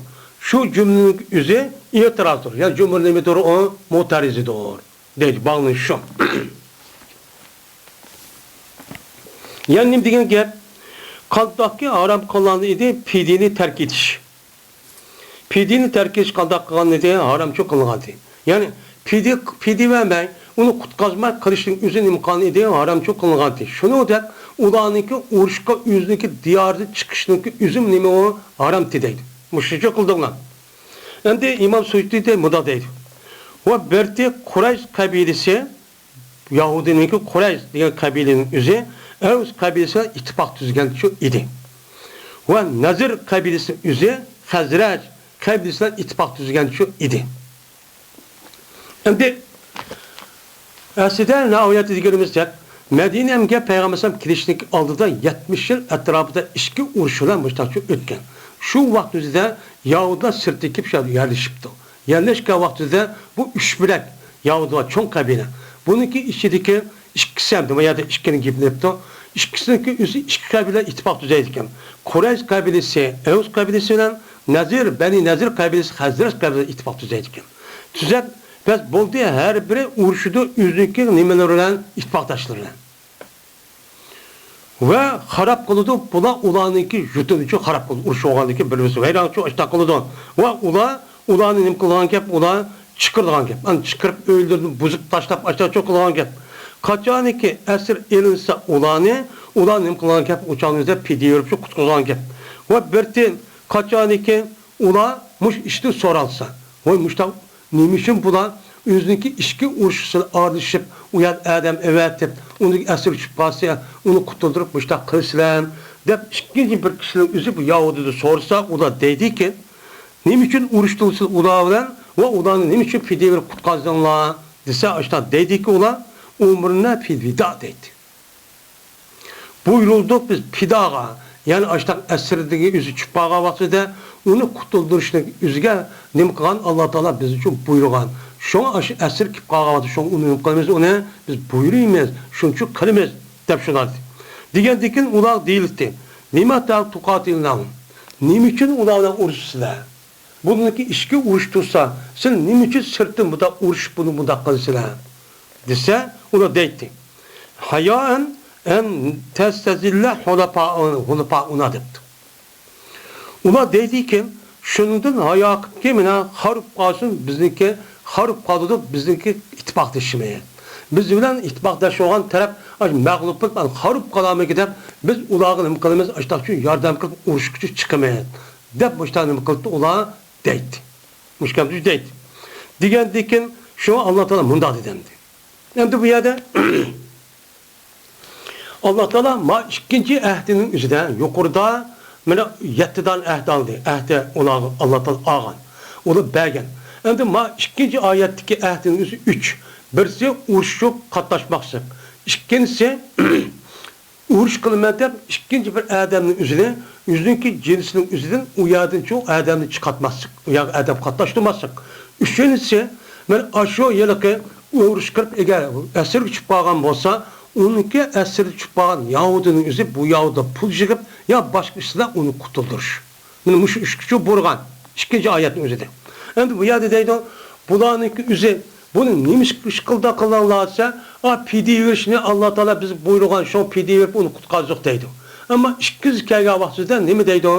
شۇ جۈملىنىڭ ئۆزى ئېتىرازدۇر. يەنى جۈملە نېمىدۇر ئۇ؟ مۇتەررىزىدۇر. دەيدۇ، باغلىنىشى شۇ. يەنى نېمە دېگەن گەپ؟ قانداقكى ھارام قىلغان ئىدى پىدىيىنى تەرك ئېتىش. پىدىيىنى تەرك ئېتىش قانداق قىلغان ئىدى؟ ھارامچۇ قىلغان ئىدى. يەنى پىدىيە، پىدىيە بەرمەي، ئۇنى قۇتقازماي قىلىشنىڭ ئۆزى نېمە قىلغان ئىدى؟ ھارامچۇ قىلغان ئىدى. شۇنىڭدەك ئۇلارنىڭكى ئۇرۇشقا ئۆزىنىڭكى دىيارىدىن چىقىشنىڭكى ئۆزىمۇ نېمە ئۇ؟ ھارامتى دەيدۇ. مۇشۇنچە قىلدىڭلار. ئەمدى ئىمام سۇيۇتى مۇنداق دەيدۇ. ۋە بىرتى قۇرەيش قەبىلىسى، يەھۇدىينىڭكى قۇرەيش دېگەن قەبىلىنىڭ ئۆزى ئەۋس قەبىلىسى بىلەن ئىتتىپاق تۈزگەنچۇ ئىدى. ۋە نەزىر قەبىلىسىنىڭ ئۆزى خەزرەج قەبىلىسى بىلەن ئىتتىپاق تۈزگەنچۇ ئىدى. ئەمدى ئەسلىدە ناۋايەتتە دېگىنىمىزدەك، مەدىنەمگە پەيغەمبەر ئەلەيھىسسالام كېلىشتىن ئالدىدا يەتمىش يىل ئەتراپىدا ئىچكى ئۇرۇش بىلەن مۇشتاقچۇ ئۆتكەن. شۇ ۋاقىت ئۆزىدە يەھۇدىيلار سىرتتىن كېلىپ شۇ يەرلىشىپتۇ. يەرلەشكەن ۋاقتىدا بۇ ئۈچ بۆلەك يەھۇدىيلار چوڭ قەبىلە. بۇنىڭكى ئىچىدىكى ئىككىسى ھەم، نېمە يەردە ئىككىنى گېپىنى دەپتۇ. ئىككىسىنىڭكى ئۆزى ئىككى قەبىلە ئىتتىپاق تۈزەيدىكەن. قۇرەيش قەبىلىسى ئەۋس قەبىلىسى بىلەن نەزىر، بەنى نەزىر قەبىلىسى خەزرەج قەبىلىسى ئىتتىپاق تۈزەيدىكەن. تۈزەپ، بەس بولدى، ھەر بىرى ئۇرۇشىدۇ ئۆزىنىڭكى نېمىلىرى بىلەن، ئىتتىپاقداشلىرى بىلەن. ۋە خاراب قىلىدۇ، بۇلار ئۇلارنىڭكى يۇرتىنىچۇ خاراب قىلىدۇ. ئۇرۇش بولغاندىكى بىر-بىرسى ۋەيرانچۇ ئاشتا قىلىدۇ. ۋە ئۇلار، ئۇلارنى نېمە قىلىدىغان گەپ؟ ئۇلار چىقىرىدىغان گەپ. ئانا چىقىرىپ ئۆيلىرىنى بۇزۇپ تاشلاپ ئاشتاچۇ قىلىدىغان گەپ. قاچانكى ئەسىر ئېلىنسا ئۇلارنى، ئۇلار نېمە قىلىدىغان گەپ؟ ئۇچاقنى ئىزدەپ پىدىيە بېرىپ قۇتقۇزغان گەپ. ۋە بىرتى قاچانكى ئۇلار مۇش ئىشتىن سورالسا، ۋاي مۇشتاق نېمە ئۈچۈن بۇلار ئۆزىنىڭكى ئىچكى ئۇرۇشىغا ئارىلىشىپ، ئۇ يەردە ئادەم ئەۋەتىپ، ئۇنى ئەسىرگە چۈشۈپ قالسا، ئۇنى قۇتۇلدۇرۇپ مۇشتاق قىلىسىلەر دەپ ئىككىنچى بىر كىشىنىڭ ئۆزى بۇ يەھۇدىيدا سورىسا، ئۇلار دەيدىكى، نېمە ئۈچۈن ئۇرۇشتۇڭ سىز ئۇلار بىلەن ۋە ئۇلارنى نېمە ئۈچۈن پىدىيە بېرىپ قۇتقازدىڭلار دېسە، ئاشتا دەيدىكى ئۇلار، ئۇمرنا فىل ۋىدا دەيدۇ. بۇيرۇلدۇق بىز پىداغا، يەنى ئاشتاق ئەسىردىكى ئۆزى چۈشۈپ قالغان ۋاقتىدا ئۇنى قۇتۇلدۇرۇشنى ئۆزىگە نېمە قىلغان؟ ئاللا تائالا بىز ئۈچۈن بۇيرۇغان. شۇڭا ئاشۇ ئەسىر كېلىپ قالغان ۋاقتىدا شۇڭا ئۇنى نېمە قىلىمىز؟ ئۇنى بىز بۇيرۇيمىز، شۇنچە قىلىمىز دەپ شۇنداق دېدى. دېگەندىن كېيىن ئۇلار دېيىلدى، لىما تۇقاتىلۇنەھۇم، نېمە ئۈچۈن ئۇلار بىلەن ئۇرۇشىسىلەر؟ بۇنىڭكى ئىچكى ئۇرۇش تۇرسا، سىلەر نېمە ئۈچۈن سىرتتىن بۇنداق ئۇرۇشۇپ بۇنى بۇنداق قىلىسىلەر؟ دېسە، ئۇلار دەيتتى، ھايائەن ئەن تەستەزىللە خۇلەپائۇنا دەپتۇ. ئۇلار دەيدىكى، شۇنىڭدىن ھايا قىپكى، مانا خاراب قالسۇن، بىزنىڭكى خاراب قالىدۇ، بىزنىڭكى ئىتتىپاقدىشىمىز. بىز بىلەن ئىتتىپاقداش بولغان تەرەپ مەغلۇپ بولۇپ، خاراب قالارمىكىن دەپ، بىز ئۇلارغا نېمە قىلىمىز؟ ئاشتاق ئۈچۈن ياردەم قىلىپ ئۇرۇشقىچە چىقىمىز. دەپ مۇشۇنداق نېمە قىلىپتۇ ئۇلار دەيتتى. مۇشۇ گەپنى دەيتتى. دېگەندىن كېيىن شۇڭا ئاللا تائالا مۇنداق دېدى ئەمدى. ئەمدى بۇ يەردە ئاللا تائالا ما ئىككىنچى ئەھدىنىڭ ئۆزىدە يۇقىرىدا مانا يەتتە دانە ئەھدى ئالدى. ئەھدى ئۇلارغا ئاللا تائالا ئالغان. ئۇلار بەرگەن. ئەمدى ما ئىككىنچى ئايەتتىكى ئەھدىنىڭ ئۆزى ئۈچ. بىرسى ئۇرۇشۇپ قاتناشماسلىق. ئىككىنچىسى ئۇرۇش قىلىمەن دەپ ئىككىنچى بىر ئادەمنىڭ ئۆزىنى، ئۆزىنىڭكى جىنسىنىڭ ئۆزىدىن ئۇ يەردىن شۇ ئادەمنى چىقارتماسلىق، ئۇ يەرگە ئادەم قاتناشتۇرماسلىق. ئۈچىنچىسى، مانا ئاشۇ ھېلىقى ئۇرۇش قىلىپ، ئەگەر ئەسىرگە چۈشۈپ قالغان بولسا، ئۇنىڭكى ئەسىرگە چۈشۈپ قالغان يەھۇدىينىڭ ئۆزى بۇ يەھۇدىيغا پۇل يىغىپ يا باشقا ئىشلار ئۇنى قۇتۇلدۇرۇش. مانا مۇشۇ ئۈچكە بۇيرۇغان. ئىككىنچى ئايەتنىڭ ئۆزىدە. ئەمدى بۇ يەردە دەيدۇ، بۇلارنىڭكى ئۆزى، بۇنى نېمە ئىش، ئىش قىلدى قىلىڭلار دېسە، ئا، پىدىيە بېرىشنى ئاللا تائالا بىزگە بۇيرۇغان، شۇ پىدىيە بېرىپ ئۇنى قۇتقازدۇق دەيدۇ. ئەمما ئىككىنچى كەلگەن ۋاقتىدا نېمە دەيدۇ؟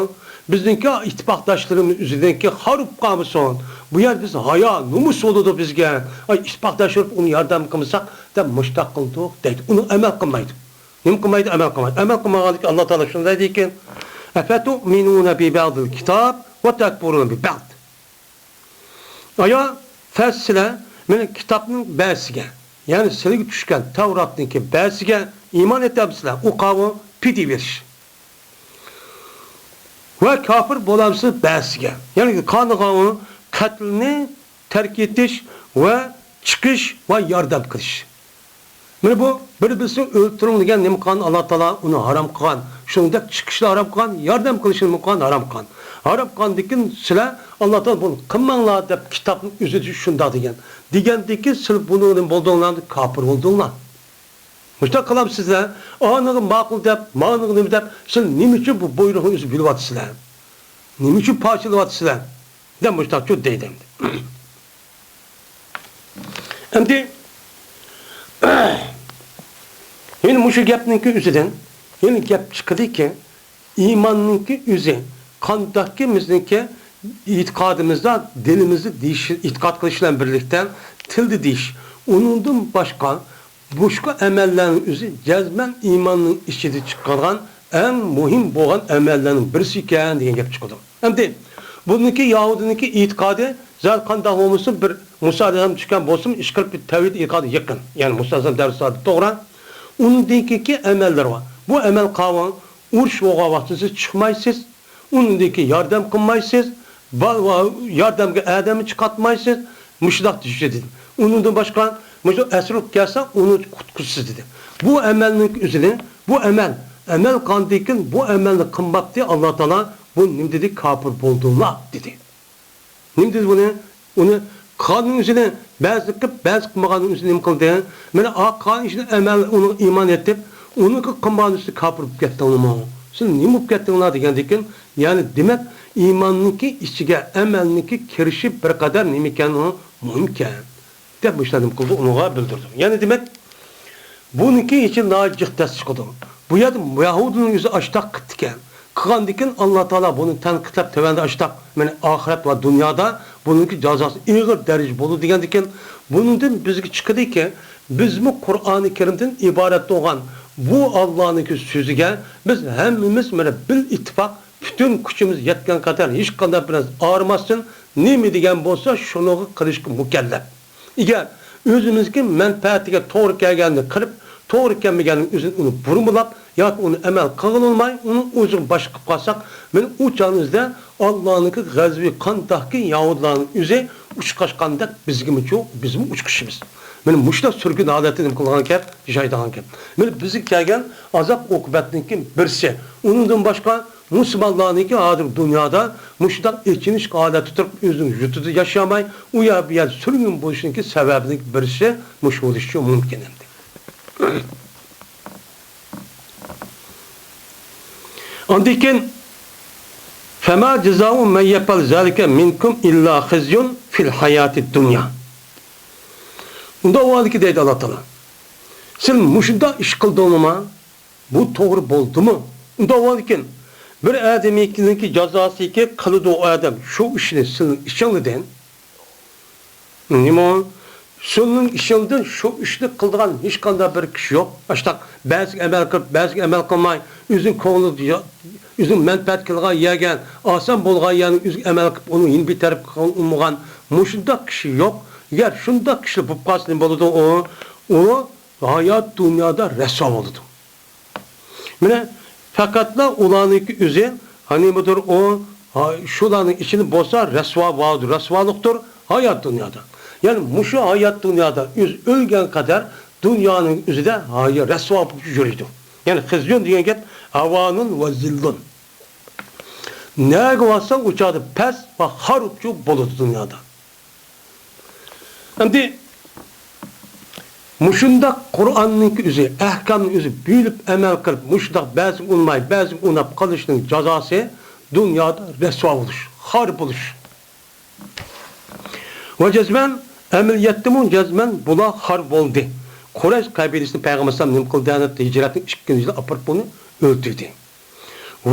بىزنىڭكى ئىتتىپاقداشلىرىمىز ئۆزىدىنكى خار بولۇپ قالمىسۇن. بۇ يەردە بىز ھايا، نومۇس بولىدۇ بىزگە. ئاي، ئىتتىپاقداش بولۇپ ئۇنى ياردەم قىلمىساق دەپ مۇشتاق قىلدۇق دەيدۇ. ئۇنى ئەمەل قىلمايدۇ. نېمە قىلمايدۇ؟ ئەمەل قىلمايدۇ. ئەمەل قىلمىغانلىكى ئاللا تائالا شۇنداق دەيدىكەن، «ئەفەتۇئمىنۇنە بىبەئزىل كىتاب ۋە تەكفۇرۇنە بىبەئز.» ئايا، فەس سىلەر مېنىڭ كىتابنىڭ بەزىسىگە، يەنى سىلەرگە چۈشكەن تەۋراتنىڭكى بەزىسىگە ئىمان ئېتەمسىلەر؟ ئۇ قاۋۇ پىدىيە بېرىش. ۋە كاپىر بولامسىز بەزىسىگە؟ يەنى قانۇنغا قەتلنى تەرك ئېتىش ۋە چىقىش ۋە ياردەم قىلىش. مانا بۇ بىر-بىرسىنى ئۆلتۈرۈڭ دېگەن نېمە قىلغان؟ ئاللا تائالا ئۇنى ھارام قىلغان. شۇنىڭدەك چىقىشنى ھارام قىلغان، ياردەم قىلىشنى نېمە قىلغان؟ ھارام قىلغان. ھارام قىلغاندىن كېيىن سىلەر ئاللا تائالا بۇنى قىلماڭلار دەپ كىتابنىڭ ئۆزىدە شۇنداق دېگەن. دېگەندىن كېيىن سىلەر بۇنىڭ نېمە بولدۇڭلار؟ كاپىر بولدۇڭلار. مۇشۇنداق قىلامسىزلەر؟ ئانىغا ماقۇل دەپ، مانىغا نېمە دەپ، سىلەر نېمە ئۈچۈن بۇ بۇيرۇقنى ئۆزى بۆلۈۋاتىسىلەر؟ نېمە ئۈچۈن پارچىلىۋاتىسىلەر؟ دەپ مۇشۇنداق دەيدۇ ئەمدى. ئەمدى يەنە مۇشۇ گەپنىڭكى ئۆزىدىن يەنە گەپ چىقىدىكى، ئىماننىڭكى ئۆزى قانداقكى بىزنىڭكى ئېتىقادىمىزدا، دىلىمىزدا دېيىش، ئېتىقاد قىلىش بىلەن بىرلىكتە تىلدا دېيىش، ئۇنىڭدىن باشقا بۇشقا ئەمەللەرنىڭ ئۆزى جەزمەن ئىماننىڭ ئىچىدە چىقىدىغان ئەڭ مۇھىم بولغان ئەمەللەرنىڭ بىرسى ئىكەن دېگەن گەپ چىقىدۇ. ئەمدى بۇنىڭكى يەھۇدىينىڭكى ئېتىقادى زادى قانداق بولمىسۇن، بىر مۇسا ئەلەيھىسسالام چۈشكەن بولسىمۇ، ئىشقىلىپ بىر تەۋھىد ئېتىقادى يېقىن. يەنى مۇسا ئەلەيھىسسالام دەۋرىسىدە توغرا. ئۇنىڭدىن كېيىنكى ئەمەللىرى بار. بۇ ئەمەل قاۋۇ، ئۇرۇش بولغان ۋاقتىدا سىز چىقمايسىز، ئۇنىڭدىن كېيىن ياردەم قىلمايسىز، با-، ۋە ياردەمگە ئادەمنى چىقارتمايسىز، مۇشۇنداق دېيىشى دېدى. ئۇنىڭدىن باشقا، مۇشۇ ئەسىر بولۇپ كەلسە، ئۇنى قۇتقۇزىسىز دېدى. بۇ ئەمەلنىڭ ئۆزىنى، بۇ ئەمەل، ئەمەل قىلغاندىن كېيىن بۇ ئەمەلنى قىلماپتۇ، ئاللا تائالا بۇ نېمە دېدى؟ كاپىر بولدۇڭلار دېدى. نېمە دېدى بۇنى؟ ئۇنى قىلغاننىڭ ئۆزىنى بەزى قىلىپ، بەزى قىلمىغاننىڭ ئۆزىنى نېمە قىلدى؟ مانا ئا قىلغان ئىشنى ئەمەل، ئۇنىڭغا ئىمان ئېيتىپ، ئۇنىڭغا قىلمىغان ئۈستىدە كاپىر بولۇپ كەتتىڭلارمۇ؟ سىز نېمە بولۇپ كەتتىڭلار دېگەندىن كېيىن، يەنى دېمەك، ئىماننىڭكى ئىچىگە ئەمەلنىڭكى كىرىشى بىر قەدەر نېمە ئىكەنلىكى مۇھىم ئىكەن. دەپ مۇشۇنداق نېمە قىلدى، ئۇنىڭغا بىلدۈردى. يەنى دېمەك، بۇنىڭكى ئىچى ناھايىتى جىق تەس چىقىدۇ. بۇ يەردە يەھۇدىينىڭ ئۆزى ئاشتاق قىپتىكەن. قىلغاندىكىن ئاللا تائالا بۇنى تەنقىدلەپ تۆۋەندە ئاشتاق، مانا ئاخىرەت ۋە دۇنيادا بۇنىڭكى جازاسى ئېغىر دەرىجە بولىدۇ دېگەندىكىن، بۇنىڭدىن بىزگە چىقىدىكى، بىزمۇ قۇرئانى كەرىمدىن ئىبارەت بولغان بۇ ئاللانىڭكى سۆزىگە بىز ھەممىمىز مانا بىل ئىتتىپاق پۈتۈن كۈچىمىز يەتكەن قەدەر ھېچقانداق بىر نەرسە ئايرىماستىن، نېمە دېگەن بولسا، شۇنىڭغا قىلىشقا مۇكەللەپ. ئەگەر ئۆزىمىزنىڭكى مەنپەئەتىگە توغرا كەلگەننى قىلىپ، توغرا كەلمىگەننىڭ ئۆزىنى ئۇنى بۇرمىلاپ ياكى ئۇنى ئەمەل قىلغىلى بولماي، ئۇنى ئۆزىگە باشقا قىلىپ قالساق، مانا ئۇ چاغىمىزدا ئاللانىڭكى غەزىپى قانداقكى يەھۇدىيلارنىڭ ئۆزى ئۇچقاشقاندەك بىزگىمۇچۇ، بىزمۇ ئۇچقۇشىمىز. مانا مۇشۇنداق سۈرگۈن ھالەتتە نېمە قىلىدىغان گەپ، ياشايدىغان گەپ. مانا بىزگە كەلگەن ئازاب ئوقۇبەتنىڭكى بىرسى. ئۇنىڭدىن باشقا مۇسۇلمانلارنىڭكى ھازىر دۇنيادا مۇشۇنداق ئېچىنىشلىق ھالەتتە تۇرۇپ، ئۆزىنىڭ يۇرتىدا ياشىيالماي، ئۇ يەر بۇ يەردە سۈرگۈن بولۇشنىڭكى سەۋەبىنىڭ بىرسى مۇشۇ بولۇشى مۇمكىن ئەمدى. ئاندىن كېيىن، فما جزاء من يفعل ذلك منكم إلا خزي في الحياة الدنيا. ئۇنداق بولغاندىكىن دەيدۇ ئاللا تائالا، سىلەر مۇشۇنداق ئىش قىلدىڭلارمۇ؟ بۇ توغرا بولدىمۇ؟ ئۇنداق بولغاندىكىن، بىر ئادەمنىڭكى جازاسىكى قىلىدۇ ئۇ ئادەم شۇ ئىشنى سىلەرنىڭ ئىچىڭلاردىن. نېمە؟ سىلەرنىڭ ئىچىڭلاردىن شۇ ئىشنى قىلىدىغان ھېچقانداق بىر كىشى يوق. ئاشتاق بەزىگە ئەمەل قىلىپ، بەزىگە ئەمەل قىلماي، ئۆزىنىڭ كۆڭلىگە، ئۆزىنىڭ مەنپەئەت كېلىدىغان يەرگە، ئاسان بولغان يەرنى ئۆزىگە ئەمەل قىلىپ، ئۇنىڭ يېنى بىر تەرەپ قىلغان ئۇنىمىغان مۇشۇنداق كىشى يوق. ئەگەر شۇنداق كىشىلەر بولۇپ قالسا نېمە بولىدۇ ئۇ؟ ئۇ ھايات دۇنيادا رەسۋا بولىدۇ. مانا، پەقەتلا ئۇلارنىڭكى ئۆزى، ھە، نېمىدۇر ئۇ، ھا، شۇلارنىڭ ئىچىدە بولسا رەسۋا بارىدۇ، رەسۋالىقتۇر ھايات دۇنيادا. يەنى مۇشۇ ھايات دۇنيادا ئۆزى ئۆلگەن قەدەر دۇنيانىڭ ئۆزىدە ھايا رەسۋا بولۇپ يۈرىدۇ. يەنى خىزيون دېگەن گەپ ھاۋانۇن ۋە زىللۇن. نەگە بارساڭ ئۇ چاغدا پەس ۋە خارۇپچۇ بولىدۇ دۇنيادا. ئەمدى مۇشۇنداق قۇرئاننىڭكى ئۆزى، ئەھكامنىڭ ئۆزى بىلىپ ئەمەل قىلىپ، مۇشۇنداق بەزى ئۇنىماي، بەزى ئۇناپ قېلىشنىڭ جازاسى دۇنيادا رەسۋا بولۇش، خار بولۇش. ۋە جەزمەن، ئەمەلىيەتتىمۇ جەزمەن بۇلار خار بولدى. قۇرەيش قەبىلىسىنى پەيغەمبەر ئەلەيھىسسالام نېمە قىلدى؟ ھىجرەتنىڭ ئىككىنچى يىلى ئاپىرىپ بۇنى ئۆلتۈردى.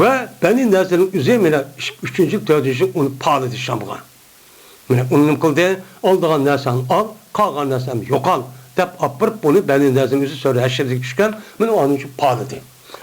ۋە بەنى نەزىرنىڭ ئۆزى مانا ئۈچىنچى يىل، تۆتىنچى يىل ئۇنى پالىدى شامغا. مانا ئۇنى نېمە قىلدى؟ ئالىدىغان نەرسەڭنى ئال، قالغان نەرسەڭنى يوقال، دەپ ئاپىرىپ بۇنى بەنى نەزىرنىڭ ئۆزى سۈرە ھەشردىكى چۈشكەن، مانا ئۇنىڭ ئۈچۈن پالىدى.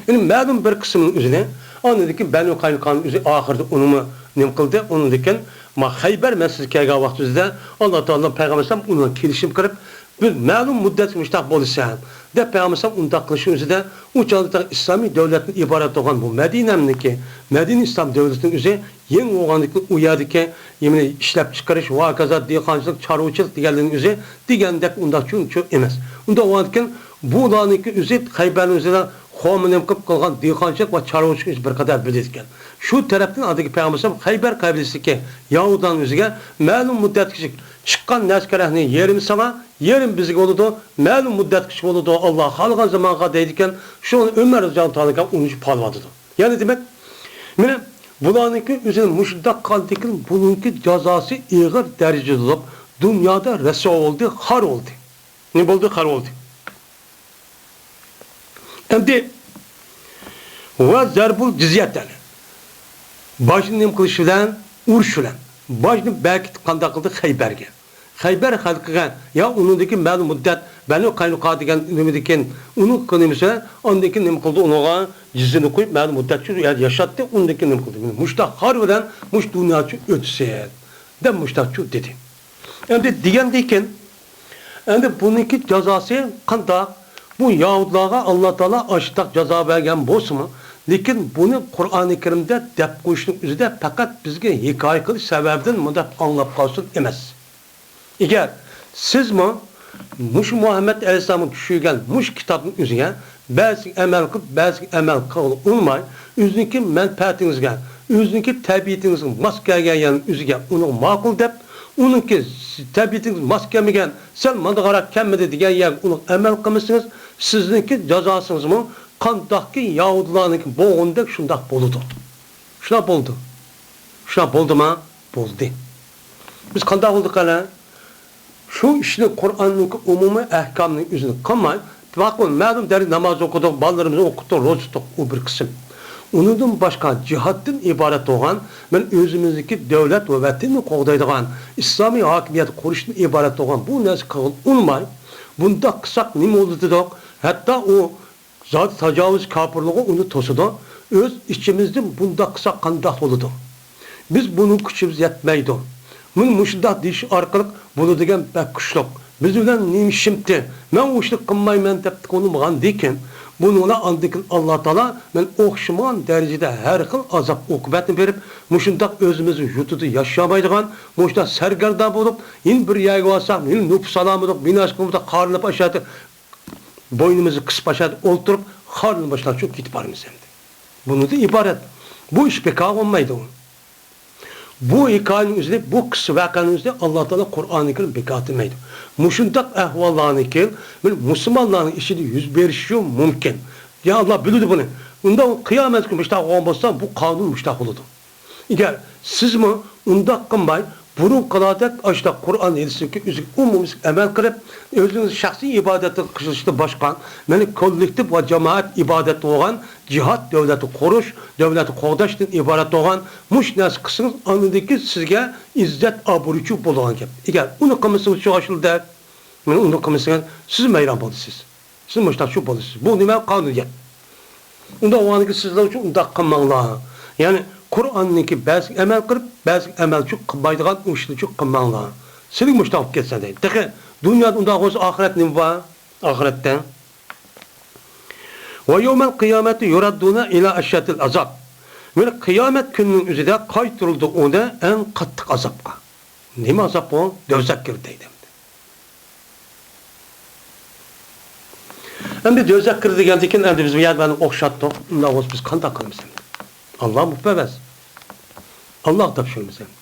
يەنى مەلۇم بىر قىسمىنىڭ ئۆزىنى، ئاندىن كېيىن بەنۇ قاينۇقانىڭ ئۆزى ئاخىرىدا ئۇنىمۇ نېمە قىلدى؟ ئۇنىڭدىن كېيىن، ما خەيبەر مەسىلىسى كەلگەن ۋاقتىمىزدا ئاللا تائالا پەيغەمبەر ئەلەيھىسسالام ئۇنىڭ كېلىشىم قىلىپ، بىر مەلۇم مۇددەتكە مۇشتاق بولىسەن، دەپ پەيغەمبەر ئەلەيھىسسالام ئۇنداق قىلىشنىڭ ئۆزىدە ئۇ چاغدا ئىسلامىي دۆلەتتىن ئىبارەت بولغان بۇ مەدىنەمنىكى، مەدىنە ئىسلام دۆلىتىنىڭ ئۆزى يېڭى بولغاندىن كېيىن ئۇ يەردىكى يەنى ئىشلەپچىقىرىش ۋە ھاكازا دېھقانچىلىق، چارۋىچىلىق دېگەنلەرنىڭ ئۆزى دېگەندەك ئۇنداق چوڭ، چوڭ ئەمەس. ئۇنداق بولغاندىكىن بۇلارنىڭكى ئۆزى خەيبەرنىڭ ئۆزىدە خورما نېمە قىلىپ قىلغان دېھقانچىلىق ۋە چارۋىچىلىق ئىشى بىر قەدەر بىلىدىكەن. شۇ تەرەپتىن ئاندىكى پەيغەمبەر ئەلەيھىسسالام خەيبەر قەبىلىسىدىكى يەھۇدىيلارنىڭ ئۆزىگە مەلۇم مۇددەتكىچە چىققان نەرسە كېرەكنى يېرىمى ساڭا، يېرىمى بىزگە بولىدۇ، مەلۇم مۇددەتكىچە بولىدۇ، ئاللا خالىغان زامانغا دەيدىكەن، شۇنى ئۆمەر رەزىياللاھۇ تائالا ئۇنى پالىۋاتىدۇ. يەنى دېمەك، مانا بۇلارنىڭكى ئۆزىنى مۇشۇنداق قىلغاندىكىن بۇنىڭكى جازاسى ئېغىر دەرىجىدە بولۇپ، دۇنيادا رەسۋا بولدى، خار بولدى. نېمە بولدى؟ خار بولدى. ئەمدى ۋە زەربۇل جىزيەتەنى. باجنى نېمە قىلىش بىلەن؟ ئۇرۇش بىلەن. باجنى بەركىتىپ قانداق قىلدى؟ خەيبەرگە. خەيبەر خەلقىگە يا ئۇنىڭدىكى مەلۇم مۇددەت بەنۇ قاينۇقا دېگەن نېمىدىكىن ئۇنىڭ نېمىسى ئاندىن كېيىن نېمە قىلدى؟ ئۇنىڭغا جىزيەنى قويۇپ مەلۇم مۇددەتچە ياشاتتى. ئۇندىن كېيىن نېمە قىلدى؟ مۇشۇنداق خار بىلەن مۇشۇ دۇنياچۇ ئۆتسۇن دەپ مۇشۇنداقچۇ دېدى. ئەمدى دېگەندىن كېيىن، ئەمدى بۇنىڭكى جازاسى قانداق؟ بۇ يەھۇدىيلارغا ئاللا تائالا ئاشتاق جازا بەرگەن بولسىمۇ، لېكىن بۇنى قۇرئانى كەرىمدە دەپ قويۇشنىڭ ئۆزىدە پەقەت بىزگە ھېكايە قىلىش سەۋەبىدىن مۇنداق ئاڭلاپ قالسۇن ئەمەس. ئەگەر سىزمۇ مۇشۇ مۇھەممەد ئەلەيھىسسالامغا چۈشۈرگەن مۇشۇ كىتابنىڭ ئۆزىگە بەزىگە ئەمەل قىلىپ، بەزىگە ئەمەل قىلغىلى ئۇنىماي، ئۆزىنىڭكى مەنپەئەتىڭىزگە، ئۆزىنىڭكى تەبىئىتىڭىزگە ماس كەلگەن يەرنىڭ ئۆزىگە ئۇنىڭغا ماقۇل دەپ، ئۇنىڭكى تەبىئىتىڭىزگە ماس كەلمىگەن، سەل ماندىغاراق كەلمىدى دېگەن يەرگە ئۇنىڭغا ئەمەل قىلمىسىڭىز، سىزنىڭكى جازاسىڭىزمۇ قانداقكى يەھۇدىيلارنىڭكى بولغىنىدەك شۇنداق بولىدۇ. شۇنداق بولدى. شۇنداق بولدىما؟ بولدى. بىز قانداق قىلدۇق ھەلە؟ شۇ ئىشنى قۇرئاننىڭكى ئومۇمىي ئەھكامىنى ئۆزىنى قىلماي، ماقۇل، مەلۇم دەرىجىدە ناماز ئوقۇدۇق، بالىلىرىمىزنى ئوقۇتتۇق، روزا تۇتتۇق، ئۇ بىر قىسىم. ئۇنىڭدىن باشقا جىھادتىن ئىبارەت بولغان، مەن ئۆزىمىزنىڭكى دۆلەت ۋە ۋەتەننى قوغدايدىغان، ئىسلامىي ھاكىمىيەت قۇرۇشتىن ئىبارەت بولغان بۇ نەرسە قىلغىلى ئۇنىماي، بۇنداق قىلساق نېمە بولىدۇ دېدۇق؟ ھەتتا ئۇ زادى تاجاۋۇز كاپىرلىقى ئۇنى توسىدۇ. ئۆز ئىچىمىزدىن بۇنداق قىلساق قانداق بولىدۇ؟ بىز بۇنىڭ كۈچىمىز يەتمەيدۇ. مانا مۇشۇنداق دېيىش ئارقىلىق بولىدىغان بەك كۈچلۈك. بىز بىلەن نېمە ئىشىمتى؟ مەن ئۇ ئىشنى قىلمايمەن دەپ قويمىغاندىكىن، بۇنىڭ بىلەن ئاندىن كېيىن ئاللا تائالا مەن ئوخشىمىغان دەرىجىدە ھەر خىل ئازاب ئوقۇبەتنى بېرىپ، مۇشۇنداق ئۆزىمىزنىڭ يۇرتىدا ياشىيالمايدىغان، مۇشۇنداق سەرگەردان بولۇپ، يەنە بىر يەرگە بارساق، يەنە نوپۇس ئالالمىدۇق، بىنا ئىشقىلمىدۇق، قارىلىپ ئاشاتتى. بوينىمىزنى قىسىپ ئاشۇ يەردە ئولتۇرۇپ، خارلىنىپ باشلاپ چۆكۈپ كېتىپ بارىمىز ئەمدى. بۇنىڭدىن ئىبارەت. بۇ ئىش بىكار بولمايدۇ. بۇ ھېكايىنىڭ ئۆزىنى، بۇ قىسسە ۋەقەنىڭ ئۆزىنى ئاللا تائالا قۇرئانى كەرىم بىكار دېمەيدۇ. مۇشۇنداق ئەھۋاللارنىڭكى مۇسۇلمانلارنىڭ ئىچىدە يۈز بېرىشى مۇمكىن. يا ئاللا بىلىدۇ بۇنى. ئۇنداق قىيامەت كۈنى مۇشۇنداق بولغان بولسا، بۇ قانۇن مۇشۇنداق بولىدۇ. ئەگەر سىزمۇ ئۇنداق قىلماي، بۇرۇنقىلاردەك ئاشۇنداق قۇرئان ھەدىسنىڭكى ئۆزىگە ئومۇميۈزلۈك ئەمەل قىلىپ، ئۆزىڭىز شەخسىي ئىبادەت قىلىشتىن باشقا، مەنى كوللېكتىپ ۋە جامائەت ئىبادەت بولغان جىھاد دۆلەتنى قۇرۇش، دۆلەتنى قوغداشتىن ئىبارەت بولغان مۇشۇ نەرسە قىلسىڭىز، ئاندىن كېيىن سىزگە ئىززەت، ئابرۇيچۇ بولىدىغان گەپ. ئەگەر ئۇنى قىلمىسىڭىز، شۇ ئاشۇنداق، مانا ئۇنى قىلمىسىڭىز، سىز ۋەيران بولىسىز. سىز مۇشۇنداق شۇ بولىسىز. بۇ نېمە؟ قانۇنىيەت. ئۇنداق بولغاندىكىن سىزلەر ئۈچۈن ئۇنداق قىلماڭلار. يەنى قۇرئاننىڭكى بەزىگە ئەمەل قىلىپ، بەزىگە ئەمەل ئۈچۈن قىلمايدىغان ئۇ ئىشلار ئۈچۈن قىلماڭلار. سىلىگە مۇشۇنداق بولۇپ كەتسە دەيدۇ. تېخى دۇنيادا ئۇنداق بولسا ئاخىرەت نېمە بار؟ ئاخىرەتتە. ۋە يەۋمەل قىيامەتى يۇرەددۇنە ئىلە ئەشەددىل ئازاب. مانا قىيامەت كۈنىنىڭ ئۆزىدە قايتۇرۇلىدۇ ئۇنى ئەڭ قاتتىق ئازابقا. نېمە ئازاب بۇ؟ دوزاخ كىردى دەيدۇ ئەمدى. ئەمدى دوزاخ كىردى دېگەندىن كېيىن، ئەمدى بىز بۇ يەردە مانا ئوخشاتتۇق. ئۇنداق بولسا بىز قانداق قىلىمىز ئەمدى؟ ئاللا مۇپەۋۋەز. ئاللاغا تاپشۇرىمىز ئەمدى.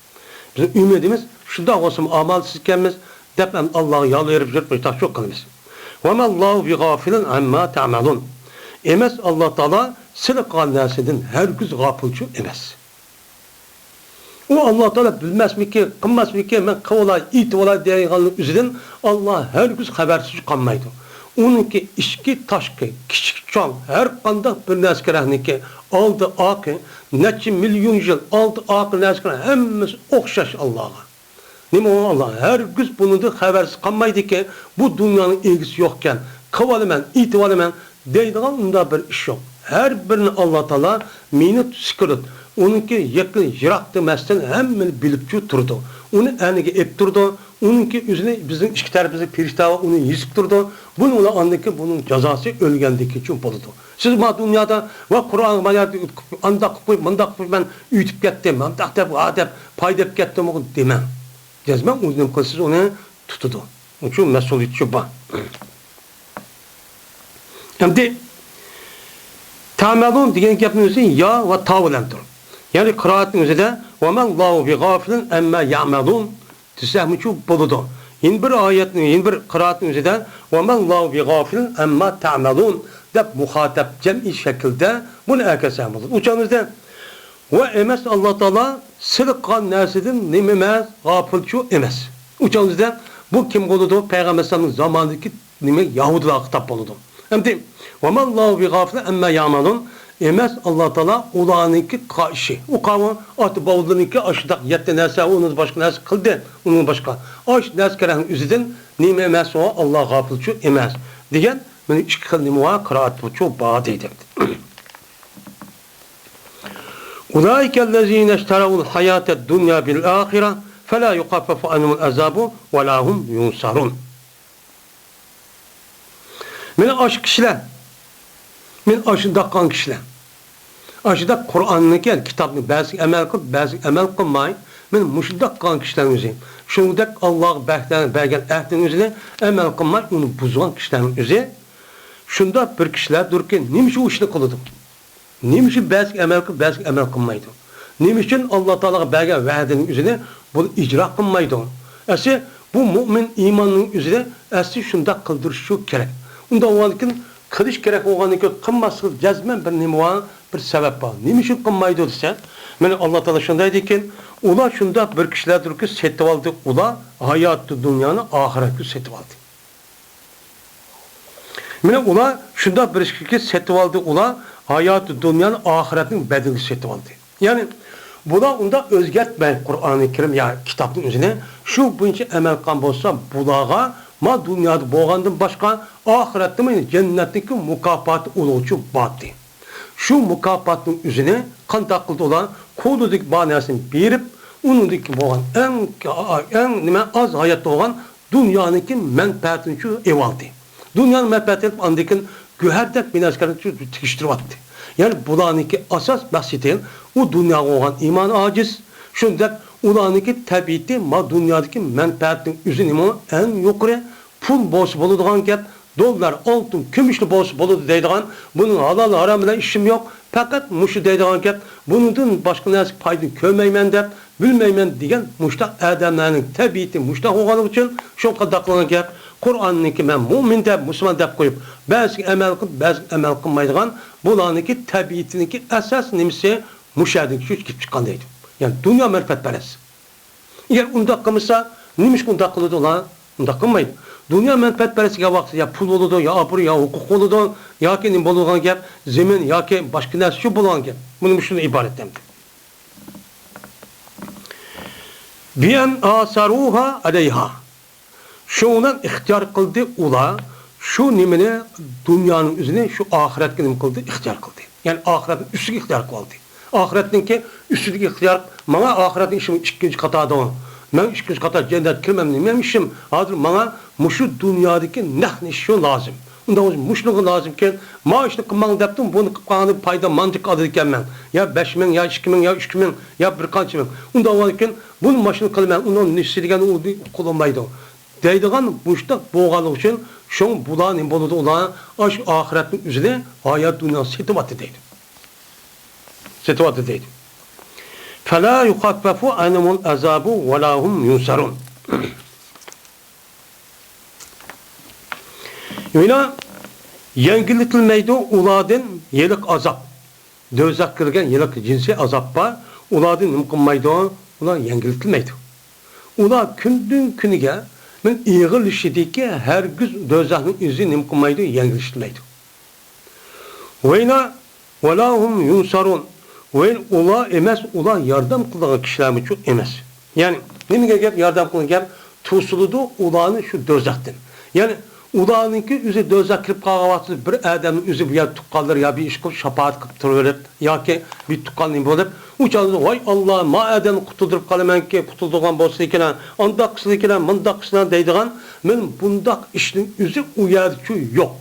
بىزنىڭ ئۈمىدىمىز شۇنداق بولسىمۇ ئامالسىز ئىكەنمىز دەپ، ئەمدى ئاللاغا يالۋېرىپ يۈرۈپ مۇشۇنداق شۇ قىلىمىز. ۋەمەللاھۇ بىغافىلىن ئەمما تەئمەلۇن. ئەمەس، ئاللا تائالا سىلى قىلغان نەرسىدىن ھەرگىز غاپىلچۇ ئەمەس. ئۇ ئاللا تائالا بىلمەسمىكىن، قىلماسمىكىن، مەن قىلىۋالاي، ئېيتىۋالاي دەيدىغاننىڭ ئۆزىدىن ئاللا ھەرگىز خەۋەرسىز قالمايدۇ. ئۇنىڭكى ئىچكى، تاشقى، كىچىك، چوڭ، ھەر قانداق بىر نەرسە كېرەكنىكى ئالدى ئارقى، نەچچە مىليون يىل ئالدى ئارقى نەرسە كېرەك، ھەممىسى ئوخشاش ئاللاغا. نېمە ئۇ ئاللا ھەرگىز بۇنىڭدىن خەۋەرسىز قالمايدىكى، بۇ دۇنيانىڭ ئىگىسى يوقكەن، قىلىۋالىمەن، ئېيتىۋالىمەن دەيدىغان ئۇنداق بىر ئىش يوق. ھەر بىرىنى ئاللا تائالا مىنۇت سېكۇنت، ئۇنىڭكى يېقىن يىراق دېمەستىن ھەممىنى بىلىپچۇ تۇرىدۇ. ئۇنى ئەنىگە ئېلىپ تۇرىدۇ. ئۇنىڭكى ئۆزىنى بىزنىڭ ئىككى تەرىپىمىزدىكى پەرىشتە بار، ئۇنى يېزىپ تۇرىدۇ. بۇنى ئۇلار ئاندىن كېيىن بۇنىڭ جازاسى ئۆلگەندىن كېيىنچۇ بولىدۇ. سىز ما دۇنيادا ۋە قۇرئان بايان ئانداق قىلىپ قويۇپ، مۇنداق قىلىپ قويۇپ، مەن ئۆتۈپ كەتتىم، مۇنداق دەپ، ھا دەپ، پاي دەپ كەتتىم دېمەڭ. جەزمەن ئۇ نېمە قىلسا سىز ئۇنى تۇتىدۇ. شۇ مەسئۇلىيىتى شۇ بار. ئەمدى تەمەلۇن دېگەن گەپنىڭ ئۆزى يا ۋە تا بىلەن تۇر. يەنى قىرائەتنىڭ ئۆزىدە ۋەمەللاھۇ بىغافىلىن ئەمما يەمەلۇن دېسەكمۇچۇ بولىدۇ. يەنە بىر ئايەتنىڭ، يەنە بىر قىرائەتنىڭ ئۆزىدە ۋەمەللاھۇ بىغافىلىن ئەمما تەمەلۇن دەپ مۇخاتەب جەمئىي شەكىلدە بۇنى ئەكەلسەم بولىدۇ. ئۇ چاغىمىزدا ۋە ئەمەس، ئاللا تائالا سىلى قىلغان نەرسىدىن نېمە ئەمەس، غاپىلچۇ ئەمەس. ئۇ چاغىمىزدا بۇ كىم بولىدۇ؟ پەيغەمبەر ئەلەيھىسسالامنىڭ زامانىدىكى نېمە، يەھۇدىيلارغا خىتاب بولىدۇ. ئەمدى ۋەمەللاھۇ بىغافىلىن ئەمما يەمەلۇن ئەمەس، ئاللا تائالا ئۇلارنىڭكى قىلغان ئىشى. ئۇ قاۋۇ ئاتا-بوۋىلىرىنىڭكى ئاشۇنداق يەتتە نەرسە، ئۇنىڭ باشقا نەرسە قىلدى، ئۇنىڭ باشقا ئاش نەرسە كېرەكنىڭ ئۆزىدىن نېمە ئەمەس ئۇ، ئاللا غاپىلچۇ ئەمەس دېگەن مانا ئىككى خىل نېمە بار، قىرائەتچۇ بار دەيدۇ. ئۇلائىكەللەزىنە ئىشتەرەۋۇل ھاياتەد دۇنيا بىل ئاخىرە فەلا يۇخەففەفۇ ئەنھۇمۇل ئەزابۇ ۋەلا ھۇم يۇنسەرۇن. مانا ئاشۇ كىشىلەر، مانا ئاشۇنداق قىلغان كىشىلەر، ئاشۇنداق قۇرئاننىڭكى، يەنى كىتابنى بەزىسىگە ئەمەل قىلىپ، بەزىسىگە ئەمەل قىلماي، مانا مۇشۇنداق قىلغان كىشىلەرنىڭ ئۆزى، شۇنىڭدەك ئاللاغا بەرگەن ئەھدىنىڭ ئۆزىنى ئەمەل قىلماي، ئۇنى بۇزغان كىشىلەرنىڭ ئۆزى شۇنداق بىر كىشىلەردۇركى، نېمىشقا ئۇ ئىشنى قىلىدۇ؟ نېمە ئۈچۈن بەزىگە ئەمەل قىلىپ، بەزىگە ئەمەل قىلمايدۇ؟ نېمە ئۈچۈن ئاللا تائالاغا بەرگەن ۋەدىنىڭ ئۆزىنى بۇ ئىجرا قىلمايدۇ؟ ئەسلى بۇ مۇئمىن ئىماننىڭ ئۆزىنى ئەسلى شۇنداق قىلدۇرۇشى كېرەك. ئۇنداق بولغاندىكىن، قىلىش كېرەك بولغاندىن كېيىن قىلماسلىق جەزمەن بىر نېمە بار، بىر سەۋەب بار. نېمە ئۈچۈن قىلمايدۇ دېسە، مانا ئاللا تائالا شۇنداق دېدىكىن، ئۇلار شۇنداق بىر كىشىلەردۇركى، سېتىۋالدى ئۇلار ھاياتى دۇنيانى ئاخىرەتكە سېتىۋالدى. مانا ئۇلار شۇنداق بىر ئىشكى سېتىۋالدى، ئۇلار ھاياتى دۇنيانى ئاخىرەتنىڭ بەدىلىگە سېتىۋالدى. يەنى بۇلار ئۇنداق ئۆزگەرتمەي قۇرئانى كەرىم يا كىتابنىڭ ئۆزىنى، شۇ بويىچە ئەمەل قىلغان بولسا، بۇلارغا ما دۇنيادا بولغاندىن باشقا ئاخىرەتتىمۇ جەننەتنىڭكى مۇكاپاتى ئۇلۇغچە بارتى. شۇ مۇكاپاتنىڭ ئۆزىنى قانداق قىلدى ئۇلار؟ قولىدىكى بار نەرسىنى بېرىپ، ئۇنىڭدىكى بولغان ئەڭ، ئەڭ نېمە ئاز ھاياتتا بولغان دۇنيانىڭكى مەنپەئەتىنى شۇ ئېۋالدى. دۇنيانىڭ مەنپەئەتىنى ئېلىپ، ئاندىن كېيىن گۆھەردەك بىر نەرسىلەرنى شۇ تېگىشتۈرۈۋەتتى. يەنى بۇلارنىڭكى ئاساس مەقسىتى ئۇ دۇنياغا بولغان ئىمانى ئاجىز. شۇنداق ئۇلارنىڭكى تەبىئىتى ما دۇنيادىكى مەنپەئەتنىڭ ئۆزىنىمۇ ئەڭ يۇقىرى، پۇل بولسا بولىدىغان گەپ، دوللار، ئالتۇن، كۈمۈشلا بولسا بولىدۇ دەيدىغان، بۇنىڭ ھالال ھارام بىلەن ئىشىم يوق، پەقەت مۇشۇ دەيدىغان گەپ، بۇنىڭدىن باشقا نەرسە پايدىنى كۆرمەيمەن دەپ، بىلمەيمەن دېگەن مۇشۇنداق ئادەملەرنىڭ تەبىئىتى مۇشۇنداق بولغانلىقى ئۈچۈن شۇ قانداق قىلغان گەپ، قۇرئاننىڭكى مەن مۇئمىن دەپ، مۇسۇلمان دەپ قويۇپ، بەزىسىگە ئەمەل قىلىپ، بەزىسىگە ئەمەل قىلمايدىغان بۇلارنىڭكى تەبىئىتىنىڭكى ئاساس نېمىسى مۇشۇ يەردىن كېلىپ چىققان دەيدۇ. يەنى دۇنيا مەنپەئەتپەرەس. ئەگەر ئۇنداق قىلمىسا، نېمىشقا ئۇنداق قىلىدۇ ئۇلار؟ ئۇنداق قىلمايدۇ. دۇنيا مەنپەئەتپەرەس دېگەن ۋاقىتتا يا پۇل بولىدۇ، يا ئابرۇي، يا ھوقۇق بولىدۇ، ياكى نېمە بولىدىغان گەپ، زېمىن ياكى باشقا نەرسە شۇ بولغان گەپ. بۇنى مۇشۇندىن ئىبارەت ئەمدى. بىئەن ئاسەرۇھا ئەلەيھا. شۇنىڭ بىلەن ئىختىيار قىلدى ئۇلار شۇ نېمىنى، دۇنيانىڭ ئۆزىنى شۇ ئاخىرەتكە نېمە قىلدى؟ ئىختىيار قىلدى. يەنى ئاخىرەتنىڭ ئۈستىگە ئىختىيار قىلىۋالدى. ئاخىرەتنىڭكى ئۈستىدىكى ئىختىيار، ماڭا ئاخىرەتنىڭ ئىشىمۇ ئىككىنچى قاتاردا، مەن ئىككىنچى قاتار جەننەتكە كىرىمەن، نېمە ئىشىم؟ ھازىر ماڭا مۇشۇ دۇنيادىكى نەق ئىش شۇ لازىم. ئۇنداق بولسا مۇشۇنىڭغا لازىمكەن، ما ئىشنى قىلماڭ دەپتۇ، بۇنى قىلىپ قالغاندا پايدا مانجىق ئالىدىكەنمەن. يا بەش مىڭ، يا ئىككى مىڭ، يا ئۈچ مىڭ، يا بىر قانچە مىڭ. ئۇنداق بولغاندىكىن بۇنى ماشىنا قىلىمەن، ئۇنىڭ نېسى دېگەن ئۇ قىلالمايدۇ. دەيدىغان مۇشتاق بولغانلىقى ئۈچۈن، شۇڭا بۇلار نېمە بولىدۇ؟ ئۇلار ئاشۇ ئاخىرەتنىڭ ئۆزىنى ھايات دۇنياسى سېتىۋاتتى دەيدۇ. سېتىۋاتتى دەيدۇ. فَلَا يُخَفَّفُ عَنْهُمُ الْعَذَابُ وَلَا هُمْ يُنْصَرُونَ. مانا يەڭگىللىتىلمەيدۇ ئۇلاردىن ھېلىقى ئازاب. دوزاخقا كىرگەن ھېلىقى جىنسىي ئازاب بار. ئۇلاردىن نېمە قىلمايدۇ؟ ئۇلار يەڭگىللىتىلمەيدۇ. ئۇلار كۈندىن كۈنگە مەن ئېغىرلىشىدىكى، ھەرگىز دوزاخنىڭ ئۆزى نېمە قىلمايدۇ، يەڭگىللىشتۈرمەيدۇ. ۋەينا ۋەلا ھۇم يۇنسارۇن. ۋەي ئۇلار ئەمەس، ئۇلار ياردەم قىلىدىغان كىشىلەرمۇچۇ ئەمەس. يەنى نېمىگە گەپ، ياردەم قىلغان گەپ، توسۇلىدۇ ئۇلارنى شۇ دوزاختىن. يەنى ئۇلارنىڭكى ئۆزى دوزاخ كىرىپ قالغان ۋاقتىدا بىر ئادەمنىڭ ئۆزى بۇ يەردە تۇغقانلىرى يا بىر ئىش قىلىپ شاپائەت قىلىپ تۇرۇۋېرىپ ياكى بىر تۇغقان نېمە بولۇپ، ئۇ چاغدا ۋاي ئاللا، ما ئادەمنى قۇتۇلدۇرۇپ قالىمەنكى، قۇتۇلدۇرغان بولسىدىكىنە، ئانداق قىلسىدىكىنە، مۇنداق قىلسىدىكىنە دەيدىغان، مەن بۇنداق ئىشنىڭ ئۆزى ئۇ يەردىچۇ يوق.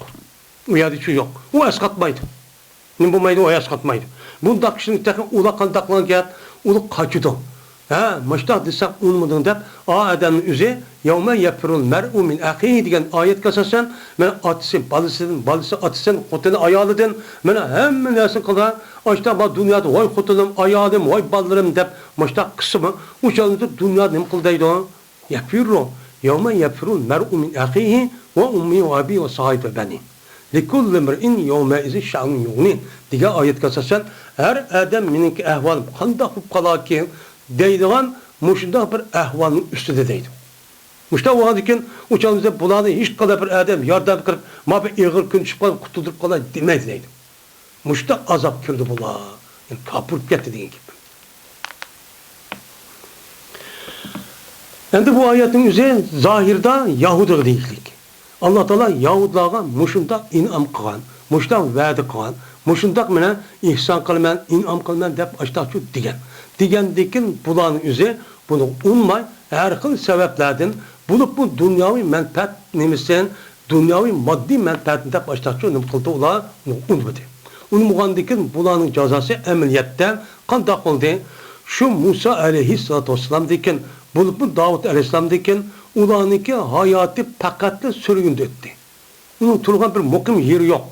ئۇ يەردىچۇ يوق. ئۇ ئەسقاتمايدۇ. نېمە بولمايدۇ، ئاياس قاتمايدۇ. بۇنداق كىشىنى تېخى ئۇلار قانداق قىلغان گەپ، ئۇلار قاچىدۇ. ھە، مۇشتاق دېسەك ئۇنىمىدىڭ دەپ، ئا ئادەمنىڭ ئۆزى، يەۋمە يەفىررۇل مەرئۇ مىن ئەخىھى دېگەن ئايەتكە ئاساسەن، مانا ئاتىسى بالىسىدىن، بالىسى ئاتىسىدىن، خوتۇنى ئايالىدىن، مانا ھەممە نەرسىنى قىلىدۇ. ئاشتا بار دۇنيادا ۋاي خوتۇنۇم، ئايالىم، ۋاي بالىلىرىم دەپ مۇشتاق قىلسىمۇ، ئۇ چاغدا دۇنيا نېمە قىلدى دەيدۇ؟ يەفىررۇ يەۋمە يەفىررۇل مەرئۇ مىن ئەخىھى ۋە ئۇممىھى ۋە ئەبىھى ۋە ساھىبە بەنىھ. لىكۇللى مىرئىن يەۋمەئىزىن شەئنۇن يۇغنىھ دېگەن ئايەتكە ئاساسەن، ھەر ئادەم مېنىڭكى ئەھۋالىم قانداق بولۇپ قالاركىن دەيدىغان مۇشۇنداق بىر ئەھۋالنىڭ ئۈستىدە دەيدۇ. مۇشۇنداق بولغاندىكىن، ئۇ چاغدا بۇلارنى ھېچقانداق بىر ئادەم ياردەم قىلىپ، ما بىر ئېغىر كۈن چىقىپ قالىپ قۇتۇلدۇرۇپ قالاي دېمەيدۇ دەيدۇ. مۇشۇنداق ئازاب كۆردى بۇلار. يەنى كاپىر بولۇپ كەتتى دېگەن گەپ. ئەمدى بۇ ئايەتنىڭ ئۆزى زاھىردا يەھۇدىيغا دېگۈلۈك. ئاللا تائالا يەھۇدىيلارغا مۇشۇنداق ئىنئام قىلغان، مۇشۇنداق ۋەدە قىلغان، مۇشۇنداق مانا ئېھسان قىلىمەن، ئىنئام قىلىمەن دەپ ئاشتاقچۇ دېگەن. دېگەندىكىن بۇلارنىڭ ئۆزى بۇنى ئۇنماي، ھەر خىل سەۋەبلەردىن بولۇپمۇ دۇنياۋى مەنپەئەت نېمىسىن، دۇنياۋى ماددىي مەنپەئەتنى دەپ ئاشتاقچۇ نېمە قىلدى ئۇلار؟ ئۇنىمىدى. ئۇنىمىغاندىكىن بۇلارنىڭ جازاسى ئەمەلىيەتتە قانداق بولدى؟ شۇ مۇسا ئەلەيھىسسالاتۇ ۋەسسالامدىكىن، بولۇپمۇ داۋۇت ئەلەيھىسسالامدىكىن ئۇلارنىڭكى ھاياتى پەقەتلا سۈرگۈندە ئۆتتى. ئۇنىڭ تۇرغان بىر مۇقىم يېرى يوق.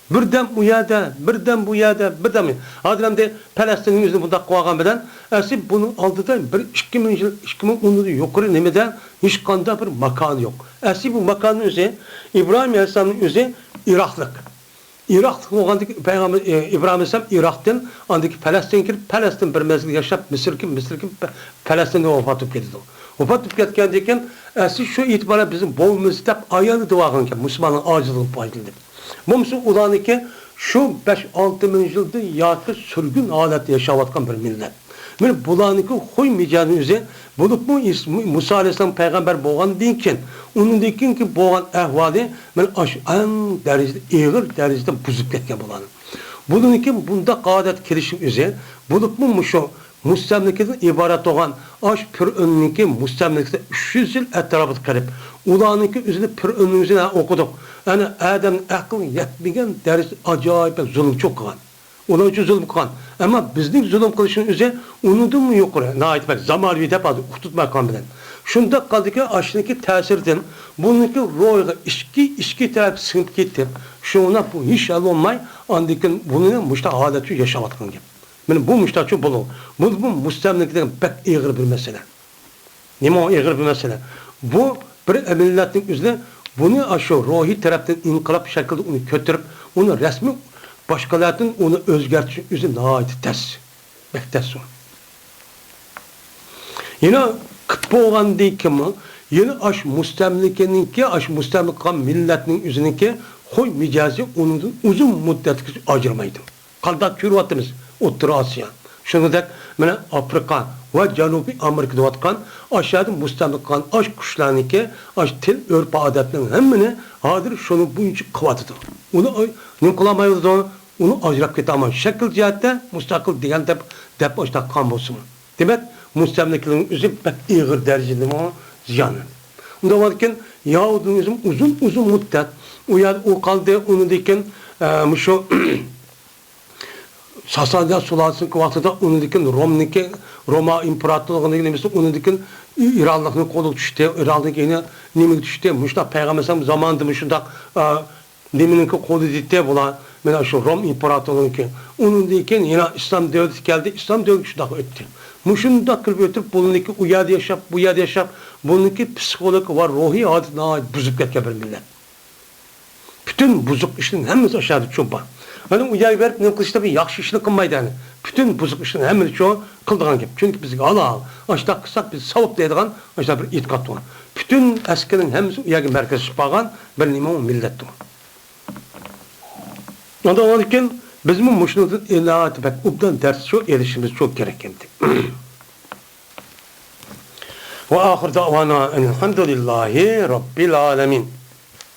بىردەم ئۇ يەردە، بىردەم بۇ يەردە، بىردەم. ھازىر ئەمدى پەلەستىننىڭ ئۆزىنى بۇنداق قىلىۋالغان بىلەن، ئەسلى بۇنىڭ ئالدىدا بىر ئىككى مىڭ يىل، ئىككى مىڭ ئوندىن يۇقىرى نېمىدە ھېچقانداق بىر ماكانى يوق. ئەسلى بۇ ماكاننىڭ ئۆزى، ئىبراھىم ئەلەيھىسسالامنىڭ ئۆزى ئىراقلىق. ئىراقلىق بولغاندىكىن پەيغەمبەر، ئى، ئىبراھىم ئەلەيھىسسالام ئىراقتىن، ئاندىن كېيىن پەلەستىنگە كىرىپ، پەلەستىن بىر مەزگىل ياشاپ، مىسىرغا كىرىپ، مىسىرغا كىرىپ، پە-، پەلەستىندە ۋاپات بولۇپ كېتىدۇ. ۋاپات بولۇپ كەتكەندىن كېيىن، ئەسلى شۇ ئېتىپارەن بىزنىڭ بوۋىمىز دەپ ئايالى دېۋالغانكەن، مۇسۇلماننىڭ ئاجىزلىقىدىن پايدىلىنىپ. بولمىسا ئۇلارنىڭكى شۇ بەش-ئالتە مىڭ يىلدىن ياقى سۈرگۈن ھالەتتە ياشاۋاتقان بىر مىللەت. مانا بۇلارنىڭكى خۇي مىجەزى ئۆزى، بولۇپمۇ ئىس-، مۇسا ئەلەيھىسسالام پەيغەمبەر بولغاندىن كېيىن، ئۇنىڭدىن كېيىنكى بولغان ئەھۋالى، مانا ئاشۇ ئەڭ دەرىجىدە، ئېغىر دەرىجىدە بۇزۇپ كەتكەن بۇلارنى. بۇنىڭكى بۇنداق ھالەتكە كېلىشى ئۆزى، بولۇپمۇ مۇشۇ مۇستەملىكىدىن ئىبارەت بولغان ئاشۇ پىرئۆننىڭكى مۇستەملىكىسىدە ئۈچ يۈز يىل ئەتراپىدا قېلىپ، ئۇلارنىڭكى ئۆزىنى پىرئۆننىڭ ئۆزىنى ھە ئوقۇدۇق. يەنى ئادەمنىڭ ئەقلى يەتمىگەن دەرىجىدە ئاجايىپ زۇلۇمچىلىق قىلغان. ئۇلار ئۈچۈن زۇلۇم قىلغان. ئەمما بىزنىڭ زۇلۇم قىلىشنىڭ ئۆزى ئۇنىڭدىنمۇ يۇقىرى، ناھايىتى بەك زامانىۋى دەپ ھازىر ئۇقتۇرۇپ ماكان بىلەن. شۇنداق قالدىكى ئاشۇنىڭكى تەسىرىدىن بۇنىڭكى روھىغا ئىچكى، ئىچكى تەرەپ سىڭىپ كېتىپ، شۇڭا بۇ ھېچ ھەل بولماي، ئاندىن كېيىن بۇنى مۇشۇنداق ھالەتتە ياشاۋاتقان گەپ. مانا بۇ مۇشتاچۇ بولۇ. بۇ، بۇ مۇستەملىكىدىن بەك ئېغىر بىر مەسىلە. نېمە ئېغىر بىر مەسىلە؟ بۇ بىر مىللەتنىڭ ئۆزىنى، بۇنى ئاشۇ روھىي تەرەپتىن ئىنقىلاب شەكلىدە ئۇنى كۆتۈرۈپ، ئۇنى رەسمىي باشقىلاردىن ئۇنى ئۆزگەرتىش ئۆزى ناھايىتى تەس. بەك تەس ئۇ. يەنە قىپ بولغاندىن كېيىنمۇ، يەنە ئاشۇ مۇستەملىكىنىڭكى، ئاشۇ مۇستەملىكە قىلغان مىللەتنىڭ ئۆزىنىڭكى خۇي مىجەزى ئۇنىڭدىن ئۇزۇن مۇددەتكىچە ئاجرىمايدۇ. قانداق كۆرۈۋاتىمىز ئوتتۇرا ئاسىيا. شۇنىڭدەك مانا ئافرىقا ۋە جەنۇبىي ئامېرىكا دەۋاتقان ئاشۇ يەردە مۇستەملىكە قىلغان ئاش كۈچلەرنىڭكى ئاش تىل، ئۆرپ-ئادەتنىڭ ھەممىنى ھازىر شۇنىڭ بويىچە قىلىۋاتىدۇ. ئۇنى ئاي-، نېمە قىلالمايۋاتىدۇ؟ ئۇنى ئاجراپ كېتەلمەي، شەكىل جەھەتتە مۇستەقىل دېگەن دەپ، دەپ ئاشۇنداق قىلغان بولسىمۇ. دېمەك، مۇستەملىكىنىڭ ئۆزى بەك ئېغىر دەرىجىدىمۇ زىيانى. ئۇنداق بولغاندىكىن، يەھۇدىينىڭ ئۆزى ئۇزۇن، ئۇزۇن مۇددەت ئۇ يەردە ئۇ قالدى، ئۇنىڭدىن كېيىن، ئە، مۇشۇ ساسانىيە سۇلالىسىنىڭكى ۋاقتىدا، ئۇنىڭدىن كېيىن رومنىڭكى، روما ئىمپېراتورلۇقىنىڭ نېمىسى، ئۇنىڭدىن كېيىن ئىرانلىقنىڭ قولىغا چۈشتى، ئىراننىڭ كېيىن نېمىگە چۈشتى، مۇشۇنداق پەيغەمبەر ئەلەيھىسسالام زامانىدا مۇشۇنداق، ئە، نېمىنىڭكى قولىدا ئىدى بۇلار؟ مانا شۇ روم ئىمپېراتورىنىڭكى. ئۇنىڭدىن كېيىن يەنە ئىسلام دۆلىتى كەلدى، ئىسلام دۆلىتى شۇنداق ئۆتتى. مۇشۇنداق كىرىپ ئۆتۈپ، بۇنىڭكى ئۇ يەردە ياشاپ، بۇ يەردە ياشاپ، بۇنىڭكى پسىخولوگىيە ۋە روھىي ھالىتى ناھايىتى بۇزۇپ كەتكەن بىر مىللەت. پۈتۈن بۇزۇق ئىشنىڭ ھەممىسى ئاشۇ يەردە چوڭ بار. مانا ئۇ يەرگە بېرىپ نېمە قىلىشتا بىر ياخشى ئىشنى قىلمايدۇ، يەنى پۈتۈن بۇزۇق ئىشلارنى ھەممىنى شۇ قىلىدىغان گەپ. چۈنكى بىزگە ئالا، ئاشۇنداق قىلساق بىز ساۋۇت دەيدىغان ئاشۇنداق بىر ئېتىقاد بار. پۈتۈن ئەسكىرىنىڭ ھەممىسى ئۇ يەرگە مەركەزلىشىپ قالغان بىر نېمە ئۇ مىللەتتۇر. ئاندىن كېيىن بىزمۇ مۇشۇنىڭدىن ئىلاھىتى بەك ئوبدان دەرس شۇ ئېلىشىمىز شۇ كېرەك ئەمدى. وآخر دعوانا أن الحمد لله رب العالمين.